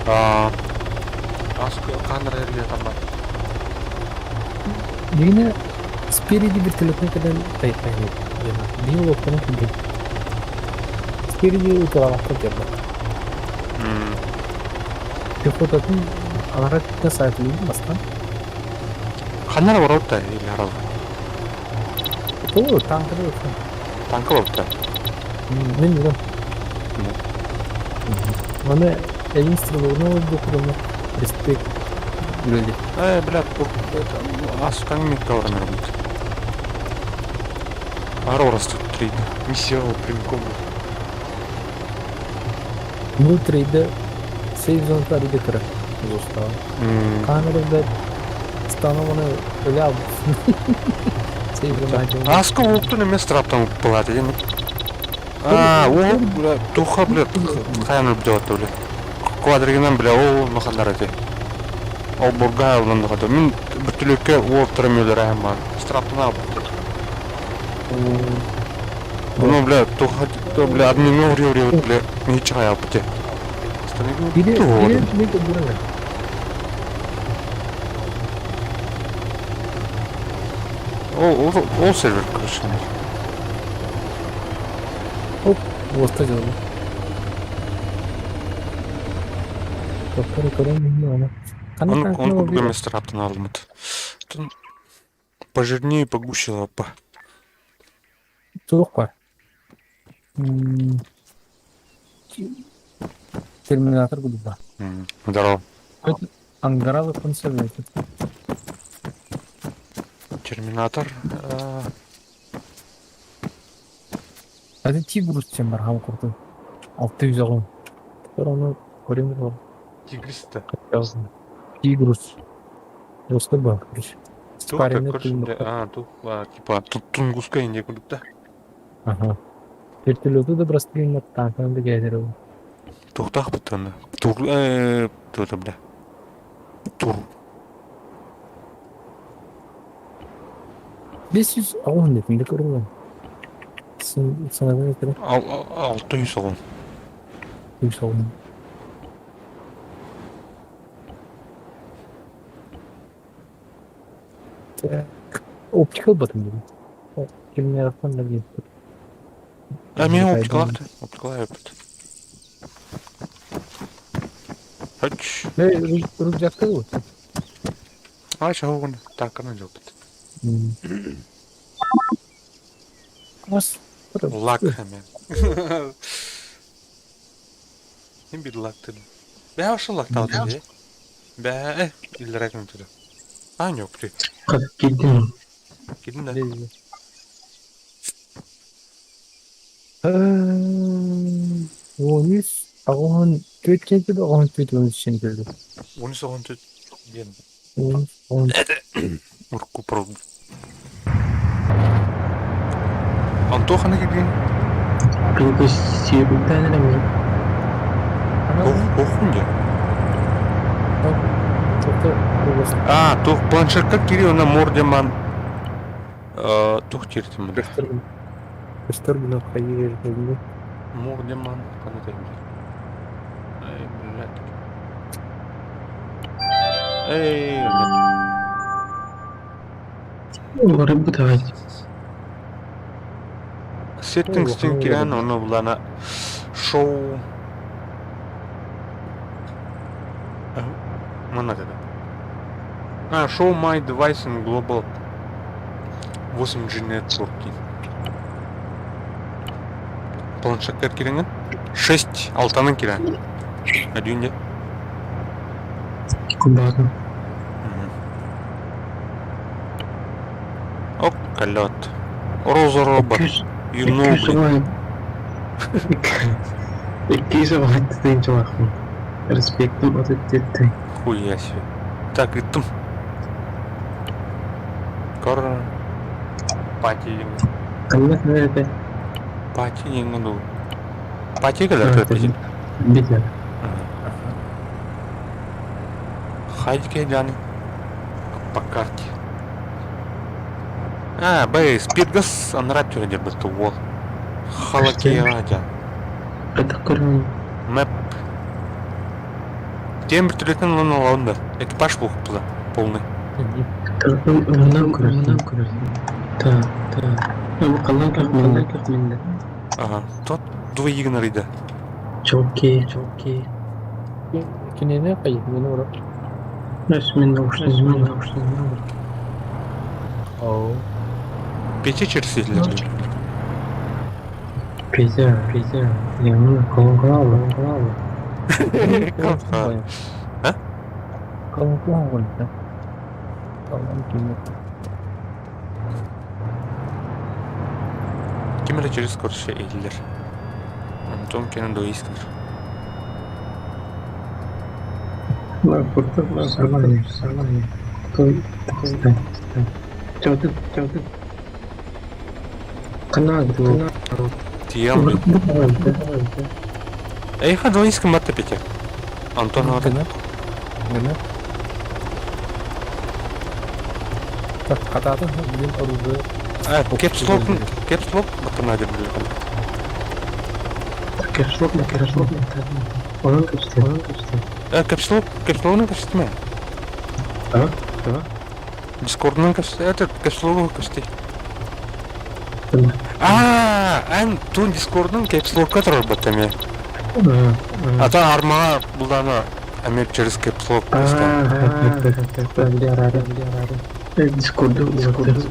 Аа. Аска канар эрге тамар. Дигинэ спереди вертолетный кэлэн тайпайныр биир лодканы курдук. Спереди ытыалаахха дьарда. Пехотатын алара кытта саатылыын бастан. Ханнара барабыт или арал? О, танкада ытан. Танка барбыта. Мен билем. Маны эйин стрелогuna докудана респект үлэли. Э, бля, аскаң мекка баран работ. Ара растут трейд. Миссия прямиком. Бу трейді сейф зоната арыйда кыра. Зостава. Камерада станованы өлө албыт. Сейф зона Аска уоптун эмес траптан уппалааты дем. А, о, бля, туха, бля, хайан өлбүтэ бля. Квадригынан, бля, ол маханнар эти. Ол бурга улан хата. Мин бүтүлүккэ уоптара мөлөр аһым бар. Страптан албыт. Ну, бля, туха, бля, админ ури ури, бля, не чай албыт. Бире, бире, бире, бире. Ол, ол, ол сервер, короче. Оп, уоста дьолу. Топтор көрөн аны. Он, он курдук эмес тараптан алымыт. Пожирнее, погуще лапа. Туох бар. Терминатор курдук бар. Здорово. Ангаралы консерватив. Терминатор. Это Тигрус тем бар хам курдук. 600 . Теперь оны көрөм бар. Тигриста. Тигрус. Жестко бар, короче. А, тух, типа, Тунгуска инде курдук да. Ага. Вертолету да бырастыгыммат таанканы да кээтэр ол. Туохтаах быттыгына? Тур э тута бля. Тур. 500 дэтин да көрүллэн. Санадан этэрэ. 610. 110. Оптика ылбатым дии. Кимнээхтэн да диэбит. А мен оптикалаахты. Оптикалаах эппит. Хач. Рюкзакта вот. А, чего Так, она делает. Лак хэмэ. Ким бир лак dedi. Бэҕэ ошо лактаабыта дии. Бээ иллэрээ күн турар. Аа ньуоктуй. Хат киирдим. Кирдин да. 13 84 кэлбит, 84 13 кэлбит. 13 14 диэн. 13 Урукку Антоха кирдин? Только сиэбиттэн эрэ мин. Туоххун диэн? А, туох планшетка кири она мордеман туох киртим бля. Көстөр гына хайыы Мордеман қандай Эй, блядь. Эй, блядь. Уларыйбыт аҕай. Settings киирэн ону булана шоу манна это. А, show my device in global 8G networking. Планшеттер киирэн 6 алтанан киирэн. Один де. Кубаатын. Ок, калет. Роза робот. You know, блин. Иккис оҕо чалахпын. Респектым отыттетты. Хуя себе. Так, и там. Кор. Пати. Ханна это? Пати не буду. Пати когда ты Битер. Хайдики Джаны. По карте. А, бэй, спидгас анраппер дербет уол. Халакирадя. Это көрүн. Мэп. Тем вертолетын лон лонда. Экипаж был полный. Онан көрүн, көрүн. Та, та. Ну, қалан минде. Ага. Тот двоигнер иде. Чоки, чоки. Кинини хайыы мени ора. Нас мен наушник, мен наушник. Оу. Пече через или? Петя, Петя. Я мына колонкалар, колонкалар. А? Колонкалар да. Колонки. Ким эле через короче эйлер. Антон кенен двоискнер. На фото, нормально, нормально. Той, стай, стай. Чоты, чоты. Канал, канал. Тиям. Эй, ха двоискн батта Петя. Антон ата. Гына. Гына. Так, хатаатын билин оружие. А, кепслок, кепслок баттана деп билген. Кэпслок, кэпслок. Онон кэпсте, онон кэпсте. Э, кепслок, кепслогун кэпстиме. А? А? Дискордун кэпсте, это кепслогу кэпсти. А, ан тун Дискордун кепслокка турар баттаме. А та армага булдана амир через кепслок. Дискорду, Дискорду.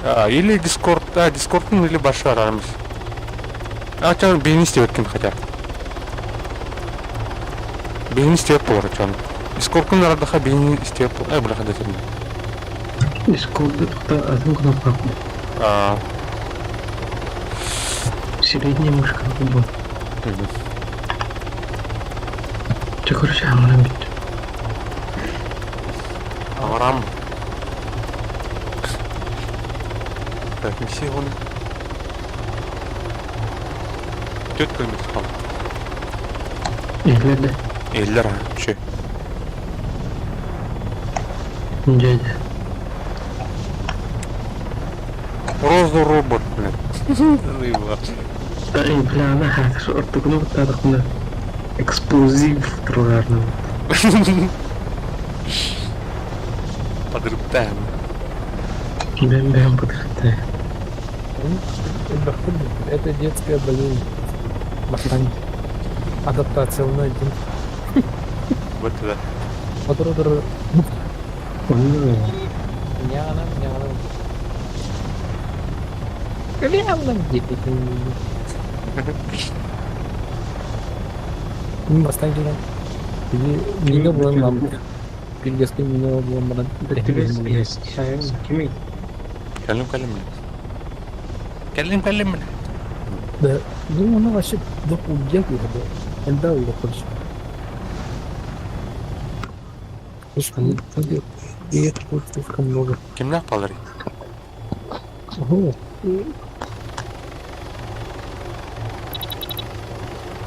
А, или Дискорд, а, Дискордун или башар армис. А, чан бейни истебеккин хотя. Бейни истебек болар чан. Дискордун арадаха бейни истебек бол. Э, бляха десем. Дискорду тухта один кнопка. А. Средняя мышка был. Че, короче, амарам бит. Аврам. Так, миссия вон. 4 километр хаалла. Иһиллэр да? Иһиллэр аа, үчүгэй. Дьэ дьэ. Роза робот, блин. Эй, бля, она хакер, ортокуну куттаатахпына эксплозив турарным. Подрыптаем. Бэм-бэм подрыптаем. Это детская болезнь. Махань. Адаптация на один. Вот это. Отыр-отыр. Няна, няна. Мин бастаан киирэн били миинэ булан ылабыт. Билгэскэ миинэ булан баран Кимий? Кэллим кэллим Кэллим кэллим Да, ну она вообще до убьет их, да. Эльдар его хочет. Слишком их тут слишком много. Кимнээх бааларый? Ого.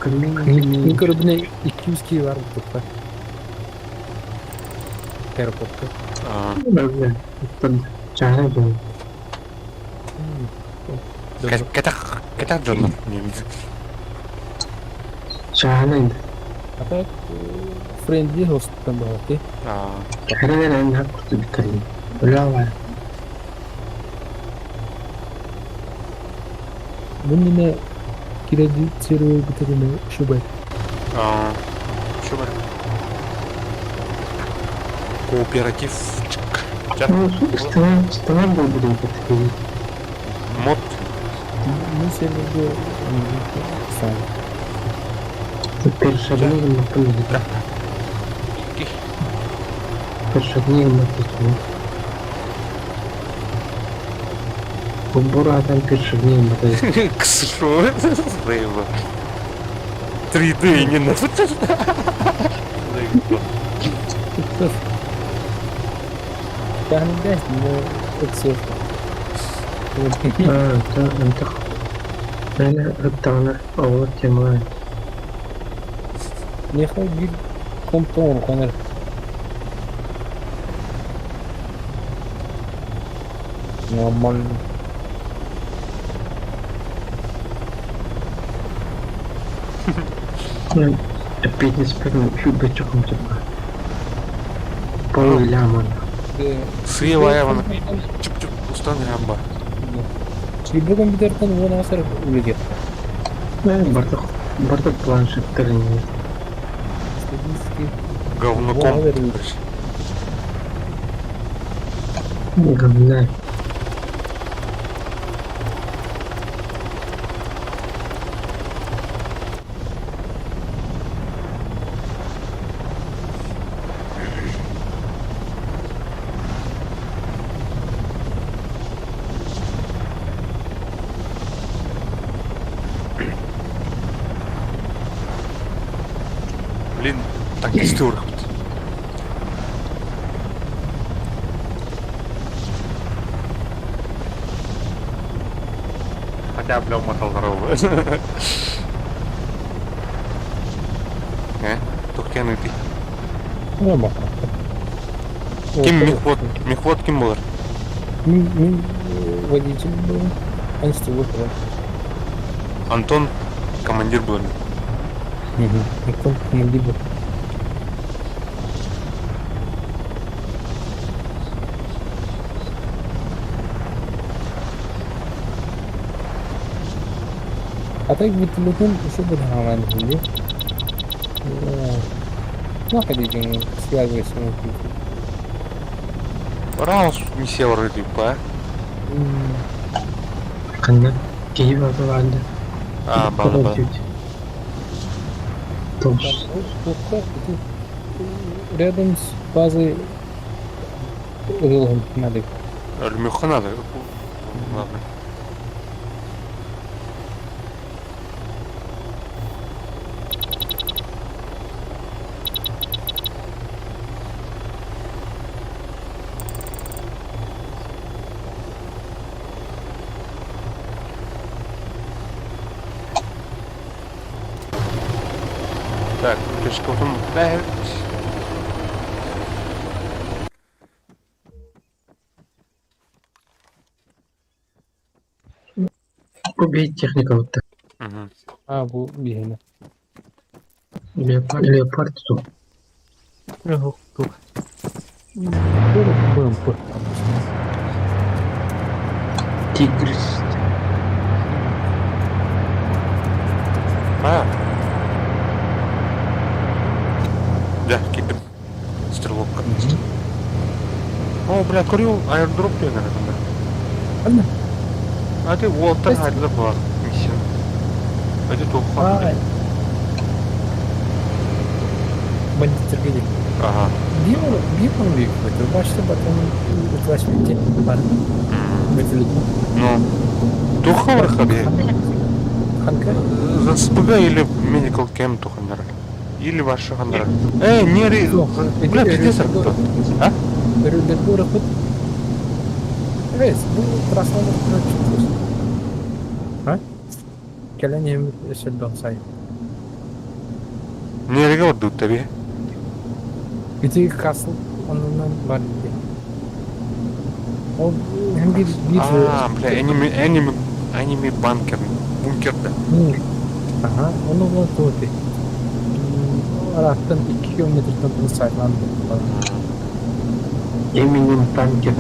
Мин көрөбүнэ 200 киһи баар буолбуттар. Аэропортка. Чаана дьон. Кэтэх кэтэх дьоннор. Чаана А так френдли хостан баҕаты. Хара эн курдук кэлин. Улява. Бу иннинэ кирэдьиит шубай. Шубай. Кооператив. Ну, страна был буду такие. Мод. Ну, серверге сам. Першагни на помидор. Першагни на помидор. Буратан першагни на помидор. Что это? 3D не надо. Кәһендә но А, да, антах. Мен ыттаҕына оҕолор темалаан. Миэхэ биир комп оҥорон Нормально. Эппиэтинэспэр сүүрбэччэ типа. Пол ляман. Сыа Чуп-чуп устан хамба. Чилбе компьютертан уон асар үлүгер. Барда барда планшеттер не. Статистики. Говноком. Говна. Блин, танкисты урахпыт. Хотя, бля, умотал здоровый. Э? Тухтяны ты. Нормально. Ким мехвод? Мехвод ким буолар? Мин мин водитель был. Антистеблок, да. Антон командир буолар. Антон командир был. А так вертолетом еще бы нормально были. Ну, ходите, связывайся. Раус миссия вроде ба. Ханна киһи баҕа А, бала бала. Тош. Рядом с базой надо. Өлмөххө надо. Ладно. Точка потом бэт. Убить техника вот так. Угу. А, бу биһиэнэ. Леопард, леопард тут. Тух. БМП. Тигрис. А. Да, кидым. Стрелок. О, бля, көрүө, аирдроп диэн эрэ Ханна? А ты Уолтер хайдах бар миссия. Это туох А, бандиттерге дии. Ага. Биир биир биир Бачты потом утвач битте бар. Вертолет. Ну, туох барха би? Ханка? За СПГ или Medical Camp туханнар. Или ваши ханнар. Эй, не ри... Бля, пиздец, кто? А? Өрүлдерге урапыт. Рейс, бу трассаны чувствуешь. А? Кэлэн эми өсөлдөк сай. Нереге ордут таби. Ити Касл онунан бар ди. Ол hem bir bir А, бля, enemy, enemy, enemy bunker. Бункер да. Ага, onu вот вот. Араттан 2 километрден бұл сайланды. Именем танкер.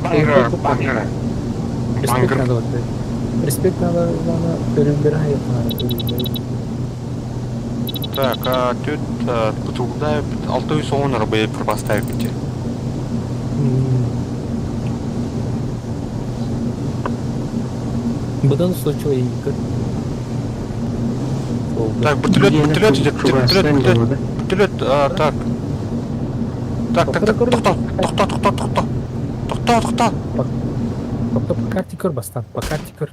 Банкер, банкер. Респект Банкер. надо вот. Респект надо, надо перебирать, надо перебирать. Так, а тут бутылда алты соң арабай поставить бите. Бұдан случай екі. Так, бутылет, бутылет, идет, бутылет, бутылет, бутылет, а, так. Так, так, так, тоқта, тоқта, тоқта, тоқта. Тоқта, тоқта. Тоқта, по карте көр бастан, по карте көр.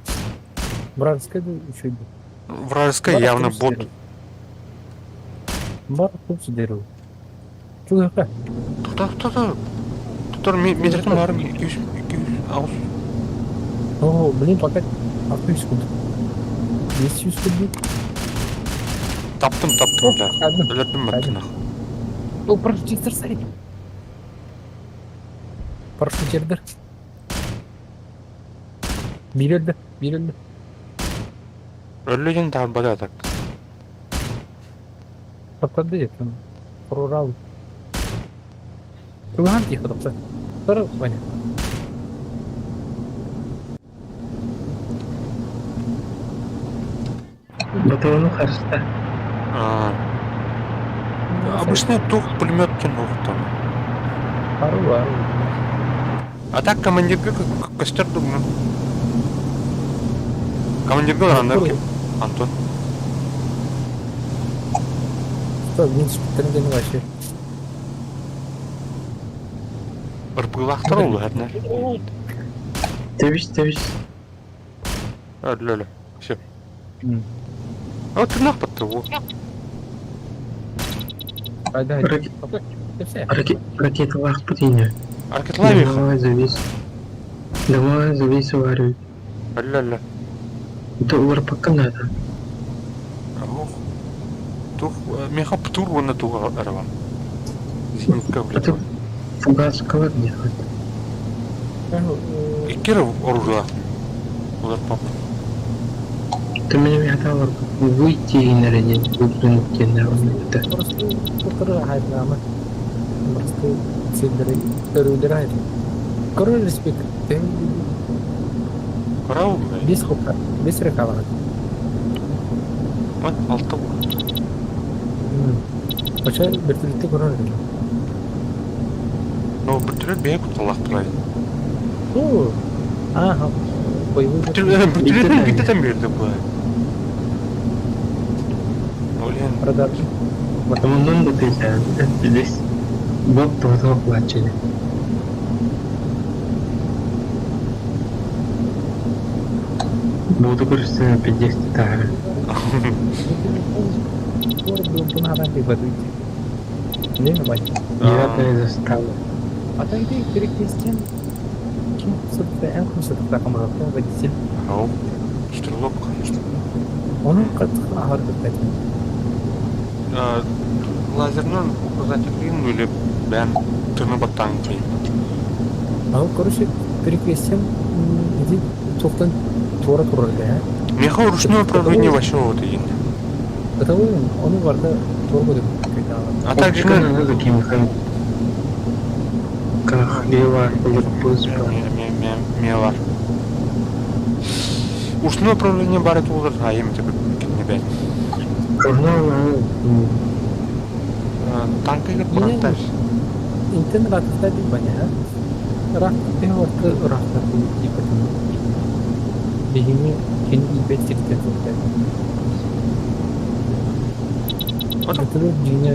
Вражеская да еще иди. Вражеская явно бот. Бар тут дерево. Чугака. Тоқта, тоқта, тоқта. Метрден бар, 200, 200, ауыз. О, блин, пока 60 секунд. 200 секунд. Таптым, таптым, бля. Өлердім бітті нах. О, парашютистер, смотри. Парашютердер. Бир өлдү, бир өлдү. Өллеген тарбада так. Тоқтады это. Прорал. Туган тихо тоқта. Тұр, Ваня. Баталону харста. А. Обычный тух пулемет кинул там. Ару, ару. А так командирга костер думаю. Командирга Антон. Антон. Что, мен шпиттерден вообще. Ырпылақтар ол әрнер. Тебиш, тебиш. Өлі, Все. А тырнақ батты ол. Айда, Ракета лах путиня. Ракета лавиха. Давай, завис. Давай, завис аварию. Өлі, өлі. Это уларпакка надо. Ох. Тух, меха птур вон туға арава. Зенитка, блядь. Это фугас калар делает. Иккер оружие. Удар пап. Ты меня мехаталар выйти и нарядить, выдвинуть на это. Просто тұры айдамы. Просто цилдері өрілдері айд. Король респект. Корау, Бес хопта, бес рекалар. Вот, алты бұл. Вообще вертолетте король. Ну, вертолет бейг құтылақ тұрайды. Ну, ага. Боевой Вертолет бітетен берді бұл. Блин. Радар. Потому да ты здесь бот того плачели. Буду көрсө 50 тары. Девятая застава. А то иди перекрестен. Ким сыртта эн кым сыртта камыраттан водитель. Ау. Стрелок. Лоп. Onun аһарбыт этим. Лазерынан указателин или бэм тыны баттаан кийин. А короче, перекрестием иди туохтан туора турар да. Меха ручное управление вообще вот и. Потому ону барда туора будет. А также Мелар. Ручное управление бары тулар, а им тебе не бәй. Танка или куранташ? Интен ратта дип баня. Рак пехоты ракта дип Биһини кини илбет сиртен сылдьар.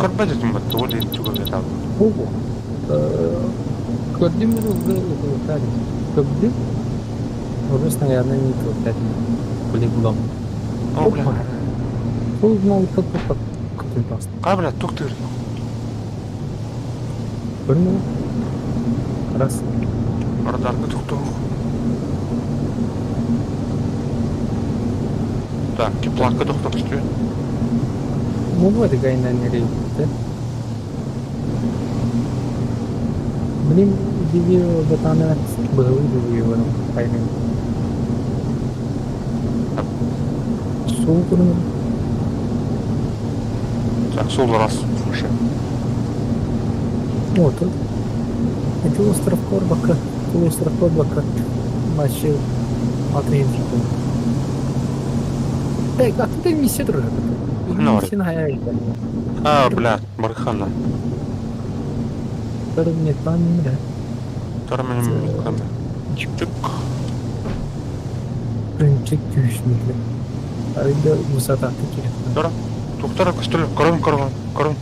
Көрбөт этим бат, ол ен чуга Бу Көрдүм мен уже ытылыктар. Көрдүм. Уже снарядный не ытылыктар. Блин, булам. О, бля. Ол знал, как как Ка, бля, тук тыр. Көрмө. Раз. Радарны тук-тук. Так, теплака тоқтап үстү. Ну вот гайна не рейд, Блин, видео батана было видео хайны. Сол көрүнү. Так, сол раз. Слушай. Вот тут. Это остров Корбака. Остров Корбака. Вообще отрезал. Так, а ты миссия дружок. Миссия А, бля, Бархана. Второй Чик. Прынчик түйшмейлі. Арыда высота керек. Дора. Тухтара костюм, корон, корон, корон.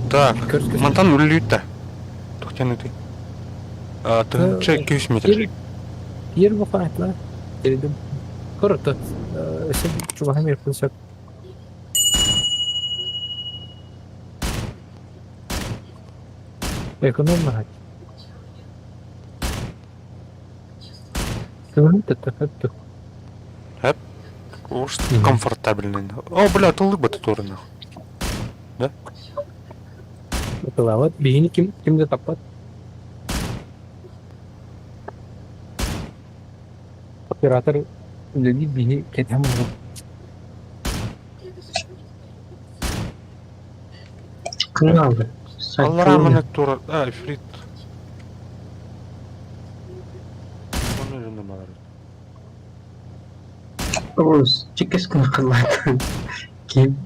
Так, мантан үллүйт Тухтяны ты. А, ты че 200 метр. Ер бұқан айтла. Дедім. Коротко. Сен чубахан беріп қойсақ. Экономно хать. Хэп. Уж комфортабельный. О, бля, ты улыба ты тоже нахуй. Да? Вот, бигини ким кимде таппат. Оператор үлели биһи кэтэн Кыналды. Аллара маны тура... А, ифрит. Оны жөнді балар. Оз, чекес күн кылат. Ким?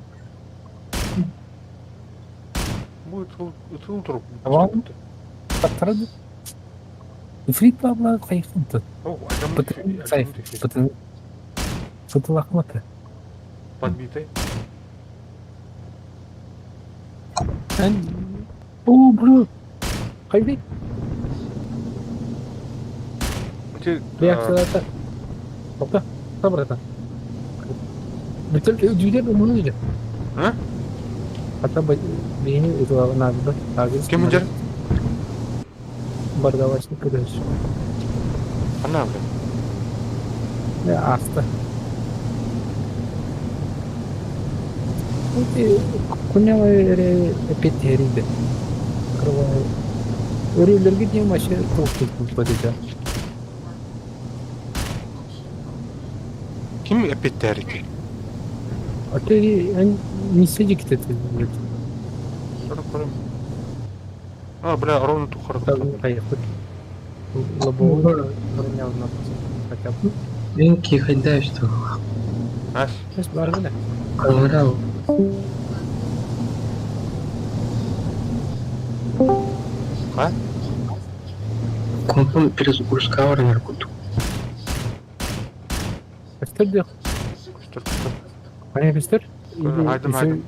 Бу ытыл туруп. Tamam. Таптырды. Ифрит бабла кайфынты. Пытын сайф. Пытын. Пытын лахматы. Подбитый. О, бро. Кайда? Реакцияда. Тоқта. Тоқта, братан. Бүтін дүйдер мұны дейді. А? Хотя бы бейни этого надо, да? Кем идер? Бардавачный короче. Она, бля. Да, аста. Куняла петериде. Открываю. Өрелерге дейін вообще толық кетті. Ким эпетерики? А ты не сиди где-то, блядь. 40 А, бля, ровно ту харту. Поехали. Лобовой броня у нас хотя бы. Менки хайда что. Ас. Сейчас баргана. Каларау. А? Компон перезагрузка наркоту. Костер дек. Костер, костер. Понятно, костер? Айдым, айдым.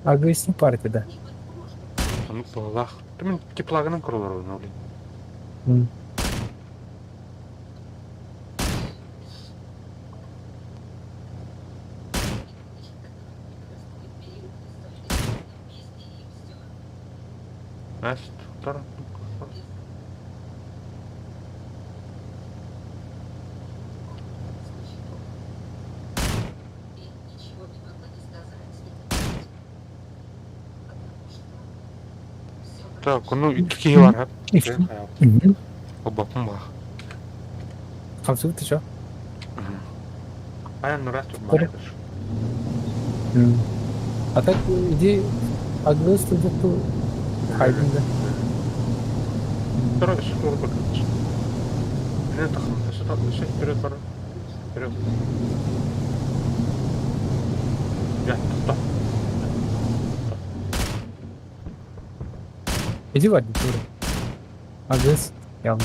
Агрессив партия, да. Ну, балах. Ты мен теплагынан кролар ойнау, блин. Значит, второй. Так, ну икки киһи бар. Обоппун бах. Хамсыбыт ты чё? Айан нурас тут бар. А так иди агрыз тудукту хайдында. Второй скоро покажешь. Это что вперед бар. Вперед. Я, стоп. Иди в администратуру. Агрыз явно.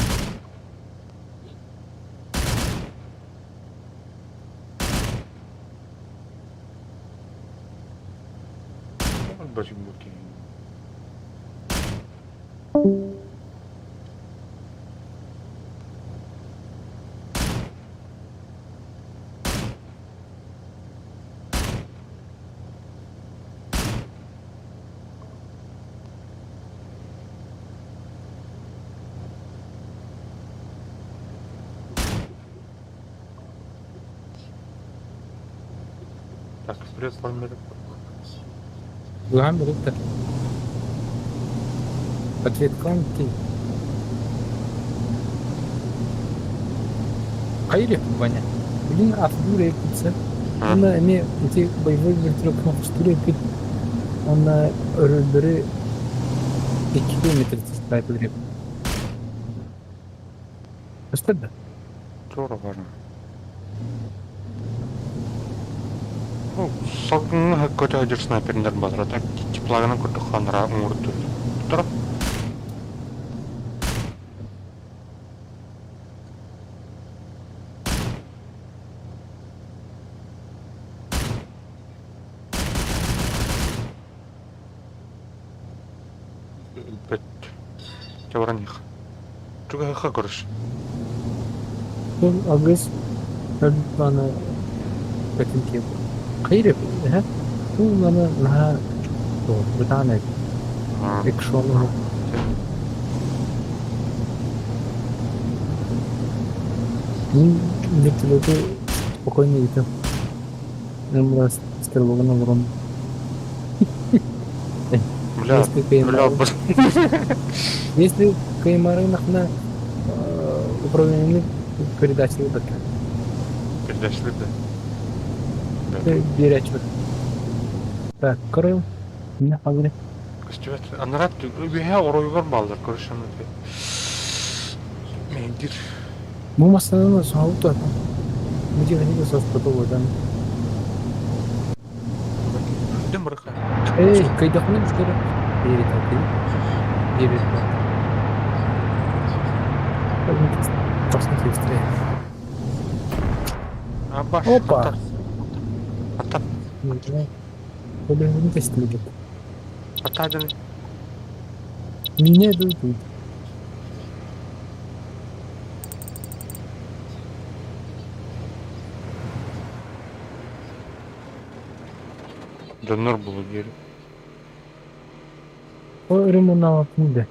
Так, вперед, Владимир. Гамбер это. Ответ ты. Хайли, Ваня. Блин, автодура якутса. Онно эмиэ ити боевой вертолет кнопкастыыр эппит уонна өрүллэри 2 километр снайпер Көстөр да? Тура барна. Ну, салгыҥҥа көтө сылдьар снайпердэр бааллара так теплагынан курдук хааннара уҥуруттур. Тура. Өлбөт. Чэ баран иһиэх. Чугаһыахха көрүс. Ол алгыс аны бэтин киэп. Хайыр эһэ бу аны наһаа бытаан эбит. Экшон Мин вертолету спокойно ыытым. Мен стрелогун олорон. Бля, бля, Если каймарынахна управление передачи бакка. Передачи да. Биэрээччи Так, көрөм. Эмне хабары? Көстүбэт. Анараа үөһэ оройугар бааллар көрүшэн Мендир. Бу массыынаны соһолут туһатан. Бу дьиэҕэ соспото буолан. Дым бырыха. Эй, кыйдахпына бистэрэ. Биэри Биэри Тохсон быстрее. Абаш. Опа! Ата. Блин, не Ата Меня идут. Донор булу диэри. Ремонтналаппын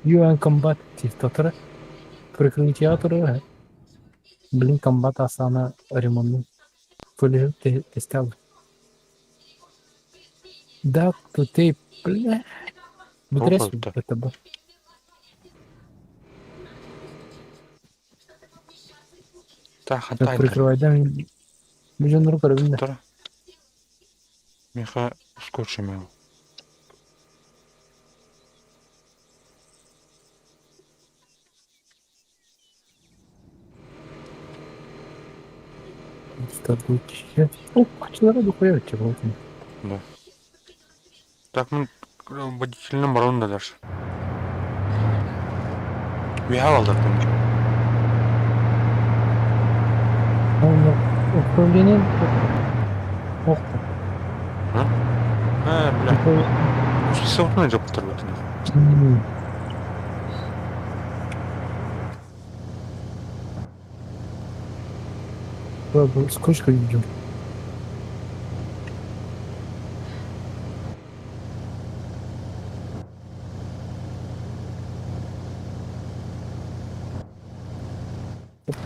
UN Combat диктатора. Прикрытие Блин, комбат асана ремонт. Көлөһү тестал. Да, тут ты, бля. Бүкүрес это бу. Так, хантай. Прикрывайдан миллион рук көрөбүн да. Миха скотчем. О, дохуя чего Да. Так, ну, водительным барон да даже. Үөһэ алдыртым. Управление Ох. А? А, бля. Сотны жаптыр бутын. Сколько идем?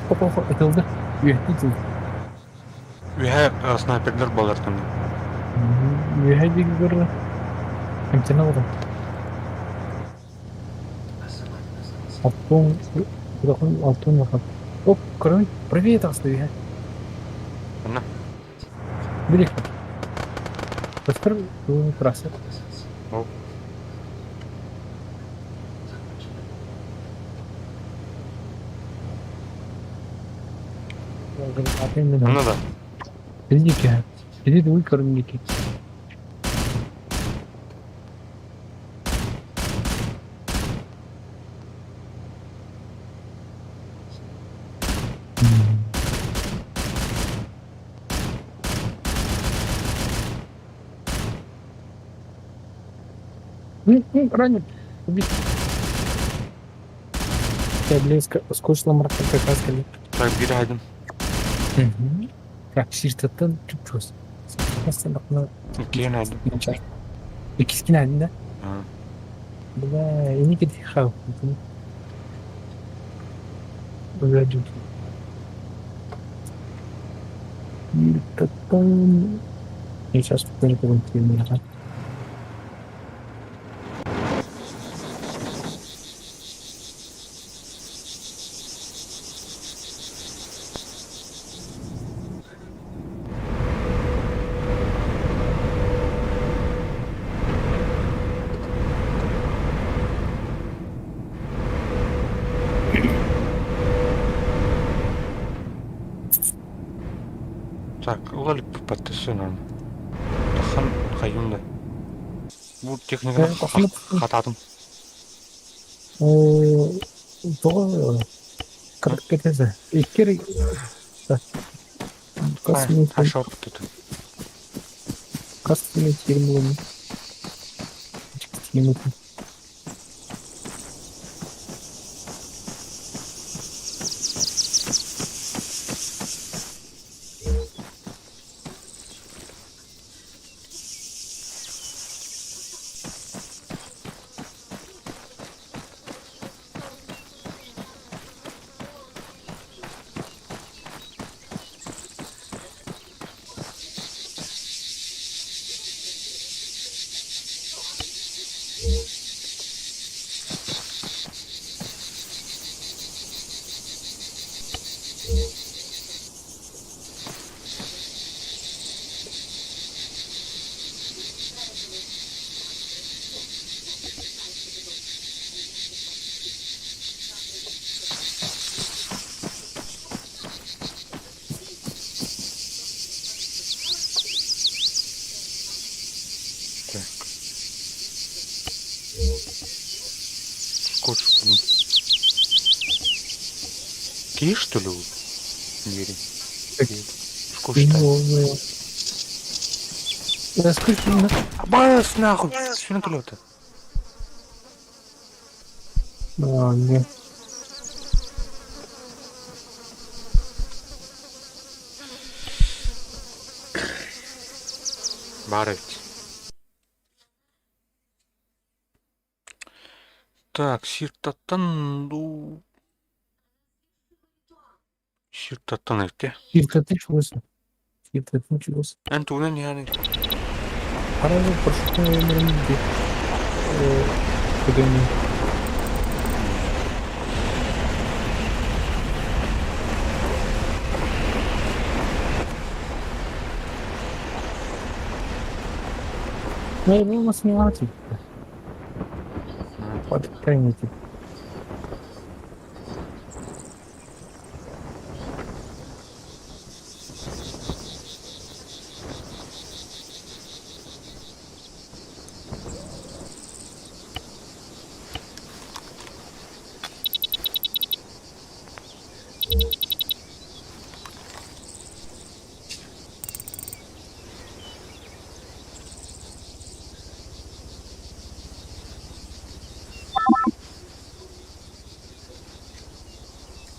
Опа, ытылды. Үөһэ Үөһэ снайпердер балартым. Үөһэ диги көрөр. Эмтен алган. Алтан, алтан улахан. Оп, көрөй, правее таҕыста үһэ. Манна. Били. Көстөр трасса. Ол. Манна да. Видите, видите, вы кормите. Ранен. Убит. Я близко. Скучно мрак как раз кали. Так, биир айдым. Так, сиртаттан чуп-чугас. Иккиэн айдым. Иккискин айдын да? Бля, иники хау. Бля, И сейчас не Так, улалик подписанным. Тахан хайымда. Бу техниканы хатадым. Тоҕо кыраккетесе иккер Хашоп тут. Хас тиrim булуну. Так. Скотч, блин. Киешь, что ли, двери? Скотч Абас, нахуй! С вертолета. А, нет. Барыть. Так, сиртаттан ду... Сиртаттан эрте. Сиртаттан чугас. Сиртаттан чугас. Эн тугунан иһэн Арай парашютный өмүрүм көдөмүн. Ну, у нас не латит. Подкормите.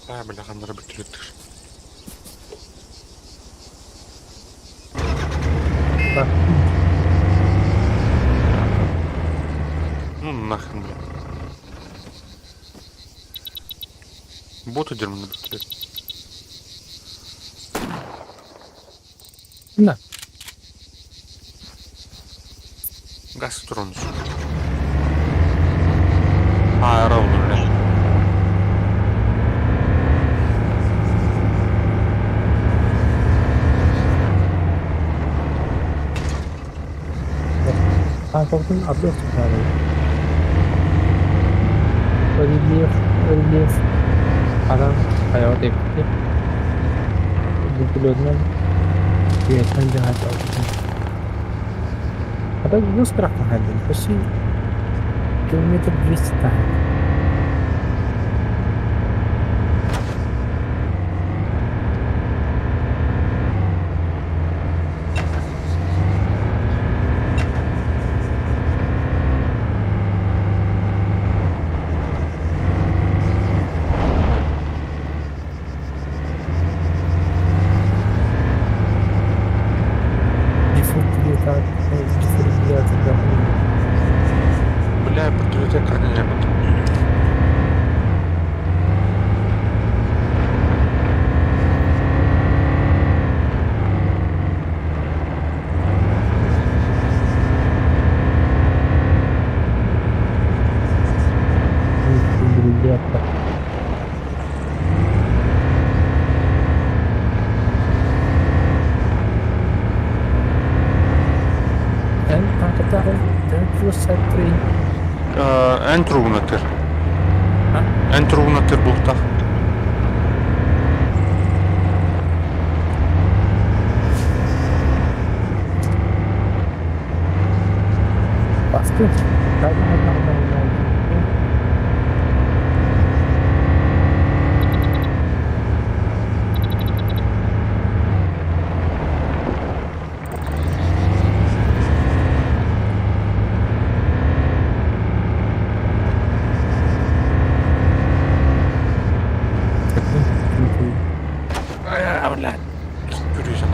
А, бля, ханнара бүтүрүттүр. Да. Ну нахрен, бля. Боту дерманы бүтүрүт. На. Газ тронус. А, ровно, бля. Танкабытын ардыы охсубутаабыт. Рельеф, рельеф ханан хайаҕа тэппитэ. Вертолетунан үөһэттэн дьаһайдаабытым. А так быстро проходили, почти километр 200 таһын. Дефибриллятор Бля, вертолеты координировать. Дефибриллятор. Эн танкатааҕы 403 Эн туругунатыр. Эн туругунатыр бултах. Басты. Бля, Күрүсен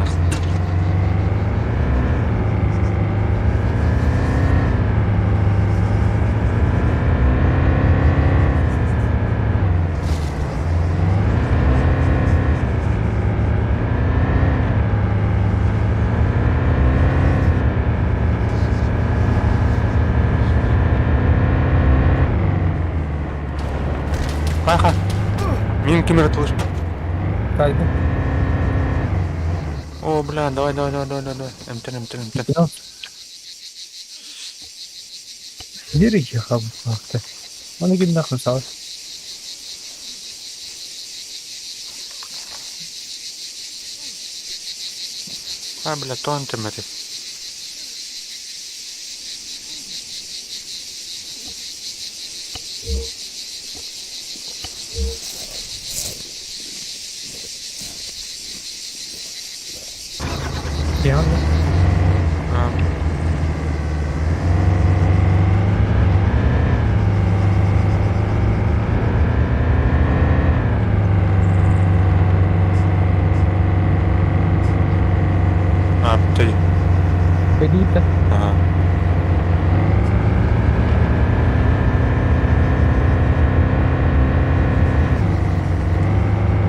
Ха-ха. Мин ким ырытылыр? Кайда. О, бля, давай, давай, давай, давай, давай. Эмтэн, эмтэн, эмтэн. Бери хабы. Оны кимнәх мисал. А, бля, то эмтэммэти. Яны. А, ты. Бэлиитэ. Ага.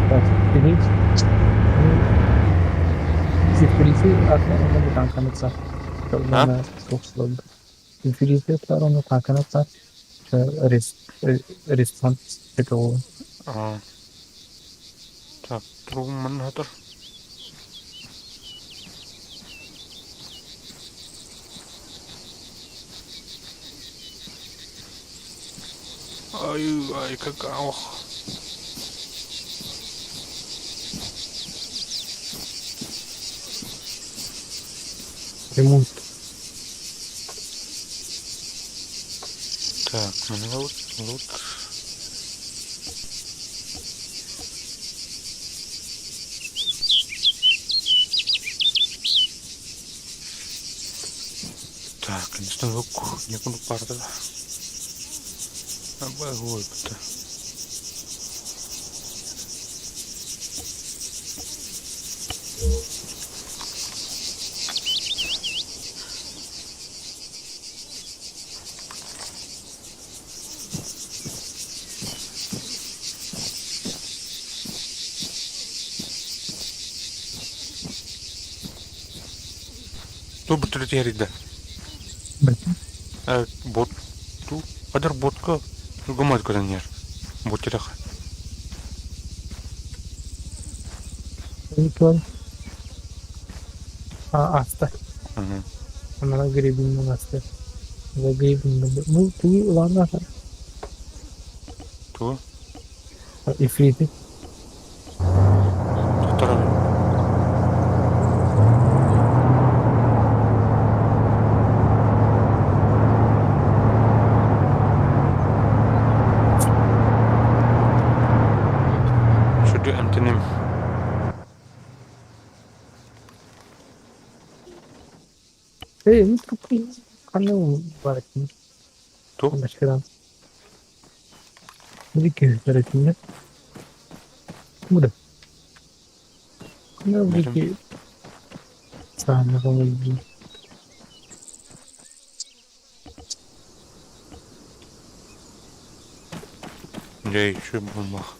Так, кини Дифференци атын онно танканытса. А? Дифференциаттар онно танканытса. Респонс это А. Так, туругум хатыр. Ай, ай, как ох. Ремонт. Так, ну лут, лут. Так, конечно, лук некуда парды. Абай-то. Ту бутылетери да. Бот ту кадыр ботка гумат көтөнер. Бут терех. Никон. А, аста. Мгм. Она гребень аста. Ну, ты ладно. Тугу? Ифриты. Туттарабын. Сүрдү эмтэним. Эй, ну трупы ханна бар этин? Ту? Башкадан. Били киһилэр этиннэр. Бу да. Ханна Билим. били саана көҥүлбүн. Дьэ, үчүгэй буолбах.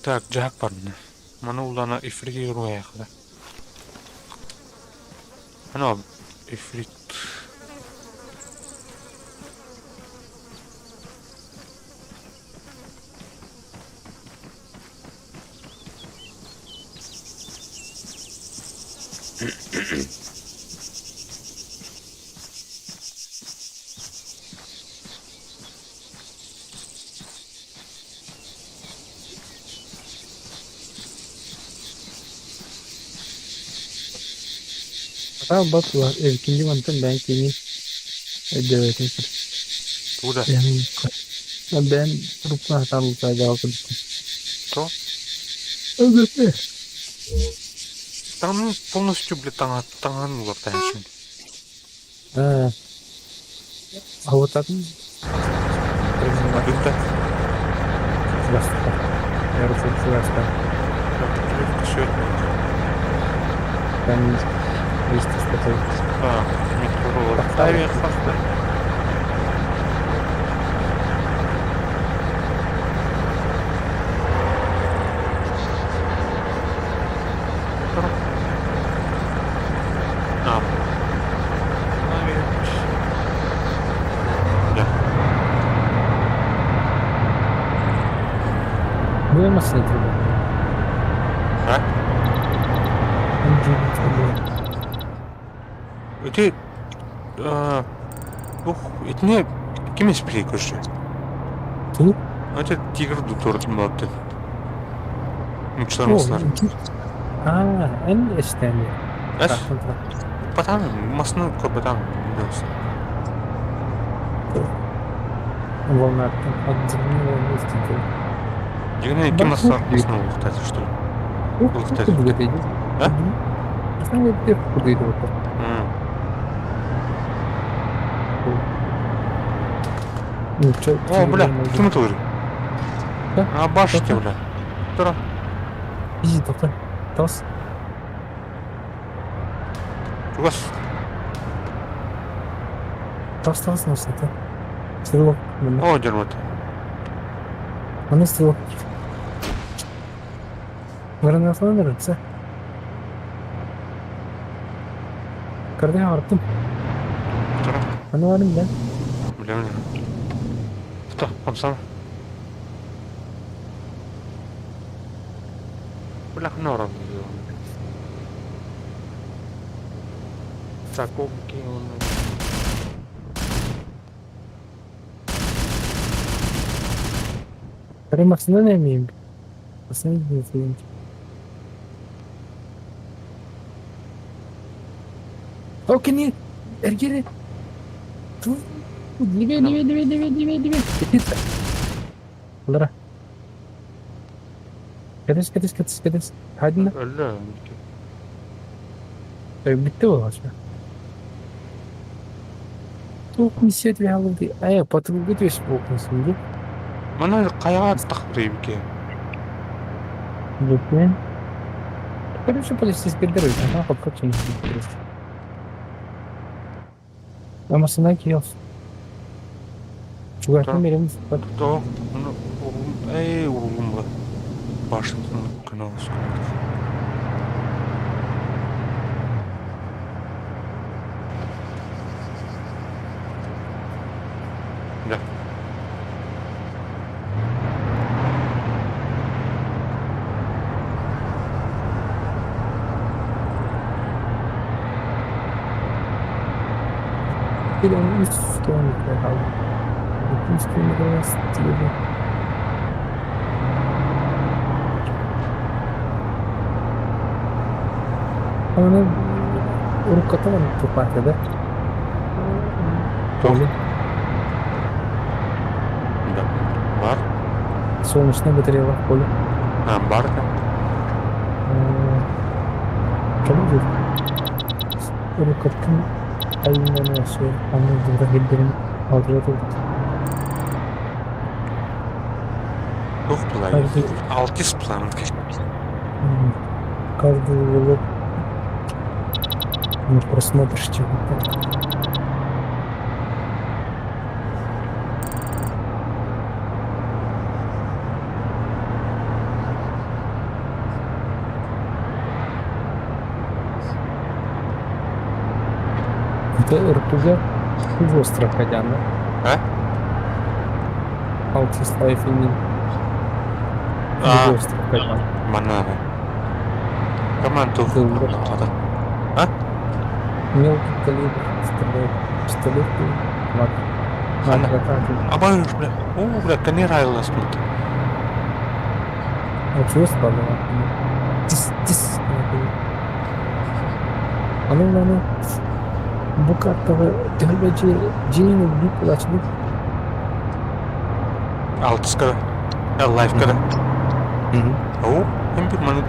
Так, дьаһак барна. Маны улаана ифрит уруйаахла. Ана ифрит. Хата батла эркинди мантан бэйэҥ кини өйдөөбөтүм. Тугу да? Бэйэм труппун сатаан бултаайдаҕа курдукпун. То? Өлбөппү. Таҥын полностью, блядь, таҥа таҥаһын уларытааччын. Аа, а вот так Адыта. Там есть такой. А, метро Стави хваста. А. Да. Вы машина треба. А? Ити ух, итини ким испили көрсө? Ту? Это тигр дутордун болот. Мучтар маслар. А, эн эстени. Эс? Батан, масны көрбөтам. Волна от земли волны стекает. Дигне ким масна масны улуктайт, что ли? Улуктайт. А? О, бля, ким это говорит? А, башня, бля. Тура. Иди, доктор. Тос. Чугас. Тос, тос, нос, это. Стрелок. О, дермот. Маны стрелок. Гранаталар Карда артым. Тура. Аны барым да. Бля, бля. Кто? Хамсана. Бля, норм. Закупки он. Кары машина не имеем. Машина не имеем. О, кини! Эргери! Левее, левее, левее, левее, левее, левее! Лара. Кадес, кадес, кадес, кадес. Хадина. Өллө. Bitti bu. Туох миссия твиһалды. Э, патрульга түс буолкун ди. Мана каяга тахрыбке. Бүкмен. Короче, полицейский дыры, ага, попробуй не А машина киос. Чугартын береміз. То, эй, урулумба. Башын канал Да. 3 kilometre kaldı. 200 kilometre var. Аны урукката маннык туппаата да? Толи. Да. Бар. Солнечная батарея поле. А, бар да. Кэлин диир. Уруккаттан айымньыны өссө аны дьылҕа киллэрин алдьата турбут. Туох былай? Каждый Алтыс планын каждый уголок не просмотришь чего-то. Это РПГ остров Кадяна. А? Алтис Лайф и А, остров Кадян. Манна. Команд туох Тыллар. А? Мелкий калибр стреляет. Пистолет маг. Хана. Маг атаки. Абайыш, бля. О, бля, камера айласпыт. А чего спадала? Тис, тис. Аны аны бу картаҕа түһүлгэ дьиэни биир кулачный Алтыска. Лайфка да. О, им бир манык.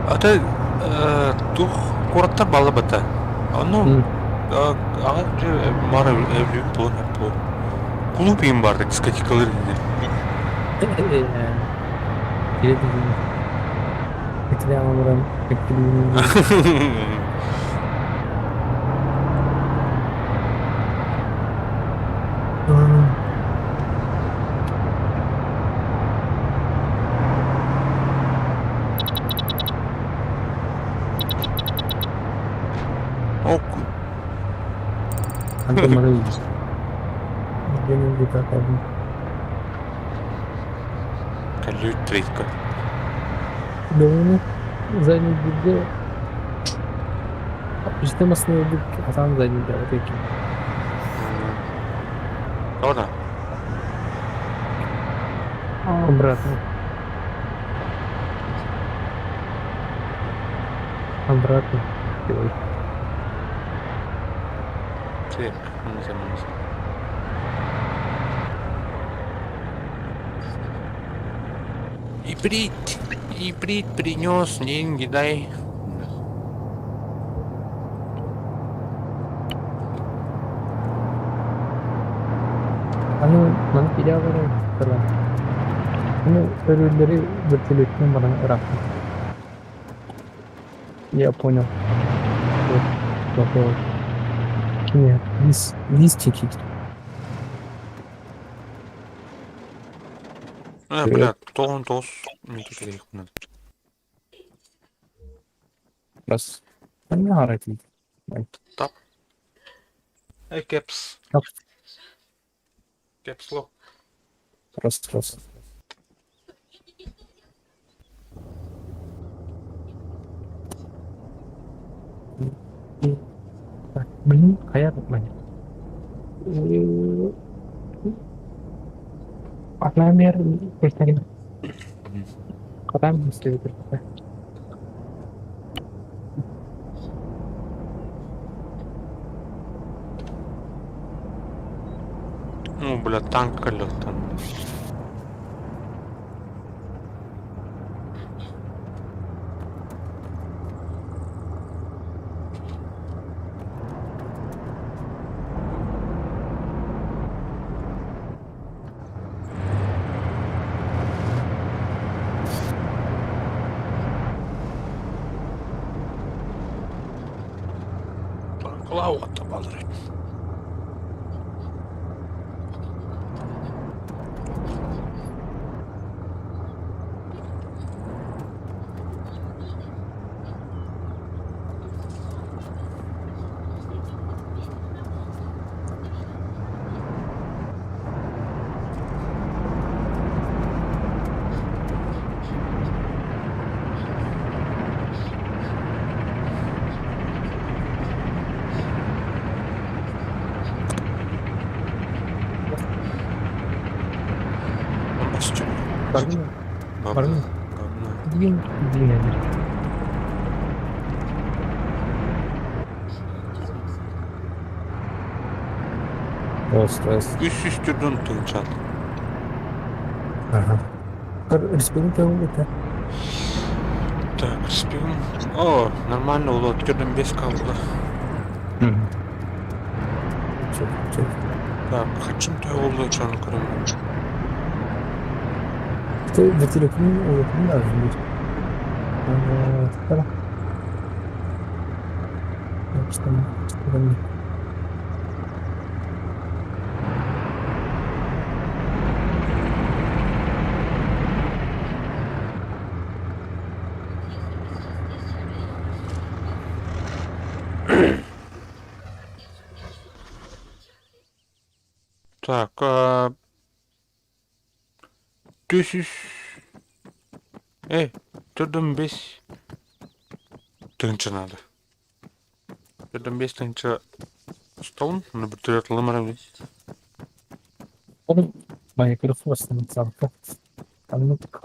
Ата тух куораттар балла бата. Ону аҕа же мара эвлүк буолан буол. Клуб им барды дискотекалар Итилээн Ок. Антон Марович. Калют трейка. Довольно задний бирде Işte masını öldük. Hasan задний de peki. Тода. Обратно. Обратно. Ой. Так, мыза. Иприт, иприт принес, деньги дай. Аны маны килэ баран. Аны өрүллэри вертолеттен баран ырааппыт. Я понял. Вот, вот, Нет, лист, листики. Бля, тоғын тоғыз минут керек Раз. Понятно. Тап. Кэпс. Капс. Кэпс лок. Раз, раз. Так, блин, хайа мани. Атнамер көрсәгин. Катам истеби Ну, бля, танк там. Lauata balleri. Бардым. Бардым. Бардым. Диэн диэн. Раз, раз. Үс үс түрдөн тыынчат. Ага. Республика это. Так, респигин. О, нормально было. Түрдөн бес kaldı. Чек, чек. Так, хачым той oldu чаны көрөм. Ты до телефона не надо быть. Что там? Что там? Так, түс Эй, түрдөн бес тыынча надо. Түрдөн бес тыынча столун, муну бир төрөт ылымарам. Onu bayağı fırsatını sağlıklı. Anlık.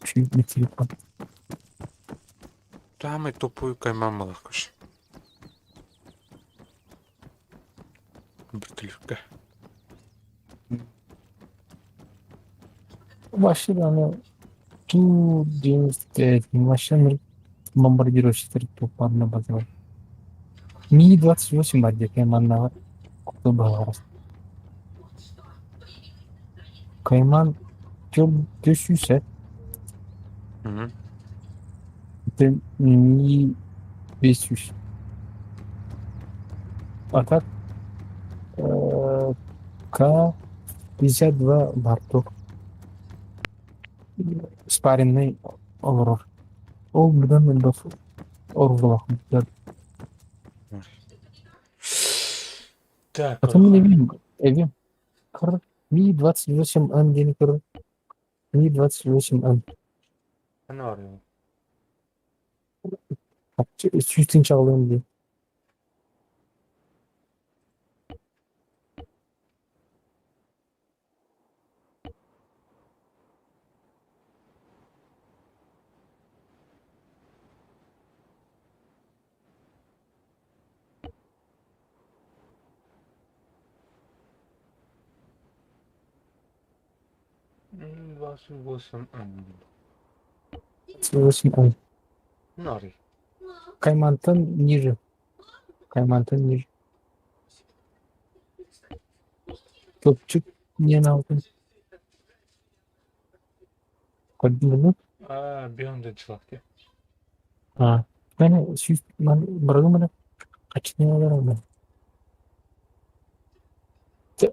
Чуть не телефон. Таамай тупую кайман малакыш. Бир түлүккө. Вообще, оно ту 95, вообще бомбардировщиктер тупарна базар. Ми-28 бар деп манна куту Кайман 400 Ми-500. А так К-52 бар туох. Спаренный олорор. Ол быдан элбэх орулаах. Так. Потом эбим, эбим. Кыр Ми-28Н диэн кыр. Ми-28Н. Ана бар. Сүүстүн чаҕылыам дии. 28 Н. 28Н. Нори. Каймантан ниже. Каймантан ниже. Топчик не алтын. Көрдүң А, бионда чылак де. А, мен сүүс мен баргым мене качнялар мен.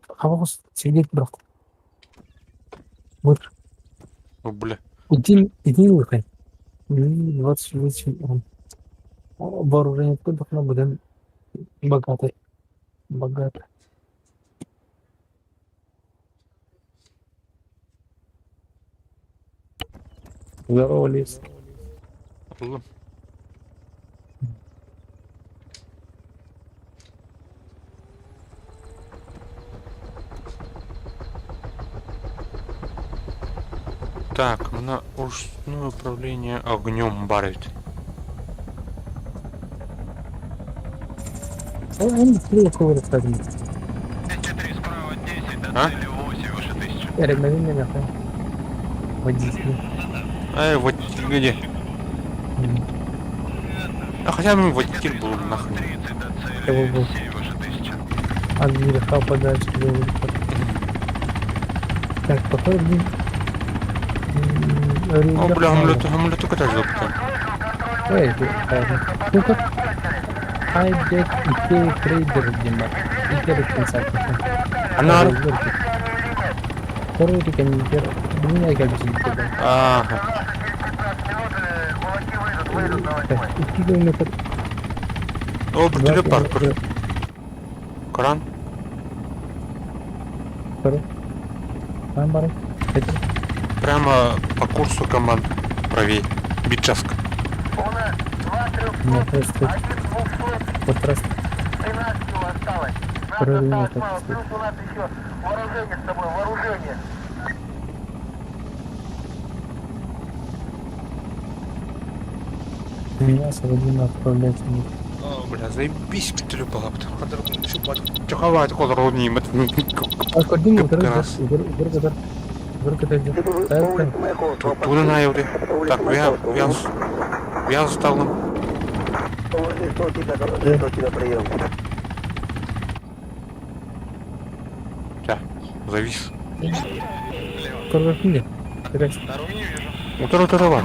Хабагыс сидит бирок. Вот. О, бля. Один, один лыхай. 28 он. Вооружение должно быть богато. Богато. Здорово, лис. Oğlum. Так, на ручное управление огнем барит. Он кстати. А? Мгновенно Водитель. Эй, водитель где? А хотя бы водитель был нахрен. Кого был? От греха подальше. Так, походу, блин. О, бля, хамлету, хамлету катать запта. Эй, ну-ка. Хайдек Икея Трейдер дима. Икея концерт. Она. Второй рекомендер. Меня как же Ага. Так, 2 километр. О, бля, паркур. Кран. Второй. Там бары. Прямо по курсу команд правее. Бичевск. Нет, просто. Вот раз. Второй линия так. Меня освободили отправлять в мир. О, бля, заебись, трюпала. Чоховать колору не А көрдүң утары Кып-кырас. утары утары кытар. Туда на юре. Так, я, я стал. Ча, завис. Көрбөппүн де. Утары утары бар.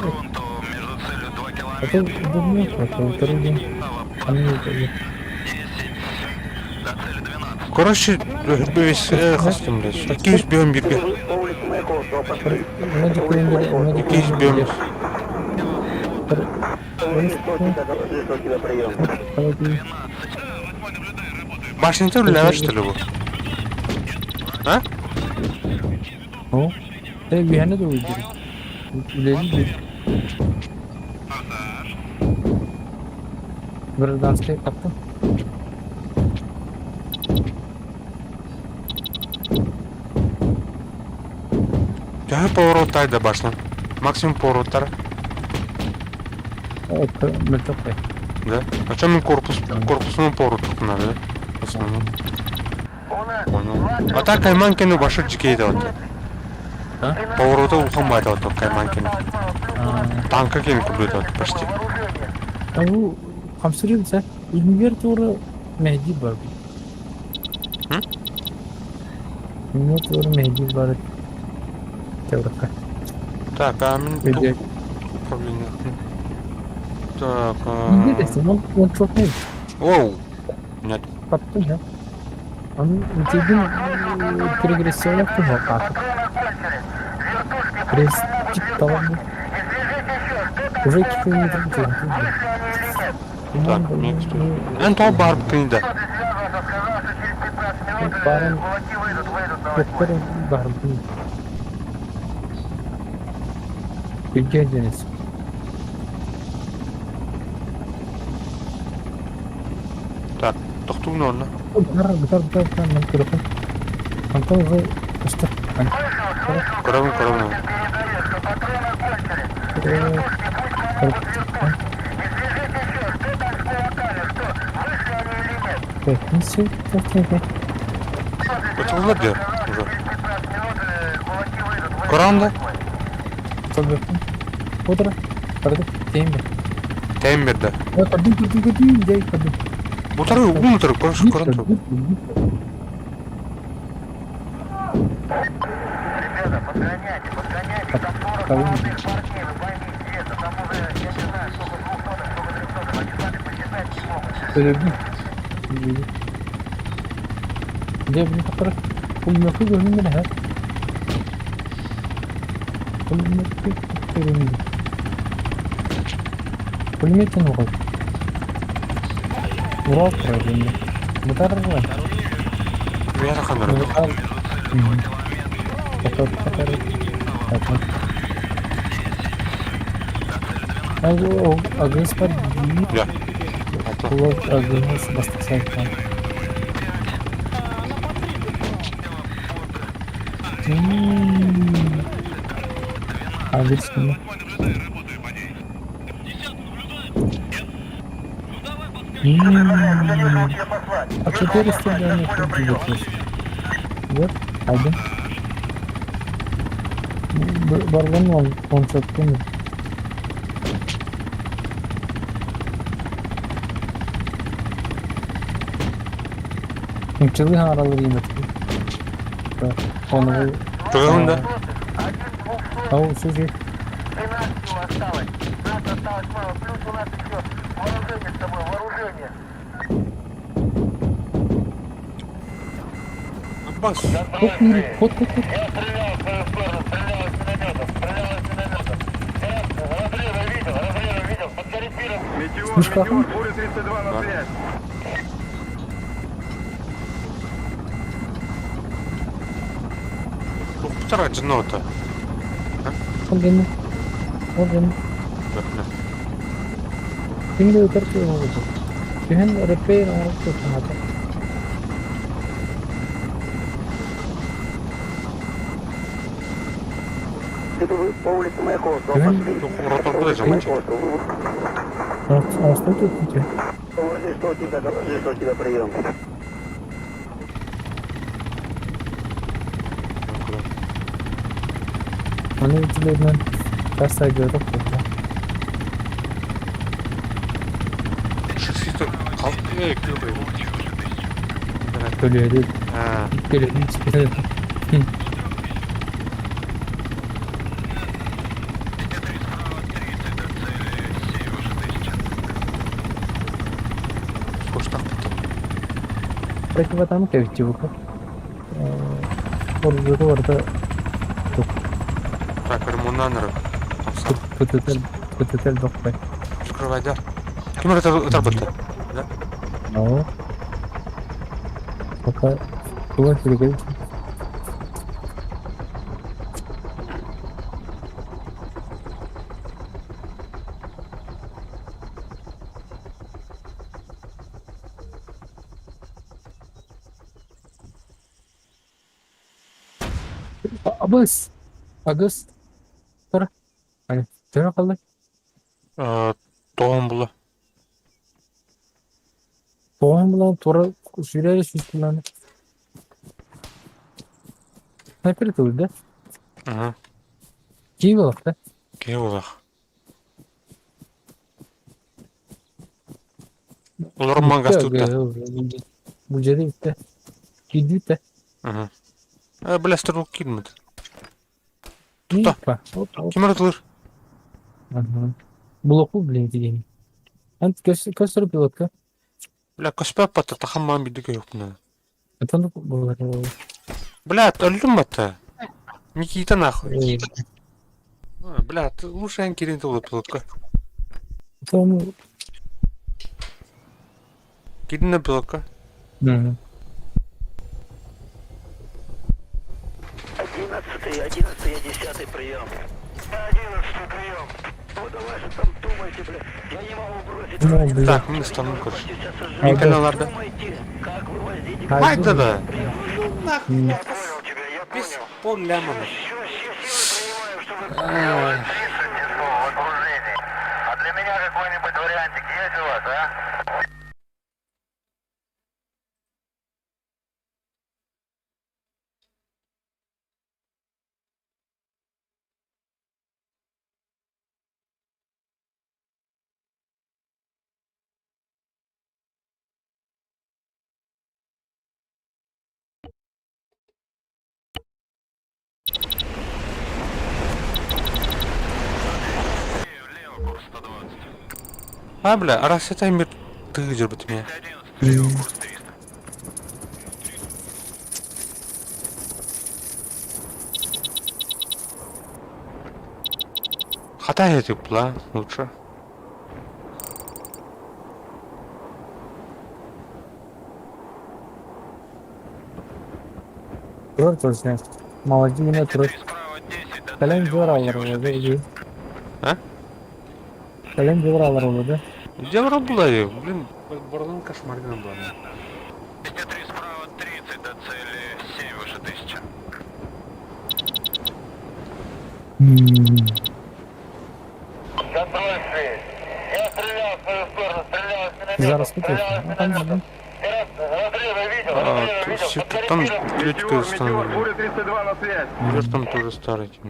А то удобно, а то утары ден. Аны утары. Короче, весь хостим, блядь. Кис бьем бирге. Кис бьем. Башня ты что ли, бу? А? О, э, биһиэнэ да уйдур. Үлэлии Гражданский таптым. Төһө повороттар да башня. Максимум повороттар. Мөлтөк Да? А чем мы корпус, корпусной поворот тут надо, да? В основном. Понял. А так Кайманкину башы жикейді вот. А? Повороты ухамайды вот Кайманкину. Танка кен күрдеді вот почти. А бу хамсырын инвер тура Мehdi бар. М? Инвер тура Мehdi бар. Теорка. Так, а мен Өйде. управление. Так, Не а... десем, он он çok не. Оу. Нет. Таптым я. Он тегин прогрессионный туга Крестик талант. Уже 2 километр Так, мне Эн то бар книда. Барым Көптөр барым. Bilgi ediniz. Так, тоқтуын орны. Бар, бар, бар, бар, мен көрөпүн. Антон уже өстө. Көрөмүн, көрөмүн. Өтүлөр де уже. Көрөм да? Отура. Барды. Дейм. Тайм берді. Көрдүм, көрдүм, көрдүм, жай көрдүм. Утары, угун утары, көрөм, көрөм. Өлөбүн. Де бuni тақыры. Пулеметі көрінді ме, Пулеметі көрінді. Пулеметтен оғыл. Урал тұрады енді. Бұтар ғой. Бәрі қандыр. Бұтар. Бұтар, бұтар. Бұтар. Агыс бар. Я. Кулак агыс бастықсайтқан. Агыс кімі? А 400 да нет, Вот, один. Барган он, он что-то Нчылы аралар еметки. Оны Көрөмүн да? Ау, слушай. Бас. Ход, ход, ход, ход. Слышь, как он? Туктара жынота. Он Он Şimdi yukarı oldu. Түһэн repair оҥорук туттаата. Түһэн Түһэн ротор буде жамачы. Оҥостон түспүтэ. Доложи, что у тебя, доложи, что у тебя прием. Аны итилэринэн тас сайдыытах буолла. Шасси қалт күлбей. Көлүөдү көлүөдү Противотанк эбит бука. Ордугу барыта Так, ремонанры. ПТТ элбэхпэй. Закрывай, да. Ким это ытарбытта? Да? Ну. Пока туга сүргэй. Абыс. Агыс. Тура. Ани. Төһө хаалла? Тоҕон була. Тоҕон булан тура сүүрээри сүүстүлэни. Снайпер ытылды. Ага. Кии буолахта. Киһи буолах. Олорон мангас тутта. Бу дьиэде бүттэ. Киирди бүттэ. Ага. Бля, стрелок киирмит. Тутта. Ким ытылыр? Ага. Блоку, блин, деген. Ант көстөр пилотка. Бля, көспөп батта, тахаммаан бидди көйөкпүнэ. Это было. Бля, өлдүм батта. Никита нахуй. Бля, лучше эн кирин тылы пилотка. Тому... Кирин на пилотка. Одиннадцатый, одиннадцатый, я десятый прием. Одиннадцатый прием. Ну давай же там думайте, бля. Я не могу бросить. Ну, бля. Так, мин стану, короче. Мин каналларда. Думайте, как вывозить. Айда да. М. Я понял тебя, я Без понял. пол ляма. Все, все силы принимаю, чтобы... А для меня какой-нибудь вариантик есть у вас, а? А, бля, раз это мир ты дербет меня. Хата тепла лучше. Турар точно. Молодец, турар. Кэлэн дьуор аллар буолла дии. А? Кэлэн дьуор аллар буолла да? Дьявол была, блин, бардан кошмарный была. справа 30 до цели 7 выше 1000. Контроль 6. Я стрелял в свою сторону, стрелял из миномета. Зараз купишь. Ну, там, да. Разрывы видел, А, разрывы то видел. есть это там клетка установлена. Буря 32 на связь. Идешь там тоже старый. типа.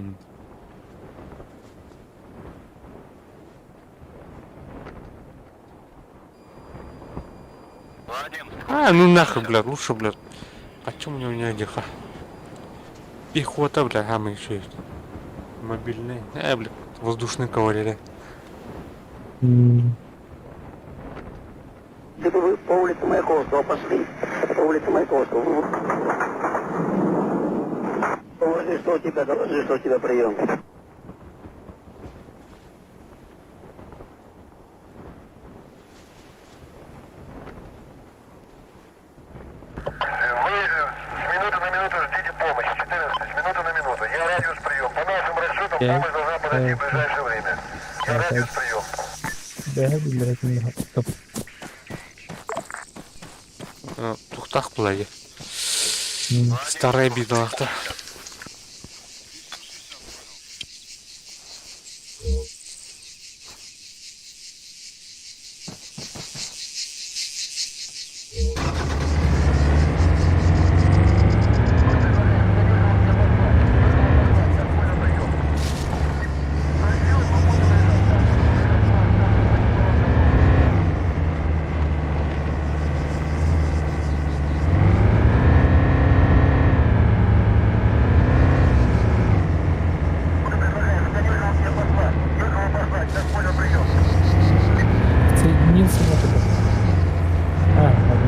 А, ну нахуй, блядь, лучше, блядь. А чё мне у меня деха? Пехота, бля, а мы еще есть. Мобильные. Блядь, воздушные кавалерия. М. Это вы по улице Маяковского пошли. По улице Маяковского. Доложи, что у тебя, доложи, что у тебя прием. Вы с минуты на минуту ждите помощи. 14, с минуты на минуту. Я радиус прием. По нашим расчетам помощь должна подойти в ближайшее время. Я радиус прием. Бэһэ биллэрэ Стоп. Тухтах была я. М. Старая бедолахта. снимать. А, ладно.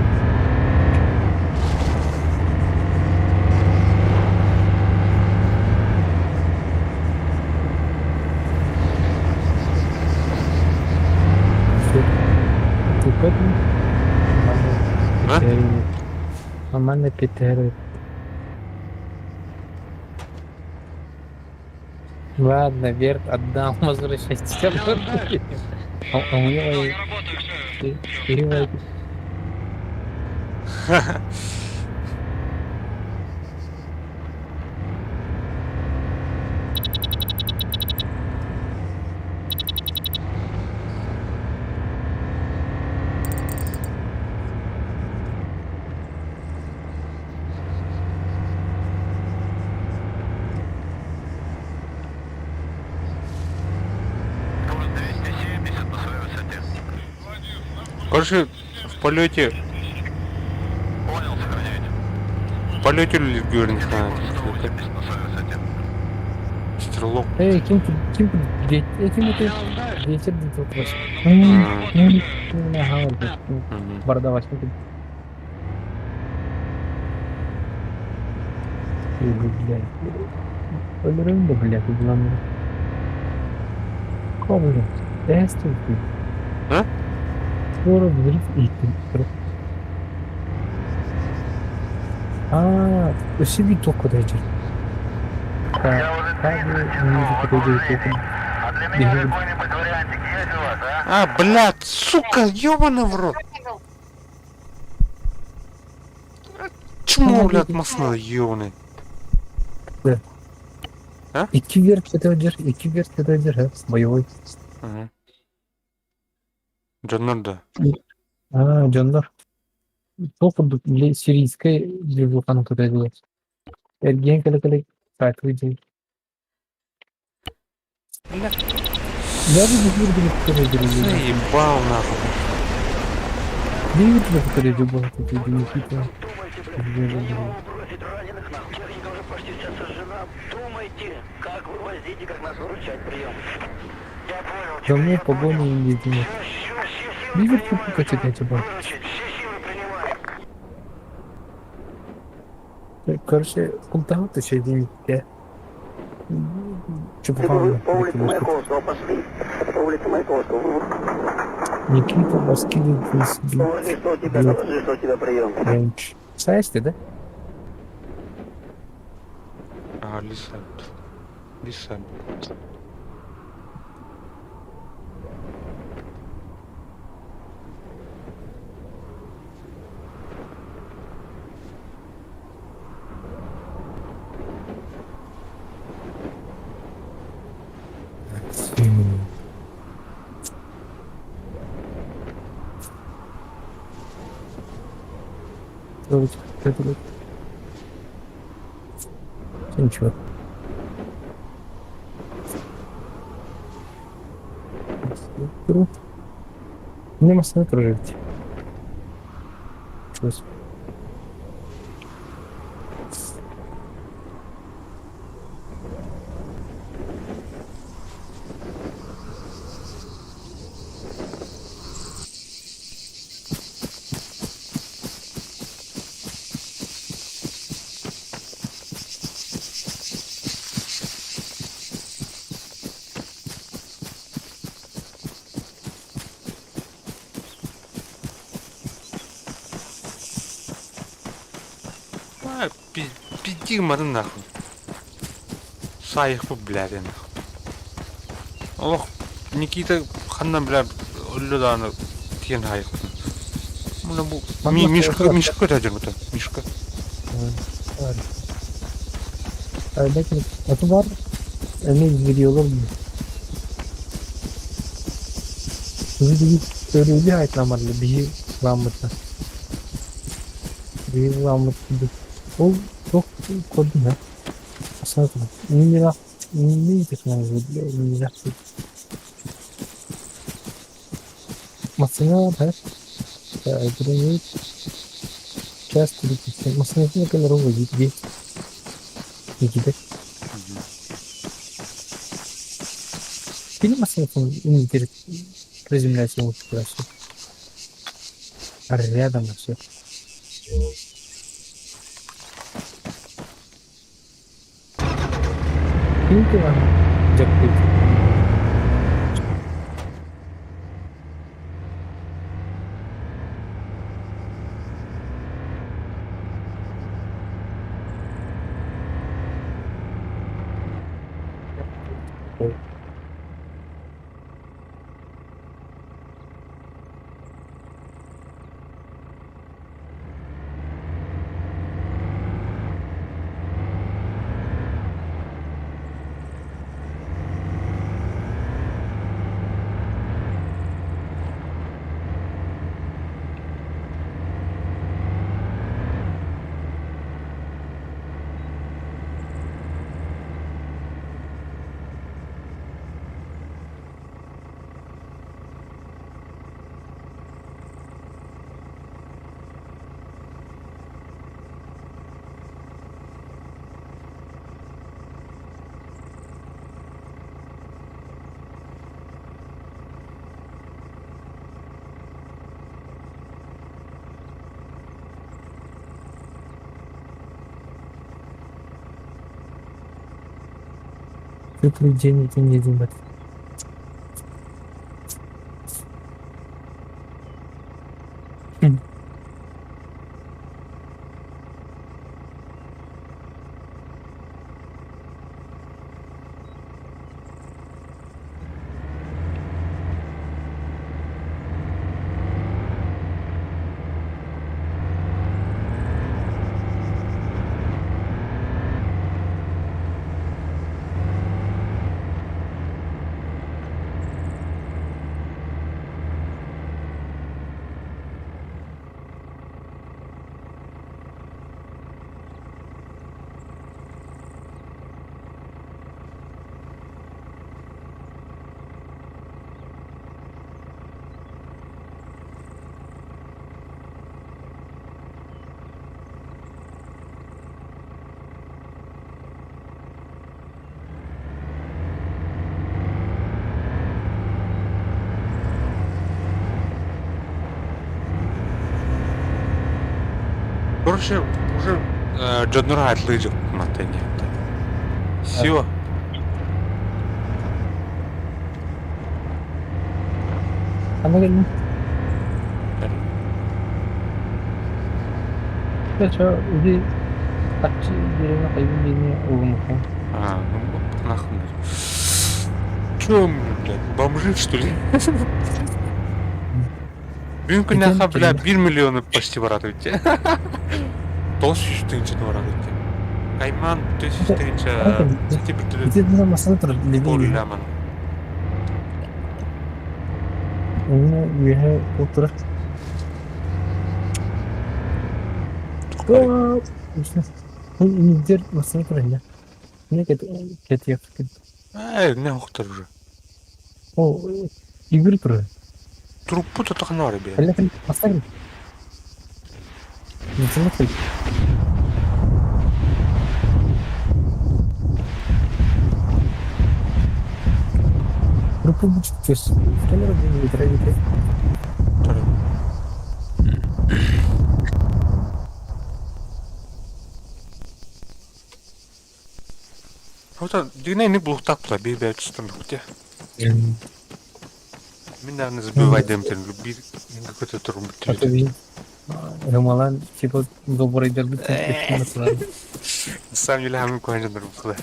А? Нормально Петер. Ладно, Верт отдам, возвращайтесь обратно. А у него и... Короче, в полете... В полете Литгюрн Стрелок. Эй, ким ты, ким ты, ким ты, ветер тут Бардаваш. Блядь. Өлөрөм да, блядь, булам. Кого, блядь? А? Скоро взрыв и ты. А, өссө биир туохха дайдьар. А, блядь, сука, ёбаный в рот. Чмо, блядь, масло ёбаный. А? Икки верт икки верт держи, боевой. Ага. Дьоннор да. А, дьоннор. Туох курдук били сирийскэй движуханы көтөллөр. Эргиэн кэлэ-кэлэ саатыы дии. Я бы Заебал нахуй. Никита. За мной погоня не видимо. Ливерпуль качать эти. Короче, култаут еще один. Чепуха. По улице Маяковского пошли. По улице Маяковского. Никита Баскин Положи, что у тебя, доложи, что у тебя прием. Рейндж. Сайсты, да? А, Лиса. Лиса. Ничего. Мне машина прожить. Чего? А, пиди маны нахуй. Саих бу, блядь, нахуй. Ох, Никита ханна, бля, өллө дааны тиен хайық. Мына бу Мишка, Мишка көтәдер бұта, Мишка. Аты бар, эми видеолар Өрүлү айтламарлы биһи ламмыта. Биһи ламмыт Ол тох көрдүм ha. Асана не не не Масына бар. Гранит. Часто Масына камеру где? Никита. Фильм масына не приземляется лучше. Рядом все. Киньте вам дьаппыт. Теплый день, день, день, день. Короче, уже дьоннор атлыы дьоккумата диэхтэ. Все. Ханна кэллиҥ? Чэ, иди аччы деревня хайбын диэни угумуккун. А, ну нахуй. Чё, блядь, бомжи, что ли? Бүгүн күннээххэ, бля, 1 миллионы почти барат эбит. 900 тыһыынчаны барат эбит. Кайман 400 тыһыынча Ити масына турар Полляман. Онно үөһэ турар. Индер масына турар инде. Не кетиэх Ээ, не охтор уже. О, Игорь турар. Труппу тотохно бар бе. Әллә кем Масына Труппу түс. Камера битре. Вот дигнэ не булуктак була бир бэйэ түстэн букте. Мин даҕаны забивайдым биир какой-то турум Рымалан типа добрый дербит. Сам деле хамын куһаҕан була.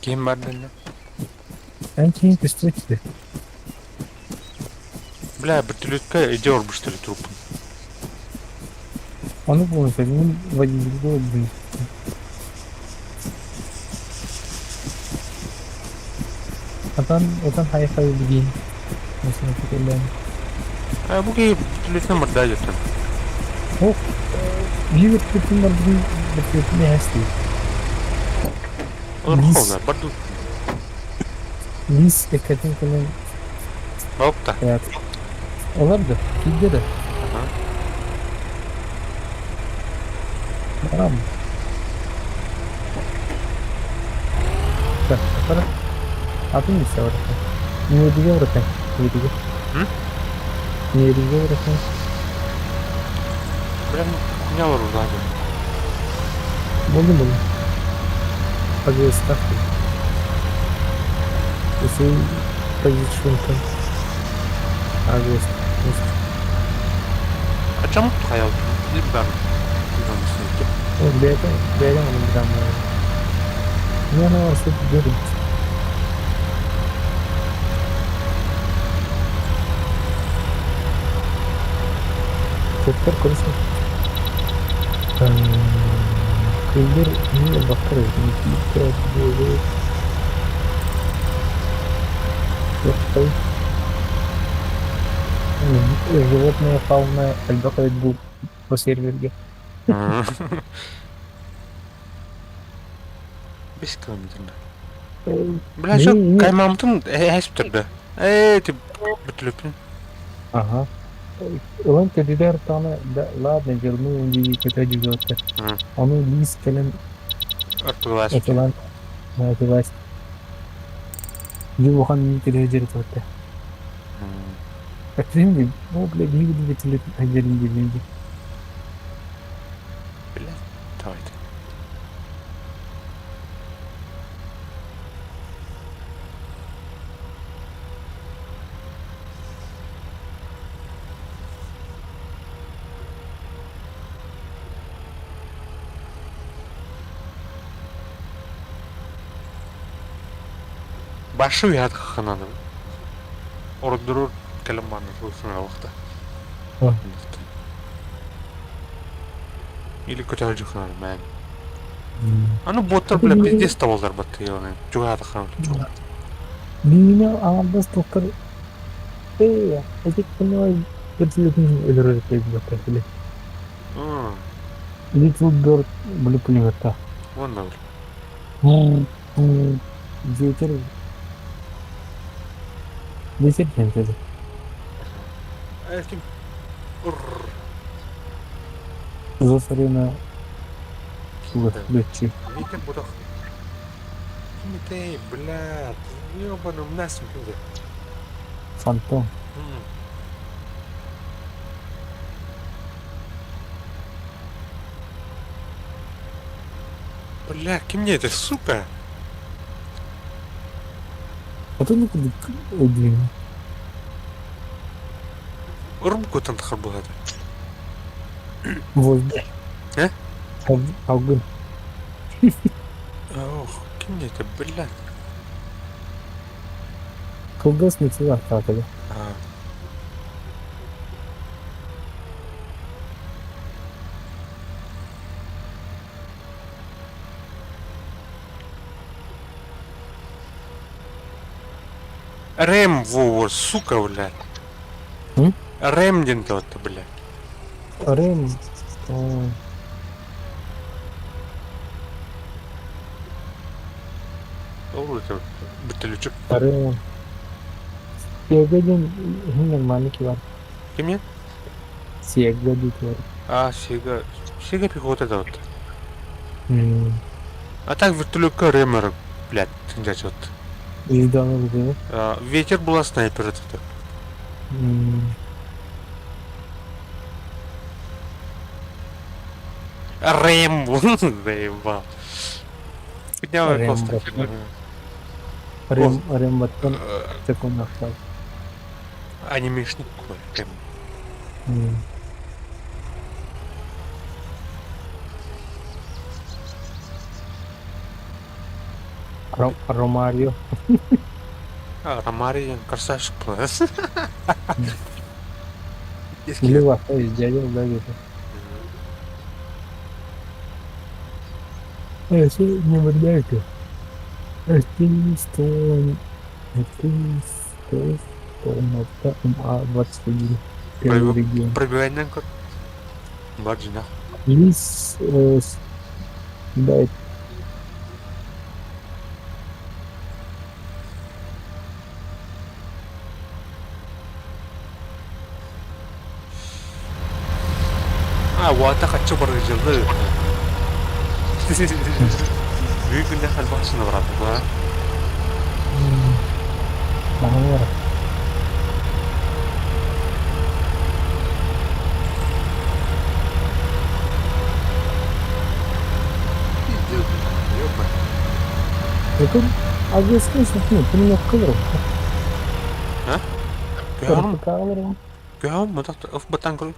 Ким бардын? Эн киһи көстүбэт этэ. Бля, вертолетка иди орбуштали трупы. Ону буолан мин водительгэ ылбын. Атан отан хай-хай билигин. Масына кэллээн. А бу киһи вертолетынан барда дьоттон. Ох, биир вертолеттин барбытын вертолеттин эһэстии. Олор холла барду. Лис эккэтин кэлэн Опта. Олар да, киирдэ да. Барам. Так, Атын місце врахай. Не убіги врахай. Не убіги. М? Не убіги врахай. Прям хуйня вооружена. Болды болды. Пожалуйста. Если позиционка. Агост. А чому тут хаял? Бен. Бэйэтэ бэйэҥ оннук Миэнэ барсыт диэн Көттөр көрүс Кыыллар эмиэ элбэхтэр эбит Животные фауна элбэх эбит бу бу сервергэ 5 километр. Бля, что, каймамтын эһэс бүтэрдэ. Ээ, ти бүтүлүппүн. Ага. Ылан кэдилэр даҕаны да ладно дьылмы дии көтө дьүгүөттэр. Ону лиис кэлэн Артылаас. этилан этилаас Дьулухан миитэрэ дьэритэ. Этим ну, блядь, не буду битилет отдельно деньги. Блядь, давайте. Башы уят хананы. Ордурur кэлэн манна сылсыҥалахта. Или көтөр хананы мэн. Аны боттар бля пиздец табалдар батты аны. Чугаата хананы. Миинэ аҥардас доктор ээ эти понимаю вертолетын өлөрөр этэ били. Little Bird били пулеметтаах. Вон да. Ветер Ветер кэнтэди. Этим Засарина летчик. Ветер будах. Кимите, блядь, ёбану нас кимде. Фантом. Бля, ким это, сука? Атын курдук өйдүүн. Урбукутан тахар буһата. Воздух. Э? Алгын. Ох, ким это, блядь? Кылгас мецелар таатыга. Рэм, во, сука, блядь. М? Рэм диэн то блядь. Рэм. Ол это бүтүлүчүк. Рэм. Сега диэн иһин нормальный килар. Кимне? Сега диэтилэр. А, Сега. Сега пехота да вот. А так вертолетка Рэмер, блядь, тыңдачы вот. Звезданы бу Ветер была снайпер это. Рэм, заебал. Поднял Рэм, просто. Рэм, Рэм баттан секундахтар. Анимешник Рэм. Ромарио. А, Ромарио, красавчик. Лева, то есть дядя, да, где-то. А, не варьяйте. 300, 300, МА-21. Первый регион. Пробивай как. Баджина. Лис, да, А, вот так хочу баргыжылды. Бүгүн күннэх элбэх сына баратыга. Маңыр. Пиздец, блядь, ёпа. Это объяснишь, ну, ты меня кылыр. А? Көһөм, Кылыр. көһөм, мытак оф батан кыл.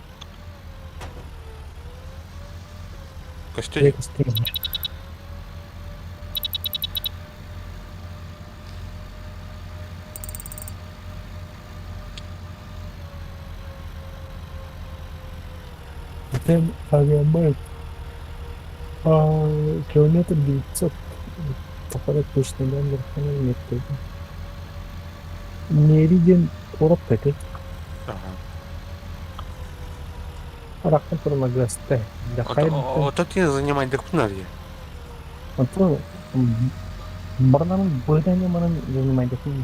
Көстө. Затем авиабайт. Километр 900. Походу точно да, нет. Меридиан куорат этэй. Ага. Арахтан турма гасте. Ото ти занимай дыхпнарье. Ото барнан быдане манан занимай дыхпн.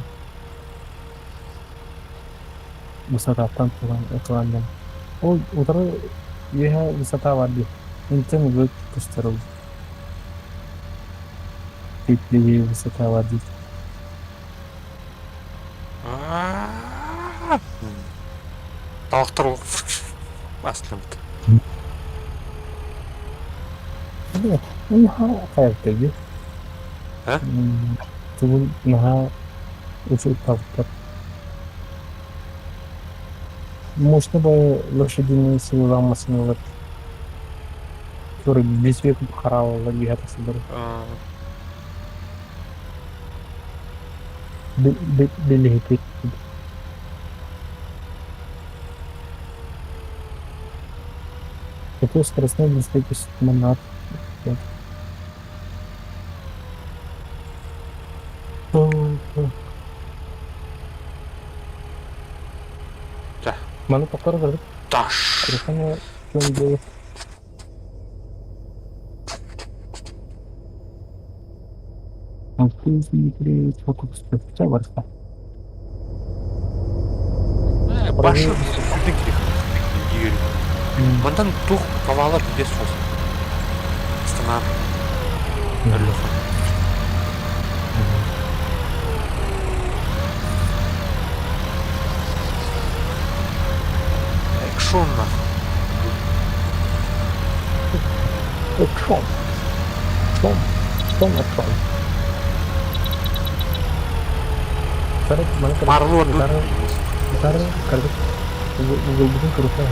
Высотаттан туран этуандан. Ол утары үөһэ высота бар дии. Интен вы көстөр Типлеге высота бар дии. Талахтар аслымыт. Наһаа хайаттар А? Тугун наһаа учуут талахтар. Мощно бы лошадиные силы масыналар. Который весь век харалалар биһэ тахсаллар. Билиһити. Какой скоростной быстрый монат. Да. Маны повтор көрдүк. Таш. Телефону было. Башы кирик. Мантан тух ковала без сос. Станар. Өлөхөн. Экшон нахуй. Экшон. Шон. Шон экшон. Марло Гитара, көрдүк. Угулбутун көрүккэ.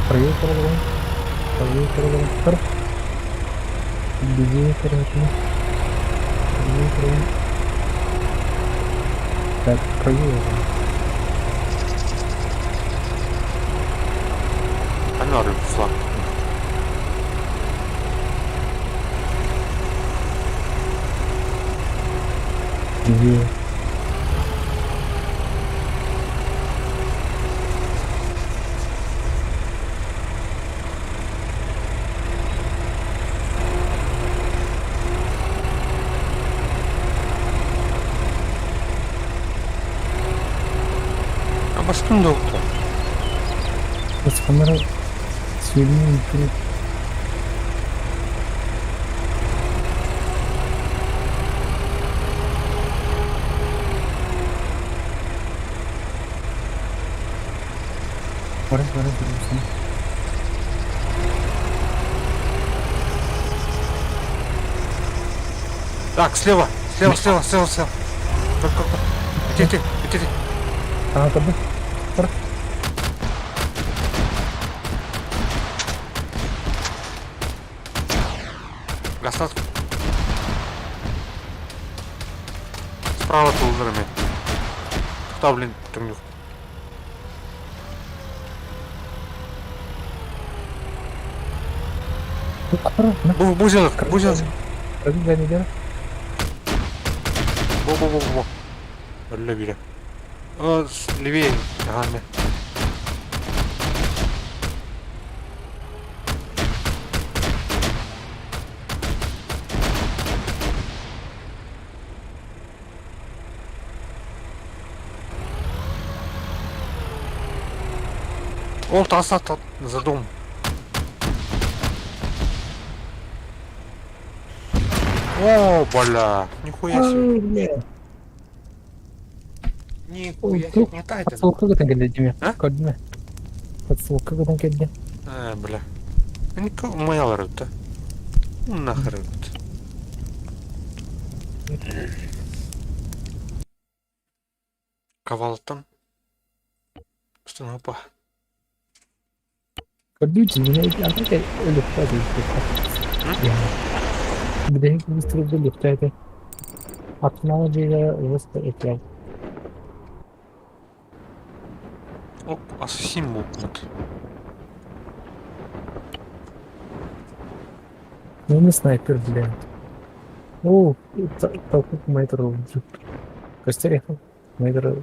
Правее көрөлгөн. Правее көрөлгөн. Көр. Левее көрөлгөн. Левее көрөлгөн. Так, правее. Анар флаг. Левее. А башкын доктор. Камера сүйрүнүн Барыс, барыс, барыс. Так, слева, слева, слева, слева, слева. Только, иди, иди, иди. А, көрдүм. Көр. Гастат. Справа тулдырами. Кто, блин, түңнүк. Бу, бу сделать, бу сделать. Бу, бу, бу, бу. Өллө бире. О, левее. Ага, не. Ол таса за дом. О, бля, нихуя себе. Нихуя себе, не тайтен. Подсолка гытан кэллэ дьиме. А? Көрдүмэ. Подсолка гытан кэллэ. А, бля. Никто маялар өттө. Нахер өттө. Ковалтан. Установка. Көрдүү дьиҥэ ити өлүөхтээ Билигин быстро өлүөхтээ Аттынааҕы дьиэгэ просто этиэм. Оп, ассасин буолбут. Ну не снайпер, блин. О, толкук мэтр. Костер мэтр.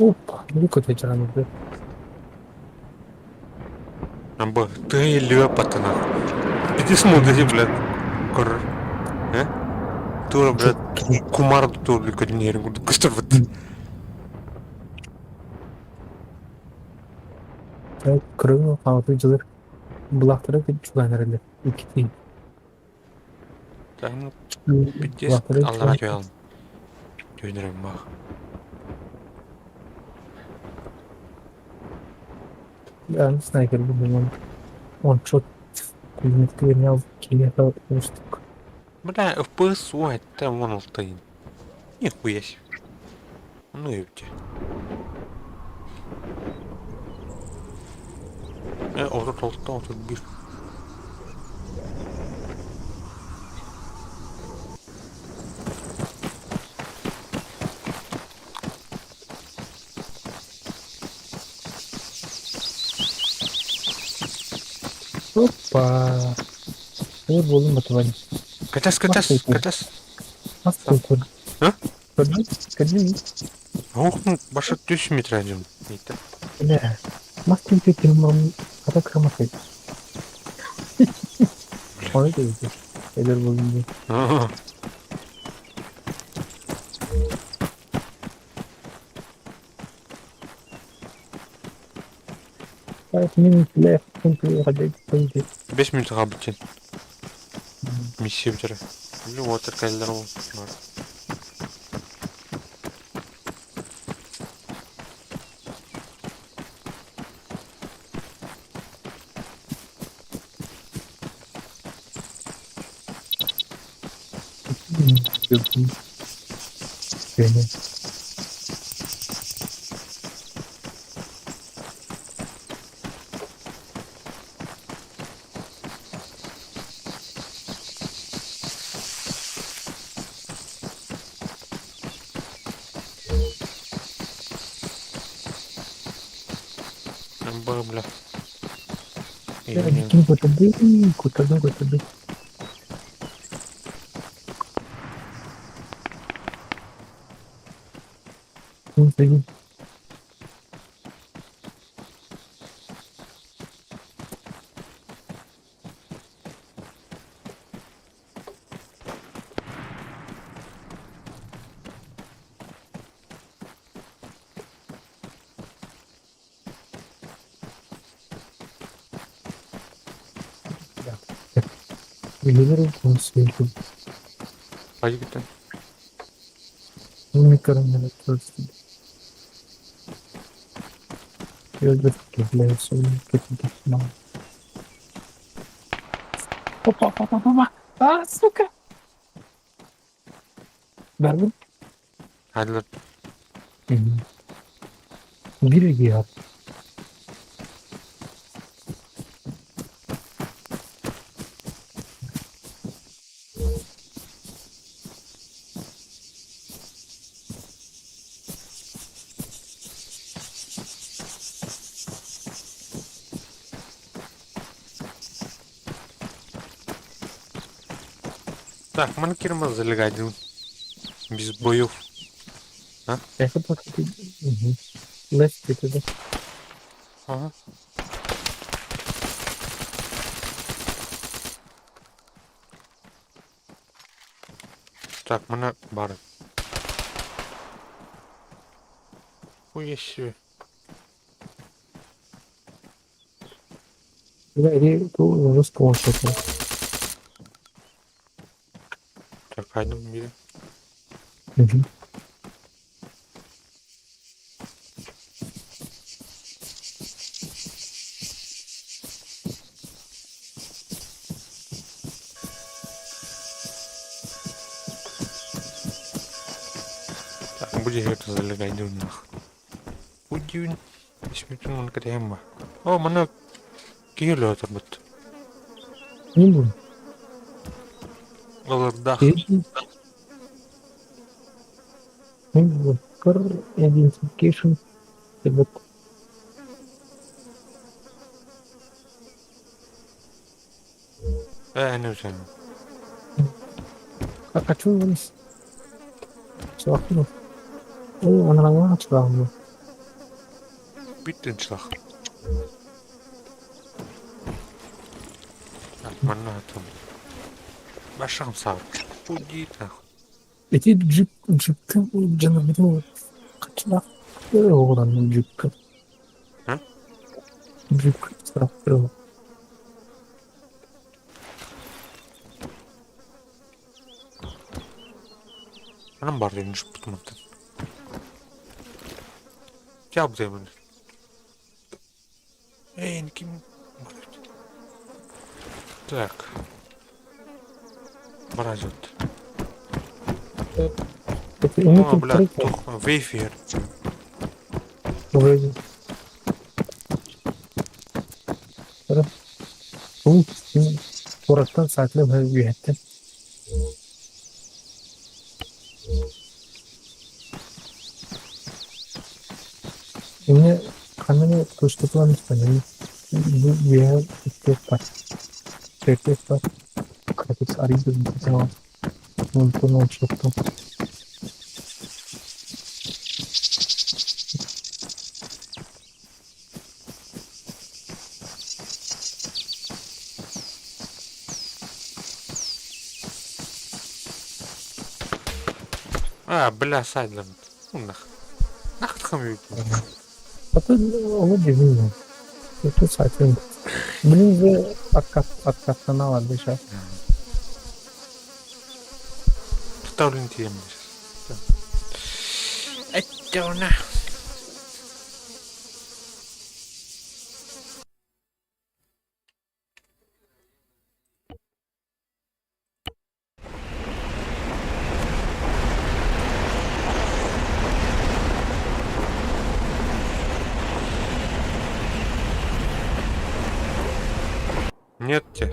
Опа, ну-ка ты да. Б, ты лепота нахуй. Иди смотри, блядь. Кор. Э? Тура, блядь, кумар тур коднер. Крым хаалты дьылыр былаахтара чугаан эрэллэр иккитин Так, пиздец, аллара түһэн. Түһүнэрим бах. Я снайпер буду, он шот пулемет киһиэхэ уустук. Бля, FPS ой, там вон алтайын. Нихуя себе. Ну ёпте. 36 31. Опа! Өр буолун батыбай. Кэтэс, кэтэс, кэтэс. Мас көр. А? Көрдүң? Көрдүң? Ох, ну, баша түс метр Итә. Бля. Мас тип ата краматай. Оны да Эдер буолун дии. 5 minutes left until 120. 5 минут хаалбытын. Миссия бүтэрэ. Били water кэллэр ол. Beni. Б, бля. Ким көтөрдү, көтөрдү, көтөрдү. Ким Билер консульту. Хайгыта. Уникарный просто. Я являются каким-то Опа, опа, опа, опа. А, сука! Барбын? Хайлар. Береги ат. Так, маны кирма залегайдым. Без боев. А? Я хотел Угу. Left это да. Ага. Так, мына бар. Хуя себе. Да, или ту уже спонсор. Так, айдым бiri. Угу. Так, будет это залегайдым нах. Удивин. Исмитин маны катайым ба. О, маны киелі отыр бит. Не буду. Олардах. Worker identification. Вот. Э, не знаю. А, а что он с... Все, охуел. О, она на начала. Биттен шлах. Так, манна там. Башам сар. Уди нахуй. Эти джип, джип, джанабиту, качла. Оҕолорун джипка. А? Джип саптырыл. Анам бар дедин жыппыт мантан. Жаб деймин. Эй, ким Так. Баразет. О, бля, тух, вейфер. Вроде. Куораттан саатылы быһа үөһэттэн Эмиэ ханна эмэ туустатылан испанньын бу үөһэ икки бар, төрдүө бар, кыратык арыый да онтон ончуктун А, бля, сайдлам. Ну нах. Нах тхам А то ону билбейм. Это сайтын. Блин же откат откаттана сейчас. Ставлю тем сейчас. Это она. Нет те.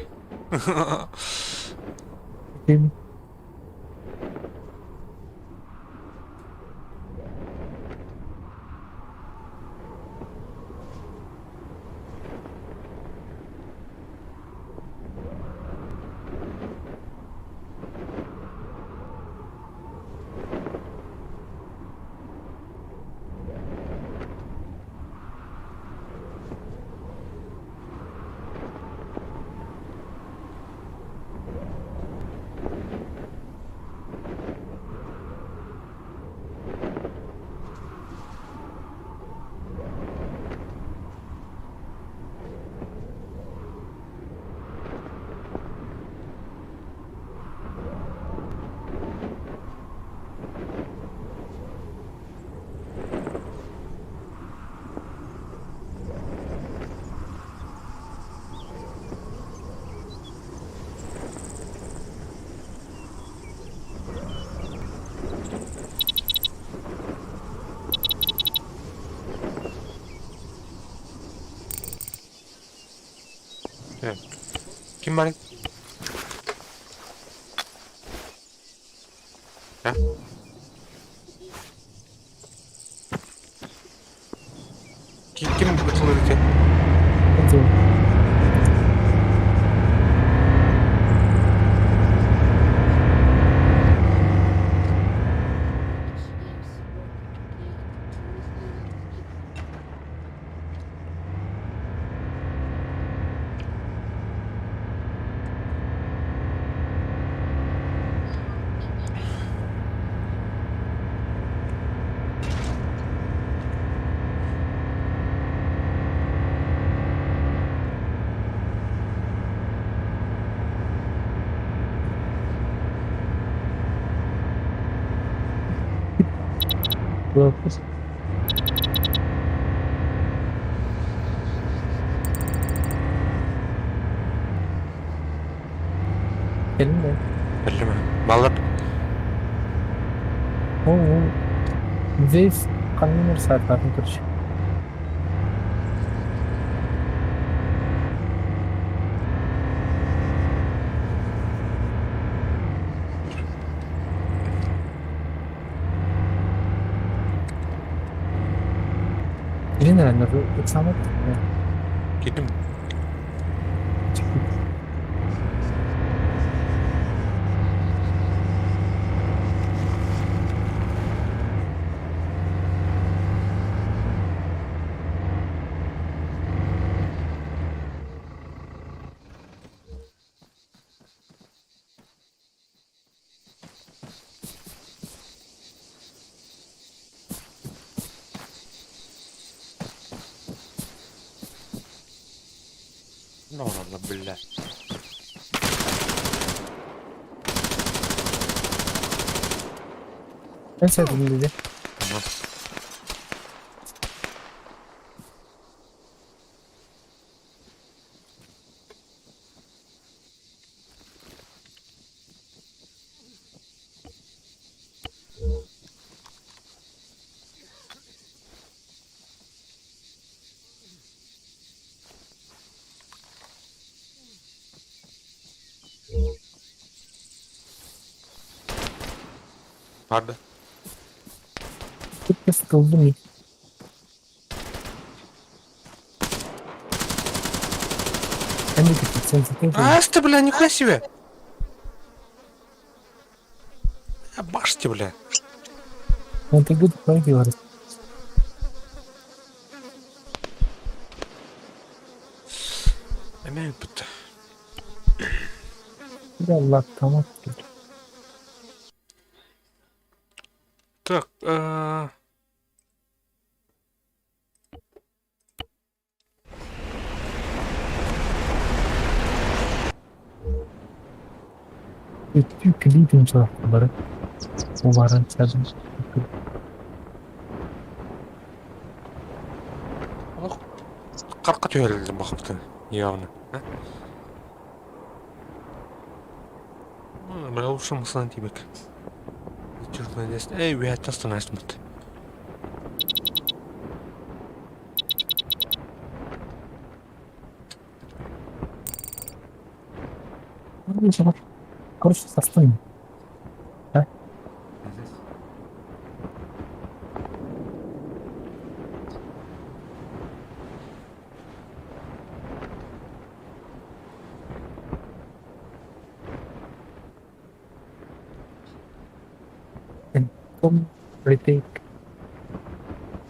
Так. Ким бар? А? Ким ким бытылыр Это Вопрос. Кэлин да. Кэллим. Баллар. О, здесь ханна саатаатын короче. Генерально, самый Кидим. Ну ладно, бля. Ben sevdim dedi. Tamam. Pardon. Çok sıkıldım. Ben de kötü. Sen zaten А, ты, бля, нихуя себе! А, башти, бля. Он ты good regular. Hemen bitti. Allah tamam. Так, Клипин бары. Убарын сәдім. Qarqa tüyərildi baxıbdı явно. Бля, лучше мыслан тибек. Черт Эй, уятта станасмыт. Короче, состым. Да? And come retake.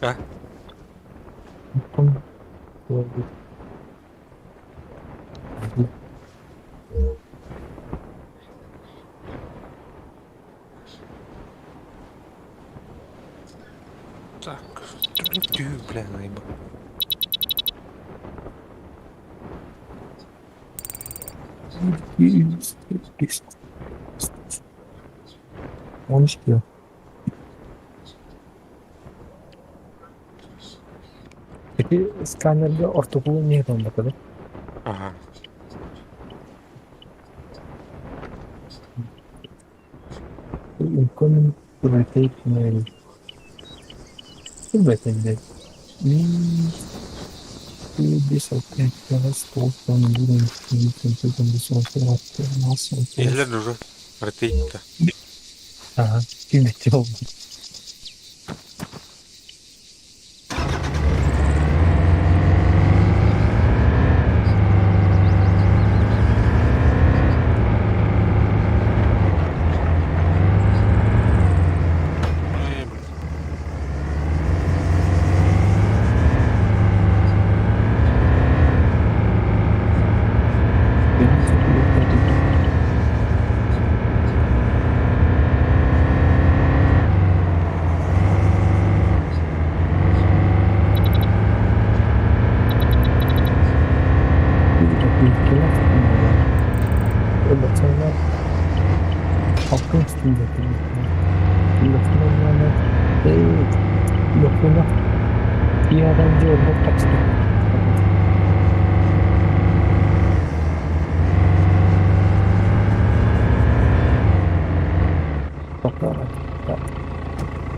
А? Come. Так, тю, бля, наеба. Он успел. Peki сканерде ортокулу эмне болмок да? Ага. Incoming rotate mail. Билбейт Эллер уже. Ротейт-то. Ага, билбейт болду. Эй, блин. Evet. Уна тиэрэн дьиэлэр хаччы.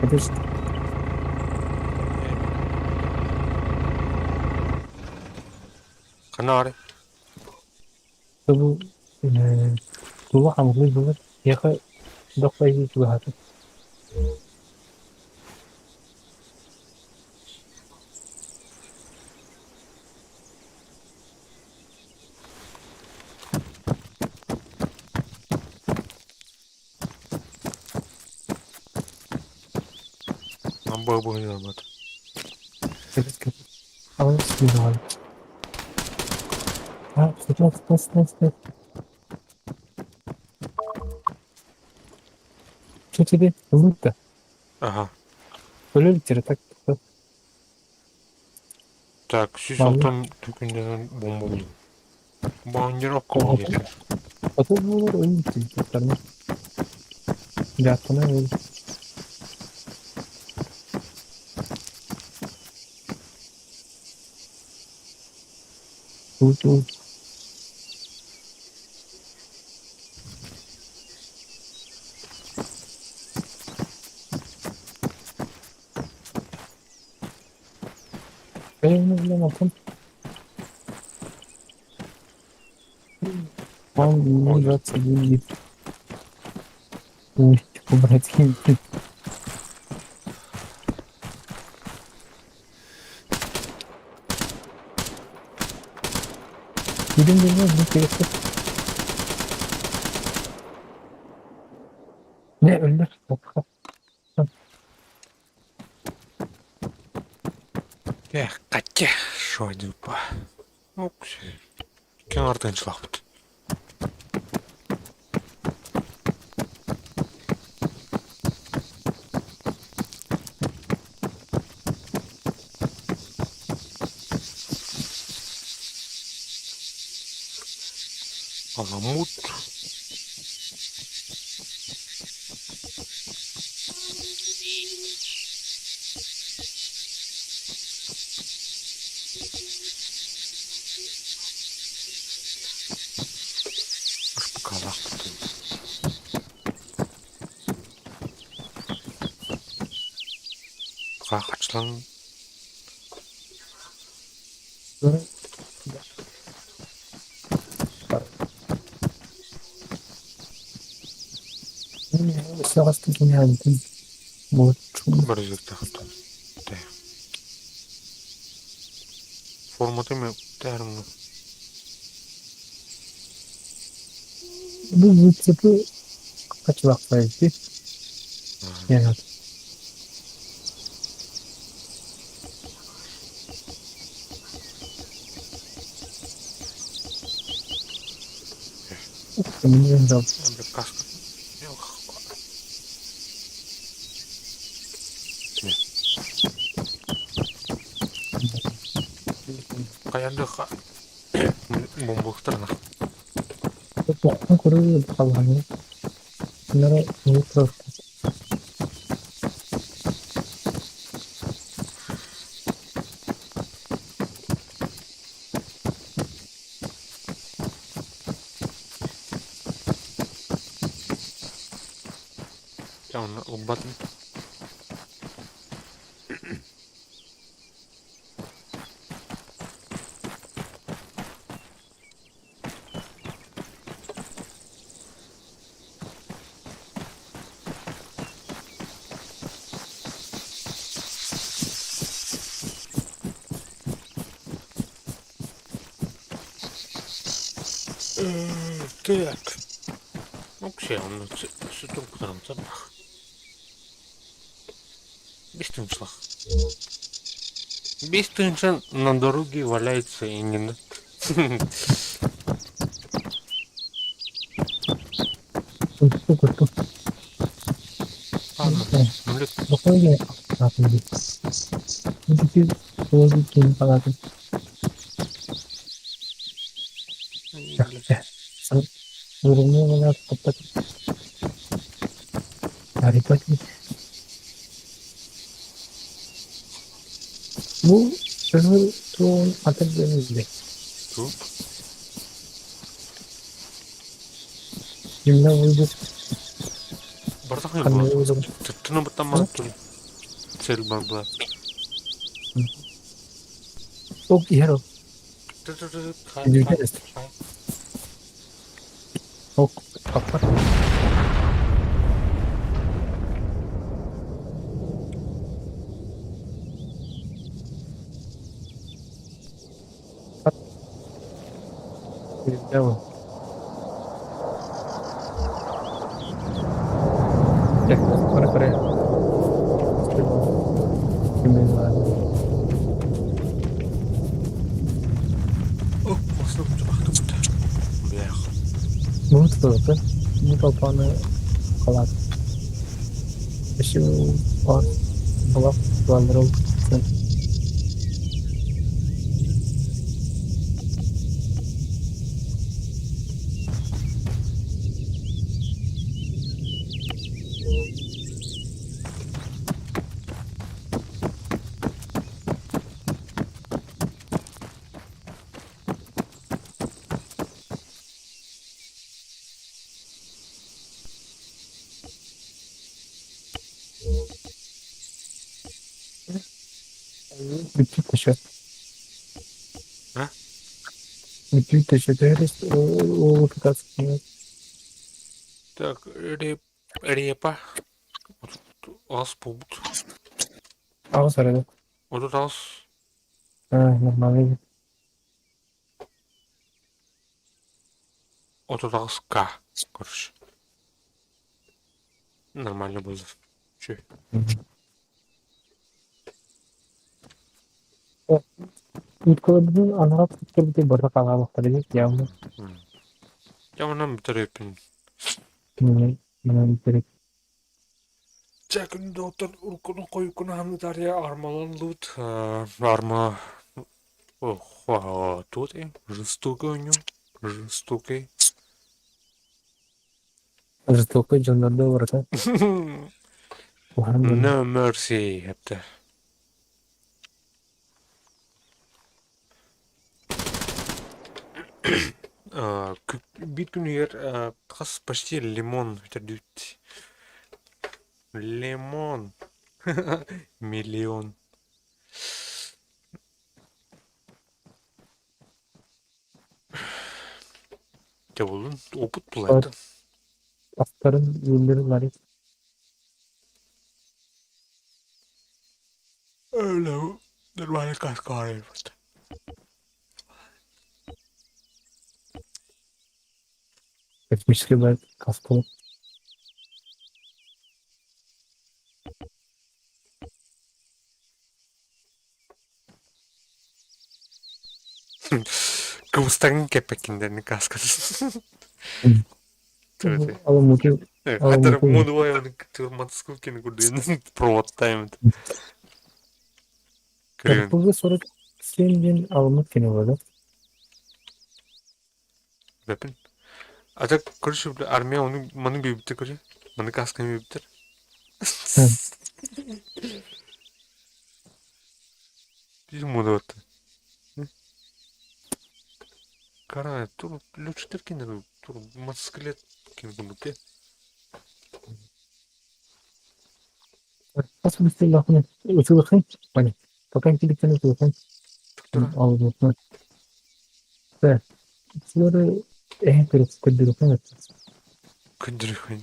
Подожди. Канары. Бу тула хамгый булар. Яха дохпай тугахаты. Бабы нормат. А, стой, стой, стой, стой. Что тебе? Лук-то? Ага. Өлөр так. Так, сүүс алтан түкүндэнэн бомба булдум. Бандерокка булдум. Потом булар ойын тиктарны. Жаттана өл. Тут тут. Бэйэни билэн алтан. Он 21 литр. Убрать. Будем вернуть, Не, өллөр. Эх, Катя, шо па. Ну, кеңартын чылақпыт. Аламут. Ышпыкалаах Хачлан Форматы мен тәрімні. Бу зыцепы качылакпайты. Яна. Мне взял. Каска. Каянды бомбалыктарына. Тоқтың көрі қалғаны. Bunlara ne taraf? Оны ылбатын. Так. Ну, все, он сүтін құтырамыз Без тынчлах. Без тынча на дороге валяется и не... Бу көҥүл туоҕун атын диэн билбэт. Ту? Дьиҥнээх буолбут Бардах не ханна было. буолбут Түттүнэ баттаммат тур. Цель бар была. Ол иһэр ол. Хай, Бүлүүтэ хай. Ол хаппат. Бүлүүтэ ол. Көрө-көрө. О, осынып ахтыбыт. Блях. Бу тутулука, бу толпаны халаат. Өссө бар булак туаллары Бүтүп көчө. А? Бүтүп көчө. Ол Так, реп, репа. Ас буолбут. Аҕыс эрэ. 38. Нормально. 38 К. Короче. Нормально было. Че? Уткалабын анараа туттарбыты барыта хаалаабыттар эбит явно. Я манан бүтэр Манан бүтэр. Чэ, доктор уруккуну хойуккуну ханытария армалан лут арма тут жестокий у него, жестокий. Жестокий дьоннордо барыта. Куһаҕан No mercy это. Биир күнүгэр хас почти лимон бүтэрдибит. Лимон. Миллион. Дьэ буллун опыт булайдын. Астарын үүннэрин ларик. Нормально каскаривать. Космический бар каскол. Кыбыстаҥ кэппэккиндэрни каскатын. Аламути. Хатар мудубай мотоциклкин курдук проводтайм. РПГ 47 диэн аламмыт кини буолар. Бэпин. А так, короче, армия оны маны бүйбүттер, короче. Маны касканы бүйбүттер. Биз мудубатты. Кара, тур лүчтер кинер, тур мотоциклет кин курдук Хас быстыллахын ытылыхын пани. Пока интеллектен ытылыхын. Албытны. Да. Силары эһэ көрүп көрдүрүхүн. Күндүрүхүн.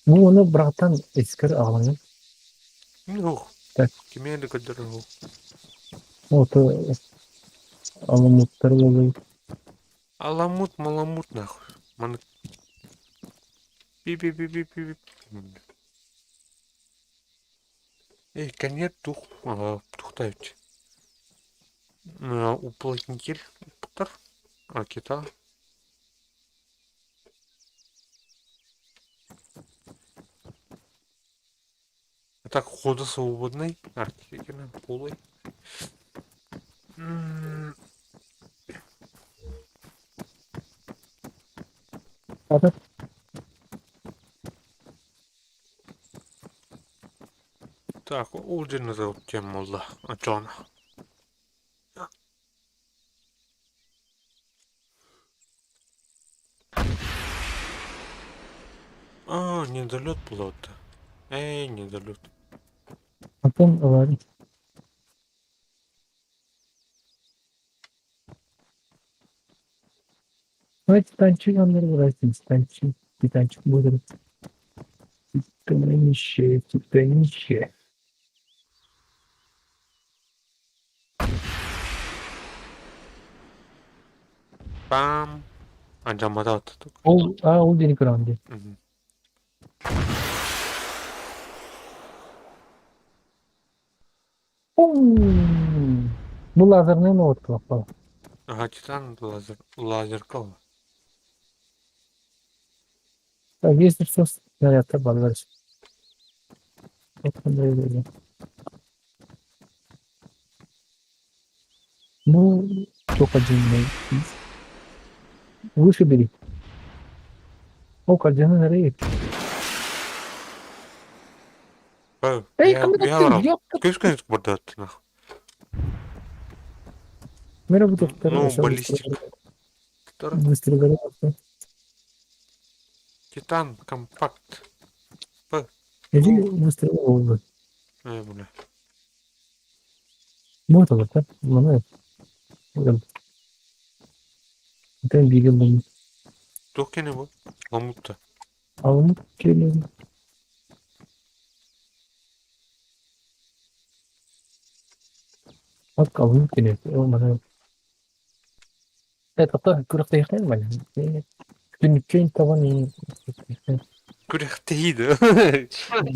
Бу оны братан эскер аҕалаҥын. Ну, Так. кимиэ да көрдөрөр. Ото аламуттар болуй. Аламут, маламут нахуй. Маны пи пи пи пи пи. Эй, коньяк тух, тухтають. Уплотнитель Птар, ракета. А так, хода свободный. Артикельный, полый. Ата Так, ол дьиэни тем буолла. Оччоҕуна. А, недолет плота. Эй, недолет. Потом говорит. Давайте танчик нам нравится, танчик, танчик будет. Титанище, титанище. Пам. Алдьаммата оттук. Ол, а, ол диэни көрөҕүн дии. Мгм. Бу лазерный ноут буолла. Ага, титан лазер, лазерка. Так, если что, снаряд баллар. Ну, только один. Выше бери. О, координаты рейд. Эй, кому ты, Кыш бурдат нах. Мера будет Ну, баллистика. Быстро горелся. Титан, компакт. П. Иди быстро голову. Эй, бля. Вот он, да? Ну, Это бигел. Туох кини бу? Ламутта. Алым келин. Bak alım келин. Ол мана. Это күрэхтэһиэхтэн бана. Күнүккэн табан Күрэхтэһии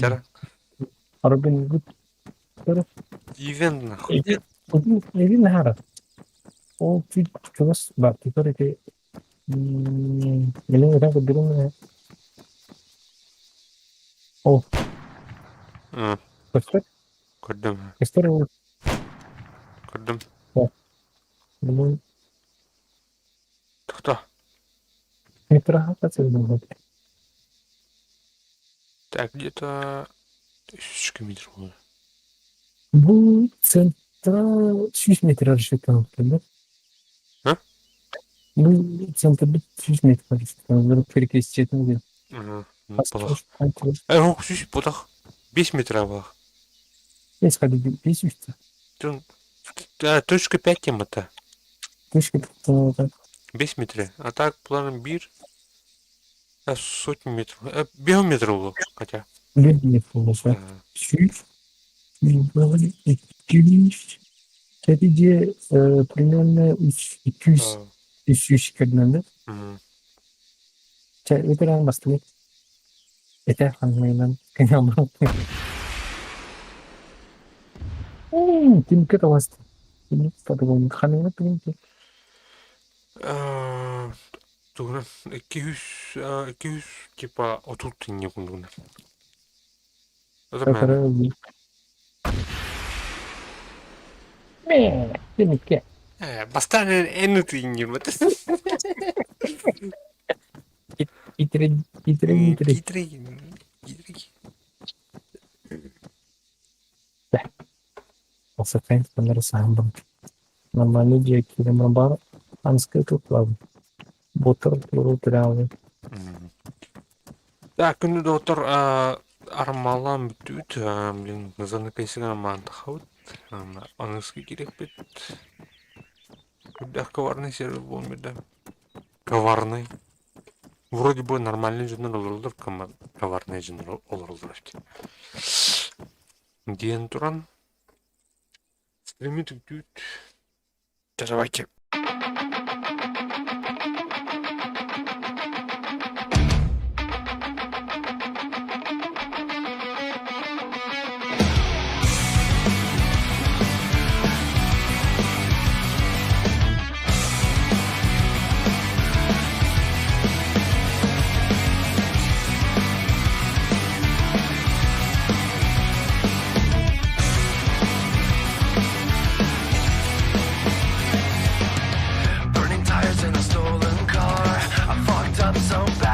Чара. Арбин гут. Ивент нахуй. Иди нахара. Ол чуть чугас бар. Теперь это Милен так берем. О. Көстөр? Көрдүм. Көстөр ол. Көрдүм. Думаю, Тохтоо. не прохапаться. Так, где-то 3 метр было. Бу центра 100 метр рассчитан, да? А? Ну, центр 100 метр рассчитан, перекрестие. Ага. Ох, сүүс бутах. 5 метр было. Есть ходи 5 Точка 5 тема-то. Точка 5 метр. А так планом бир. А сотни метров. 5 метров было, хотя. 5 метров было. Чуть. Это где примерно 200 300 кэрдэн да? Чэ, өтөр бастыбыт. Это ханмайнан кэнямран. Тимке таваст. Тимке подумал, ханмайна тимке. Тугунан 200 200 типа 30 тинне кундугунан. Это Мэ, тимке. Бастан эн тинне бат. Итре, итре, итре. Итре, итре. Да. Осакайн панар саамбам. Нормально дьиэ бар анскы туплабын. Ботор туру тирээҕин. Так, күнү доктор армалан бүтүт, блин, назаны кайсыган мантахаут. Аныгыскы кириэхпит. Курдах коварный сервер буолан бирдэ. Коварный. Вроде бы нормальный дьоннор олороллор, коварный дьоннор олороллор эбит. Диэн туран. Стримит бүтүт. Давайте. Burning tires in a stolen car. I fucked up so bad.